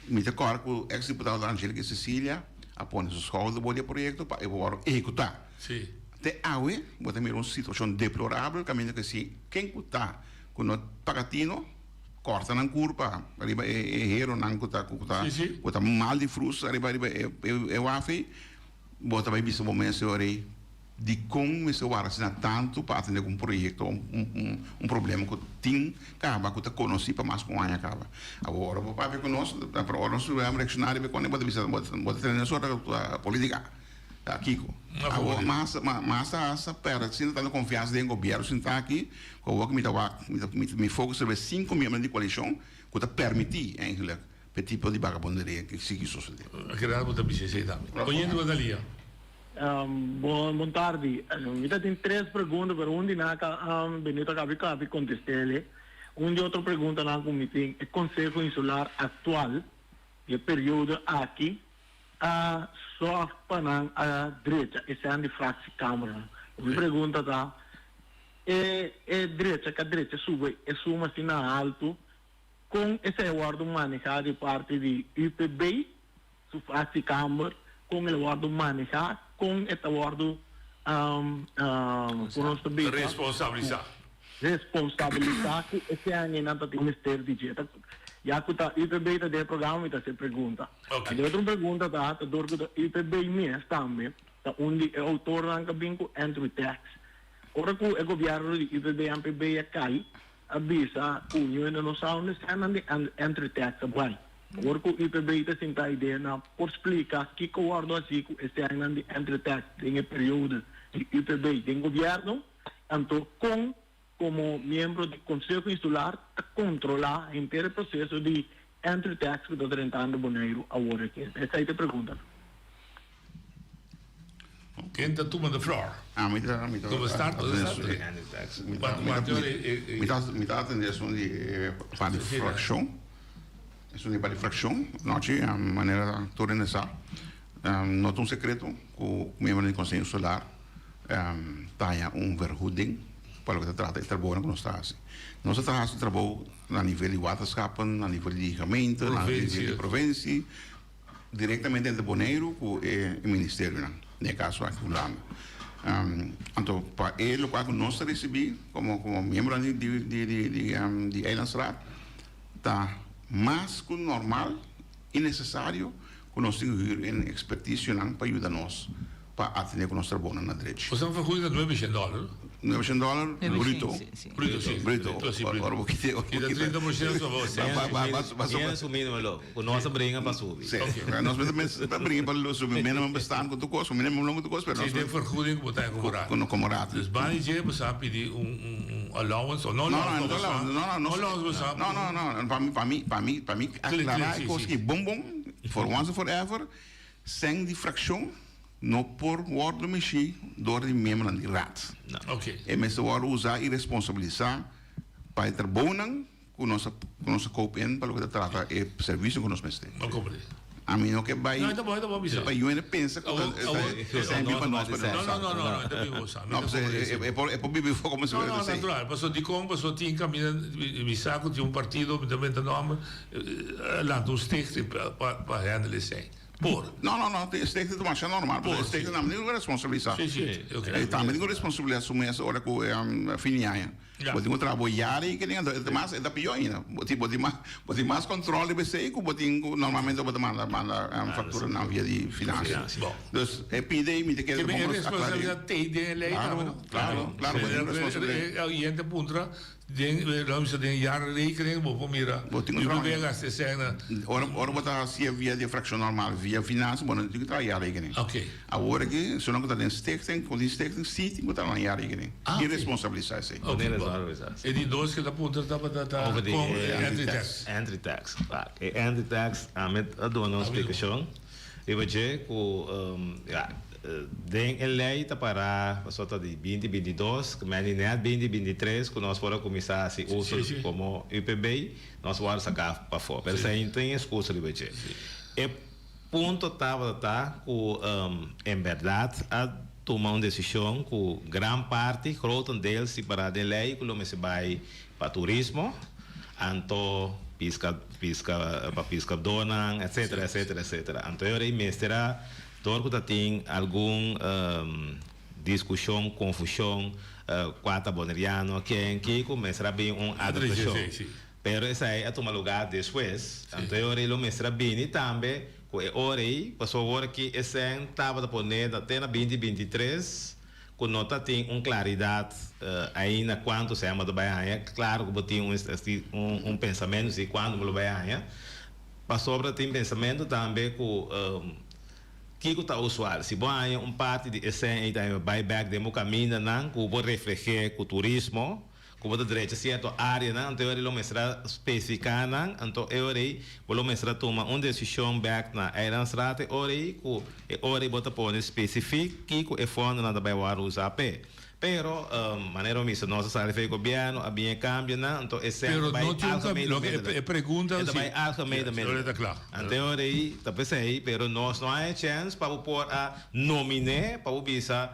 Mi ta kòrda ku eks diputado Angelica Cecilia a pone su skouder bo di e proyekto pa e wòrdu ehekutá. Te awe bo ta mira un situashon deplorabel kaminda ku si ken ku ta ku no paga tino kòrta nan kurpa riba e heronan ku ta ku ta ku ta mal di frus riba riba e waf ei bo ta bai bisa bo mes señor ei dikon mester wara asina tantu pa atende ku un proyekto un un problema ku tin kaba ku ta konosí pa mas ku un aña kaba awor ora bo papia ku nos pero ora nos reakshoná riba e kos bo ta bisa bo ta tene nos ora politika. Ta kiko? Awor mas mas ta hasta perde sin ta tanta confiansa den gobierno sin ta aki cu awor cu mi ta wak mi ta mi focus riba e cinco miembronan di coalicion cu ta permiti eigenlijk pa e tipo di bagabonderia aki sigui sosode. Gerardo bo ta bisa esey tambe. Oyente bo ta lia. Bon bon tardi. Mi ta tin tres pregunta pero un di nan a Benito a kabi kabi kontest'el. Un di otro preguntanan ku mi tin e konseho insular aktual di e periodo aki a sòg pa nan a drecha e sèn di fractiekamernan. Mi pregunta ta, e e drecha ka drecha suba e suma asina haltu? Kon esei a wòrdu manehá di parti di UPB, su fractiekamber, kon el a wòrdu manehá, kon e ta wòrdu ku nos ta bisa. Responsabilisá. Responsabilisá ku esei angenan ta tin mester di dje. Ya ku ta UPB ta den e programa mi ta hasi e pregunta. E otro pregunta ta, ta dor ku ta UPB mes tambe ta un di e outornan ku a bin ku entry tax. Ora ku e gobièrnu di UPB-MPB a kai, a bisa ku ñu hende no sa unda esnan di entry tax a bai. Awor ku UPB ta sinta idea nan por splika kiko wòrdu hasi ku esnan di entry tax den e periodo di UPB den gobièrnu, anto kon komo miembro di Konseho Insular ta kontrolá henter e proseso di entry tax ku ta drentando Boneiru awor aki. Esei ta e preguntanan. Ken ta tuma de floor? Ah, mi ta, mi ta. Tuma start, tuma start. Mi ta, mi ta atende esun di pa di fraccion. Esun di pa di fraccion. Nochi, manera tur hende sa, no ta un secreto cu miembronan di Conseho Insular ta haña un vergoeding pa loke ta trata e trabounan cu nos ta haci. Nos ta haci trabou na nivel di waterschappen, na nivel di gemeente, na nivel di provincie. Direktamente entre Boneiru ku e ministerionan, den e kaso aki Hulanda. Anto pa e lokual ku nos ta risibí komo komo miembronan di di di di di di Eilandsraad ta mas ku normal i nesesario ku nos tin hür en ekspertisionan pa yuda nos pa atendé ku nos trabounan na drechi. Bo sa vergoeding ta nuebe shen dòler? Nuebe shen dòler bruto. Bruto, si. Bruto. Ora bo kite, ora bo kite. Kita 30% bo sa. Bien su mínimo lo. Ku nos a bringa pa subi. Si. Nos mester bringa pa subi minimum bestaan ku tur kos, minimum loon ku tur kos, pero nos. Si den vergoeding ku bo ta komo rato. Komo rato. Dus bani dje bo sa pidi un allowance o no allowance bo sa. No, no, no. Allowance bo sa. No, no, no. Pa mi, pa mi, pa mi, pa mi aklará e kos aki bon bon, for once and forever. Sèn di frakshon no por wòrdu mishí dor di miembronan di Raad. E mester wòrdu usá i responsabilisá pa e trabounan ku nos a ku nos a koop in pa loke ta trata e servisio ku nos mester. Ami no ke bai pa yu hende pensa ku ta e sèn bin pa nos pero no sa. No, pasobra e por e por bibi for komo si fuera ta esei. No, no, natural. Pasobra dikon? Pasobra tin kaminda mi sa ku tin un partido, mi ta menta nòmber, Lanta un stichting pa handle esei. Por. No, no, no. Stichting ta masha normal. Por. Stichting tambe tin ku responsabilisá. Sí, sí. E tambe tin ku responsabilisá su mes ora ku fin di aña. Bo tin ku traha bo yari i kining. Anto mas e ta pió ainda. Bo tin bo tin mas bo tin mas control riba esei ku bo tin ku normalmente bo ta manda manda facturanan via di financia. Dus e pide ei mi ta kere ta bon pa nos aklar'é. E responsabilidat t'ei den e lei tambe no? Claro, claro, claro bo tin responsabilidat. E hende puntra Den lo bisa den jaarrekening bo por mira Bo tin ku traha. bo gasta e sèn na. Ora ora bo ta hasié via di e frakshon normal via finansa bo no tin ku traha jaarrekening. Ok. Awor aki esnan ku ta den stichting ku tin stichting si tin ku traha nan jaarrekening. Ah, I ok. responsabilisá esei. Ok, bo. E di dos ke ta puntra tabata ta Over di kon e entry tax. Entry tax. Wak, e entry tax ami a duna un splikashon riba dje ku ya den e lei ta para pasobra ta di binti binti dos ku meni nèt binti binti tres ku nos por a kuminsá hasi uso komo UPB nos wòrdu saká pafó pero esei no tin eskusa riba dje. E punto tabata ta ku en bèrdat a tuma un desishon ku gran parti, grotendeels, si pará den lei ku lo mester bai pa turismo, anto piska piska pa piskadónan etcetera etcetera etcetera. Anto e ora ei mester a dor ku ta tin algun diskushon, konfushon kua ta boneriano, ken, kiko, mester a bin un adaptashon. Pero esei a tuma lugá despues. Anto e ora ei lo mester a bini tambe ku e ora ei, pasobra awor aki e sèn tabata poné na te na binti 23 ku no ta tin un klaridat ainda kuantu sèn bo ta bai haña. Klaro ku bo tin un un pensamentu si kuantu bo lo bai haña. Pasobra tin pensamentu tambe ku kiko ta usual. Si bo haña un parti di e sèn ei tambe bai bèk den bo kamindanan ku bo refleh'é ku turismo. Ku bo ta drecha sierto áreanan, anto e ora ei lo mester a spesifiká nan, anto e ora ei bo lo mester a tuma un desishon bèk na Eilandsraad e ora ei ku e ora ei bo ta pone spesifik kiko e fondonan ta bai wòrdu usá p'e. Pero, manera mi bisa, nos a sali for e gobièrnu, a bin e kambionan, anto e sèn Pero ta bai no tin un algemene kambio, loke middelen. e pregunta E ta si, bai algemene ya, middelen. ta kla. Anto e ora ei ta p'esei, pero nos no haña chèns pa bo por a nominé, pa bo bisa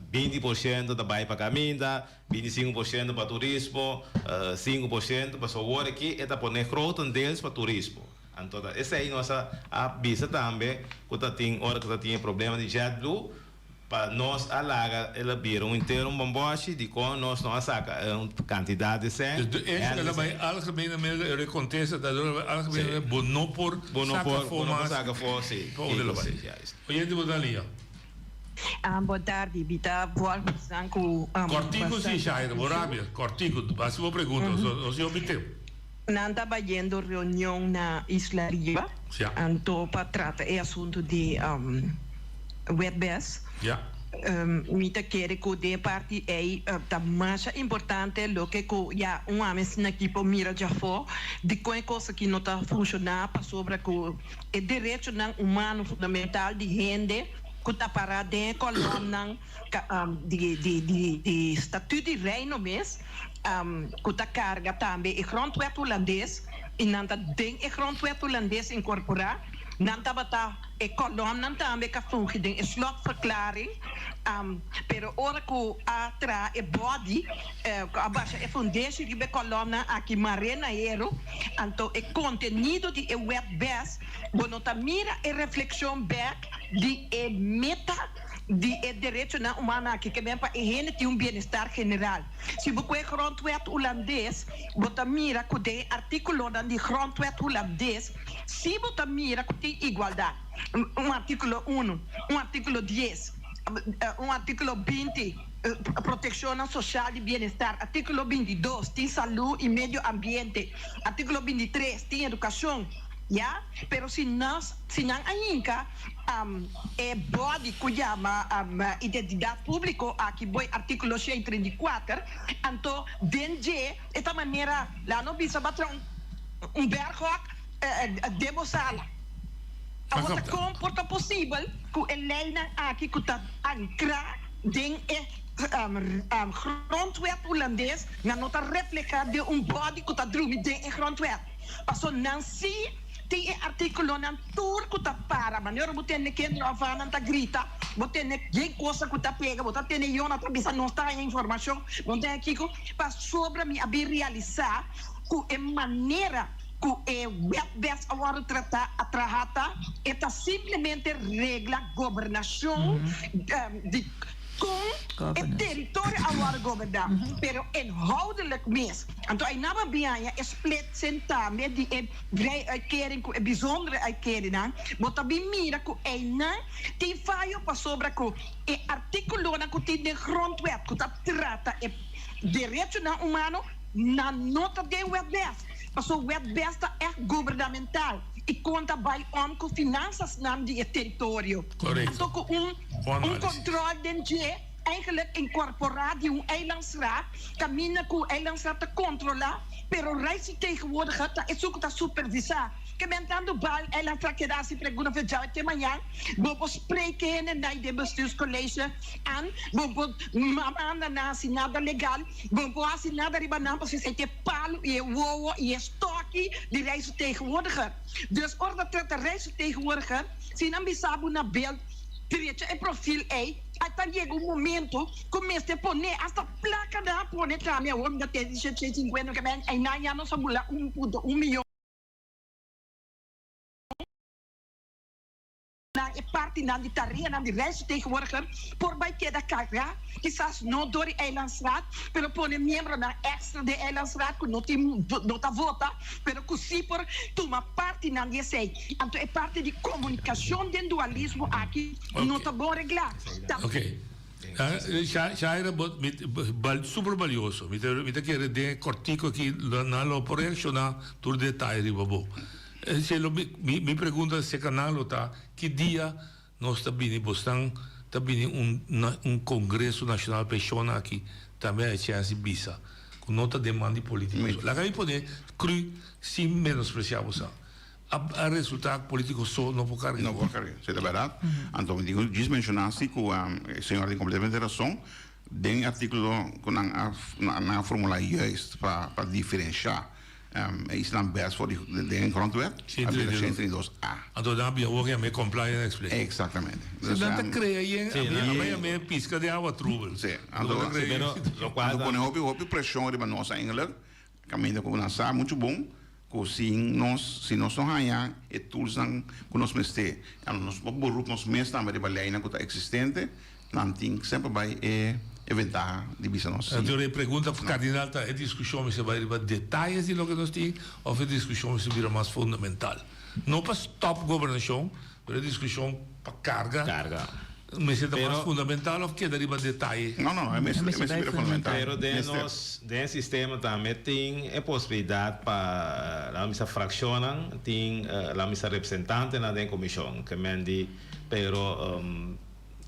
20% ta bai pa kaminda, 25% pa turismo, 5%, pasobra awor aki e ta pone grotendeels pa turismo. Anto ta esei nos a bisa tambe ku ta tin ora ku ta tin e problema di JetBlue, Pa nos a laga el a bira un entero un bomboshi, dikon nos no a saka un kantidat di sèn? Dus de echo el a bai algemene middelen, e rekontesta ta dor el a bai algemene middelen, bo no por saka afó Bo no por mas saka afó, si. pa unda el a bai. Oyente bo ta liña. Bon tardi, mi ta volg esnan ku Kòrtiku si, bastante Shaira, bo atenshon. rabia. Kòrtiku, hasi bo pregunta, nos tin hopi tempu. Nan ta bayendo reunion na Isla Riba anto pa trata e asuntu di wet bes. Mi ta kere ku den e parti ei ta masha importante loke ku ya un ame asina aki por mira djafó dikon e kos aki no ta funshoná pasobra ku e derechonan humano fundamental di hende ku ta pará den e kolòmnan di Statuut di Reino mes ku ta karga tambe e Grondwet Hulandes i nan ta den e Grondwet Hulandes inkorporá. Nan tabata e kolòmnan tambe ku a fungi den e slotverklaring, pero ora ku a traha e body ku a basha e fundeshi riba e kolòmnan aki maré na heru, anto e kontenido di e wet bes bo no ta mira e reflekshon bèk di e meta di e derechonan humano aki ke ben pa e hende tin un bienestar general. Si bo koe Grondwet Hulandes, bo ta mira ku den e artíkulonan di Grondwet Hulandes si bo ta mira ku tin igualdat, un artíkulo unu, un artíkulo dies, un artíkulo 20, protekshonnan soshal di bienestar, artíkulo 22 tin salú i medio ambiente, artíkulo 23 tin edukashon, ya. Pero si nos, si nan a hinka E body ku yama identidat públiko aki bo e artíkulo 134, anto den dje e ta manera la no bisa bo a traha un berghok den bo sala. Awor ta kon por ta posibel ku e leinan aki ku ta ankrá den e grondwet hulandes nan no ta reflehá den un body ku ta drumi den e grondwet? Pasobra nan si. Tin e artíkulonan tur ku ta para, manera bo tende Kendra òf Anan ta grita, bo tende yen kosa ku ta pega, bo ta tende Yona ta bisa nos ta haña informashon, bo ta haña kiko, pasobra mi a bin realisá ku e manera ku e wet bes a wòrdu tratá a traha ta, e ta simplemente regla gobernashon di kon e teritorio a wòrdu goberná, pero inhoudelijk mes. Anto aynan bo a bin haña e splitsing tambe di e Vrij uitkering ku e bijzondere uitkeringnan, bo ta bin mira ku einan tin fayo pasobra ku e artíkulonan ku tin den Grondwet ku ta trata e derechonan humano nan no ta den Wet bes. Pasobra Wet bes ta ègt gubernamental i kon ta bai om ku finansasnan di e teritorio. Korekto. Anto ku un Bon un análisis. kontròl den dje eigenlijk inkorporá di un eilandsraad kaminda ku eilandsraad ta kontrolá. Pero Rijksvertegenwoordiger ta esun ku ta supervisá. Ke men tantu bal el a tra keda hasi pregunta for djawe te mañan. Bo por spreek hende na den bestuurscollege an, bo por manda nan hasi nada legal, bo por hasi nada riba nan pasobra esei ta e palu i e wowo i e stoki di Rijksvertegenwoordiger. Dus ora ta trata Rijksvertegenwoordiger, si nan bisa bo na beeld drecha e profiel ei, a ta yega un momento ku mester pone hasta Plaka nan a pone tambe awor mi ta tende 150 ke men einan ya nos a bula 1.1 miyon na e partinan di tareanan di Rijksvertegenwoordiger por bai keda karga kisas no dor di Eilandsraad pero pone miembronan extra den Eilandsraad ku no tin no ta vota pero ku si por tuma partinan di esei anto e parti di komunikashon den dualismo aki no ta bon reglá ta. Shaira bo super balioso. Mi ta mi ta kere den e kortiko aki nan lo por reakshoná tur detaye riba bo. Si lo mi mi pregunta serka nan lo ta ki dia nos ta bini bosnan ta bini un un kongreso nashonal penshon aki tambe a e chèns di bisa ku no ta den man di politiko. Laga mi pone kru sin menospresiá bosan. A resulta cu politico so no por carga. No por carga, si ta berdad. Anto mi tin cu djis menciona si cu e señor tin completamente razon. Den e artíkulo ku nan a nan a formulá juist pa pa diferenshá e islanan bes for di den e grondwet, a bira 132 A. Anto nan a bira wor yam'é compliant explain. Exactamente. Si nan ta crea yen, a bai yam'é pisca den awa trubel. Si, anto anto pone hopi hopi presion riba nos eigenlijk, caminda cu nan sa mucho bon cu sin nos si nos no haya e toolsnan cu nos mester, anto nos por beroep nos mes tambe riba leynan cu ta existente, Nan tin semper bai e e ventaha di bisa nos si. Anto e pregunta kardinal ta, e diskushon mester bai riba detayes di loke nos tin òf e diskushon mester bira mas fundamental? No pa stòp gobernashon, pero e diskushon pa karga Karga. mester ta mas fundamental òf keda riba detaye? No, no, e mester e mester bira fundamental. Pero den Mester. nos den e sistema tambe tin e posibilidat pa laga misa frakshonnan tin laga misa representantenan den komishon ke men di pero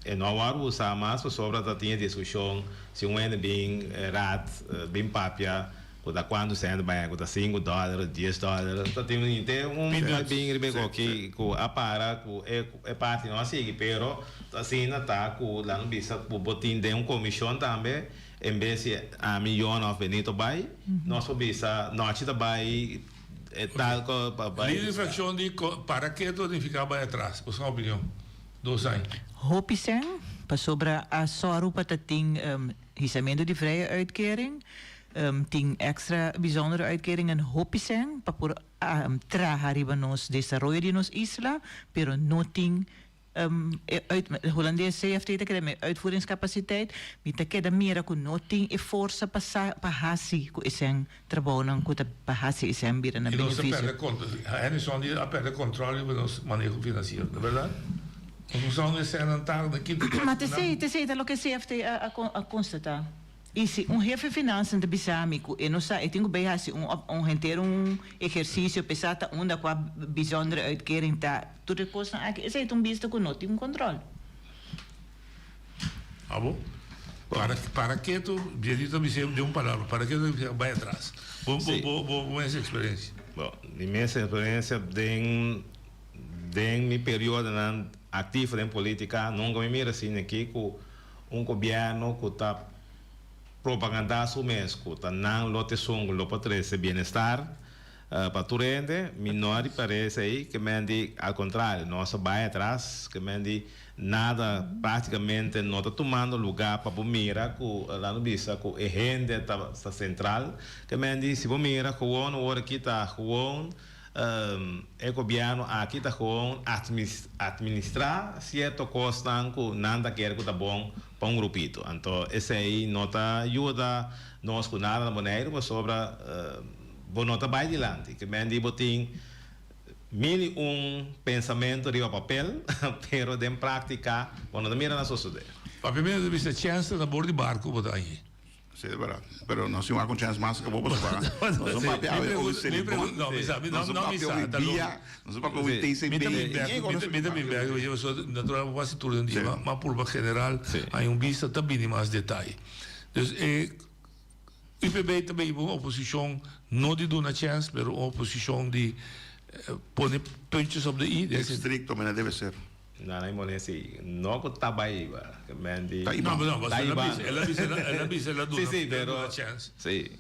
E no a wòrdu usá mas pasobra ta tin e diskushon si un hende bin raad bin papia ku ta kuantu sènt bai ku ta sinku dòler dies dòler ta tin henter un bai bin riba e koki ku a para ku e e parti no a sigui pero asina ta ku laga bisa ku bo tin den un komishon tambe en bes si ami Yona òf Benito bai nos por bisa Nochi ta bai e tal ko pa bai Lider di frakshon di para ketu a nifiká bai atras, bo sa opinion? Dos aña. Hopi sèn, pasobra a sòru pa ta tin hisamentu di vrije uitkering, tin èkstra bijzondere uitkeringen, hopi sèn pa por traha riba nos desaroyo di nos isla, pero no tin e uit, Hulandes CFT ta keda mi uitvoeringscapaciteit, mi ta keda mira ku no tin e forsa pa sa pa hasi ku e sèn trabounan ku ta pa hasi e sèn bira na I nos a benefisio. pèrdè kont, Hennyson di a pèrdè kòntròl riba nos maneho finansiero, ta bèrdat? Nos no sa unda e sènnan ta, na ki Ma t'esei, t'esei ta loke CFT a a a konstatá. I si un hefe finansen ta bisa mi ku e no sa, e tin ku bai hasi un un henter un ehersisio p'e sa ta unda kua bijzondere uitkering ta, tur e kosnan aki, esei ta un bista ku no tin un kòntròl. Abo? Para, para ketu, Jeddy ta bis'é den un palabra, para ketu ta bis'é bai atras. Bo, bo, bo, bo, bo mes experiencia. Bo, mi mes experiencia den, den mi periodonan activo den politica, nunca mi mira asina aki cu un gobierno cu ta propaganda su mes cu ta nan lo ta esun cu lo por trece bienestar, Pa tur hende, mi no a ripar'é esei, ke men di al kontrario, nos a bai atras, ke men di nada práktikamente no ta tumando lugá pa bo mira ku laat nos bisa ku e hende ta ta sentral, ke men di si bo mira gewoon awor aki ta gewoon e gobièrnu aki ta gewoon atministrá sierto kosnan ku nan ta kere ku ta bon pa un grupito, anto esei no ta yuda nos ku nada na Boneiru pasobra. Bo no ta bai dilanti. Ke men di bo tin mil i un pensamentu riba papel, pero den práktika bo no ta mira na sosodé. Papia mi ta bisa chèns ta na bor di barku bo ta añi. Sí, ta bèrdat. Pero nos tin wak un chèns mas ke bo pasobra nos no papia awe over Selibon, nos no papia over bia, nos no papia over TCB. Mi ta bin bèk, mi ta bin bèk, pasobra natural bo hasi tur den dia, ma purba general haña un bista ta bini mas detaye. Dus e. UPB ta bay un oposicion no di duna chens pero un oposicion di pone puntjes op de i. Estricto mene debe ser. Nan a imponé si no cu ta bay iba. Men di Ta iba. No, no, el a bisa, el a bisa, el a bisa, el a duna, sí, sí, el a duna chens. Sí.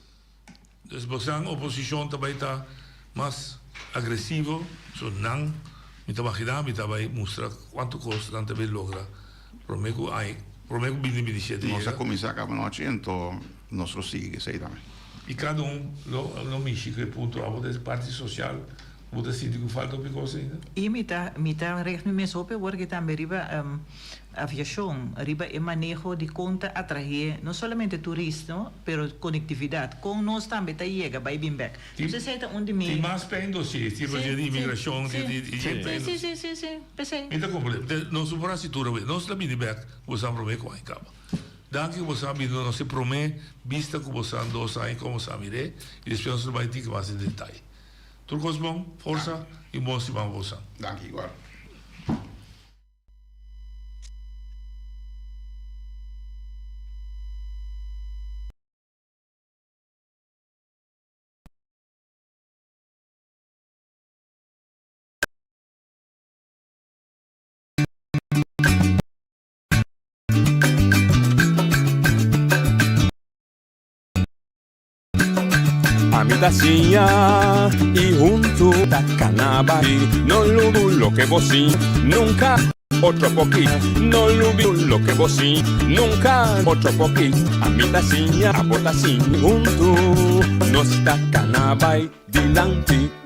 Dus bosan oposicion ta bay ta mas agresivo, so nan mi ta imagina mi ta bay mustra cuanto cos nan ta bay logra prome cu ay, prome cu bini 27 Nos a yega. cuminsa caba nochi ento nos lo sigui cu esey tambe. Y cada un lo lo mishi cu e punto abo ta e parti social bo ta sinti cu falta hopi cos ainda? Y mi ta mi ta recht mi mes hopi awor ki tambe riba aviashon, riba e maneho di kon ta atrahe no solamente turist no, pero konektividat, kon nos tambe ta yega bai bin bek. Nos esei ta un di mi. Tin mas p'e dossier, tin dossier di imigrashon, tin di di Sí, sí, sí, sí, sí, p'esei. Mi ta komprende. Nos no por hasi tur awe. Nos ta bini bek ku boso a promé ku aña kaba. Danki ku boso a bini nos e promé bista ku boso a dos aña kon boso a mir'é i despues nos ta bai tiki mas den detaye. Tur kos bon, forsa i un bon siman pa boso. Danki igual. Ami ta siña i huntu ta kana bai. No lubi loke bo siña nunka otro poki. No lubi loke bo siña nunka otro poki. Ami ta siña, abo ta siña huntu nos ta kana bai dilanti.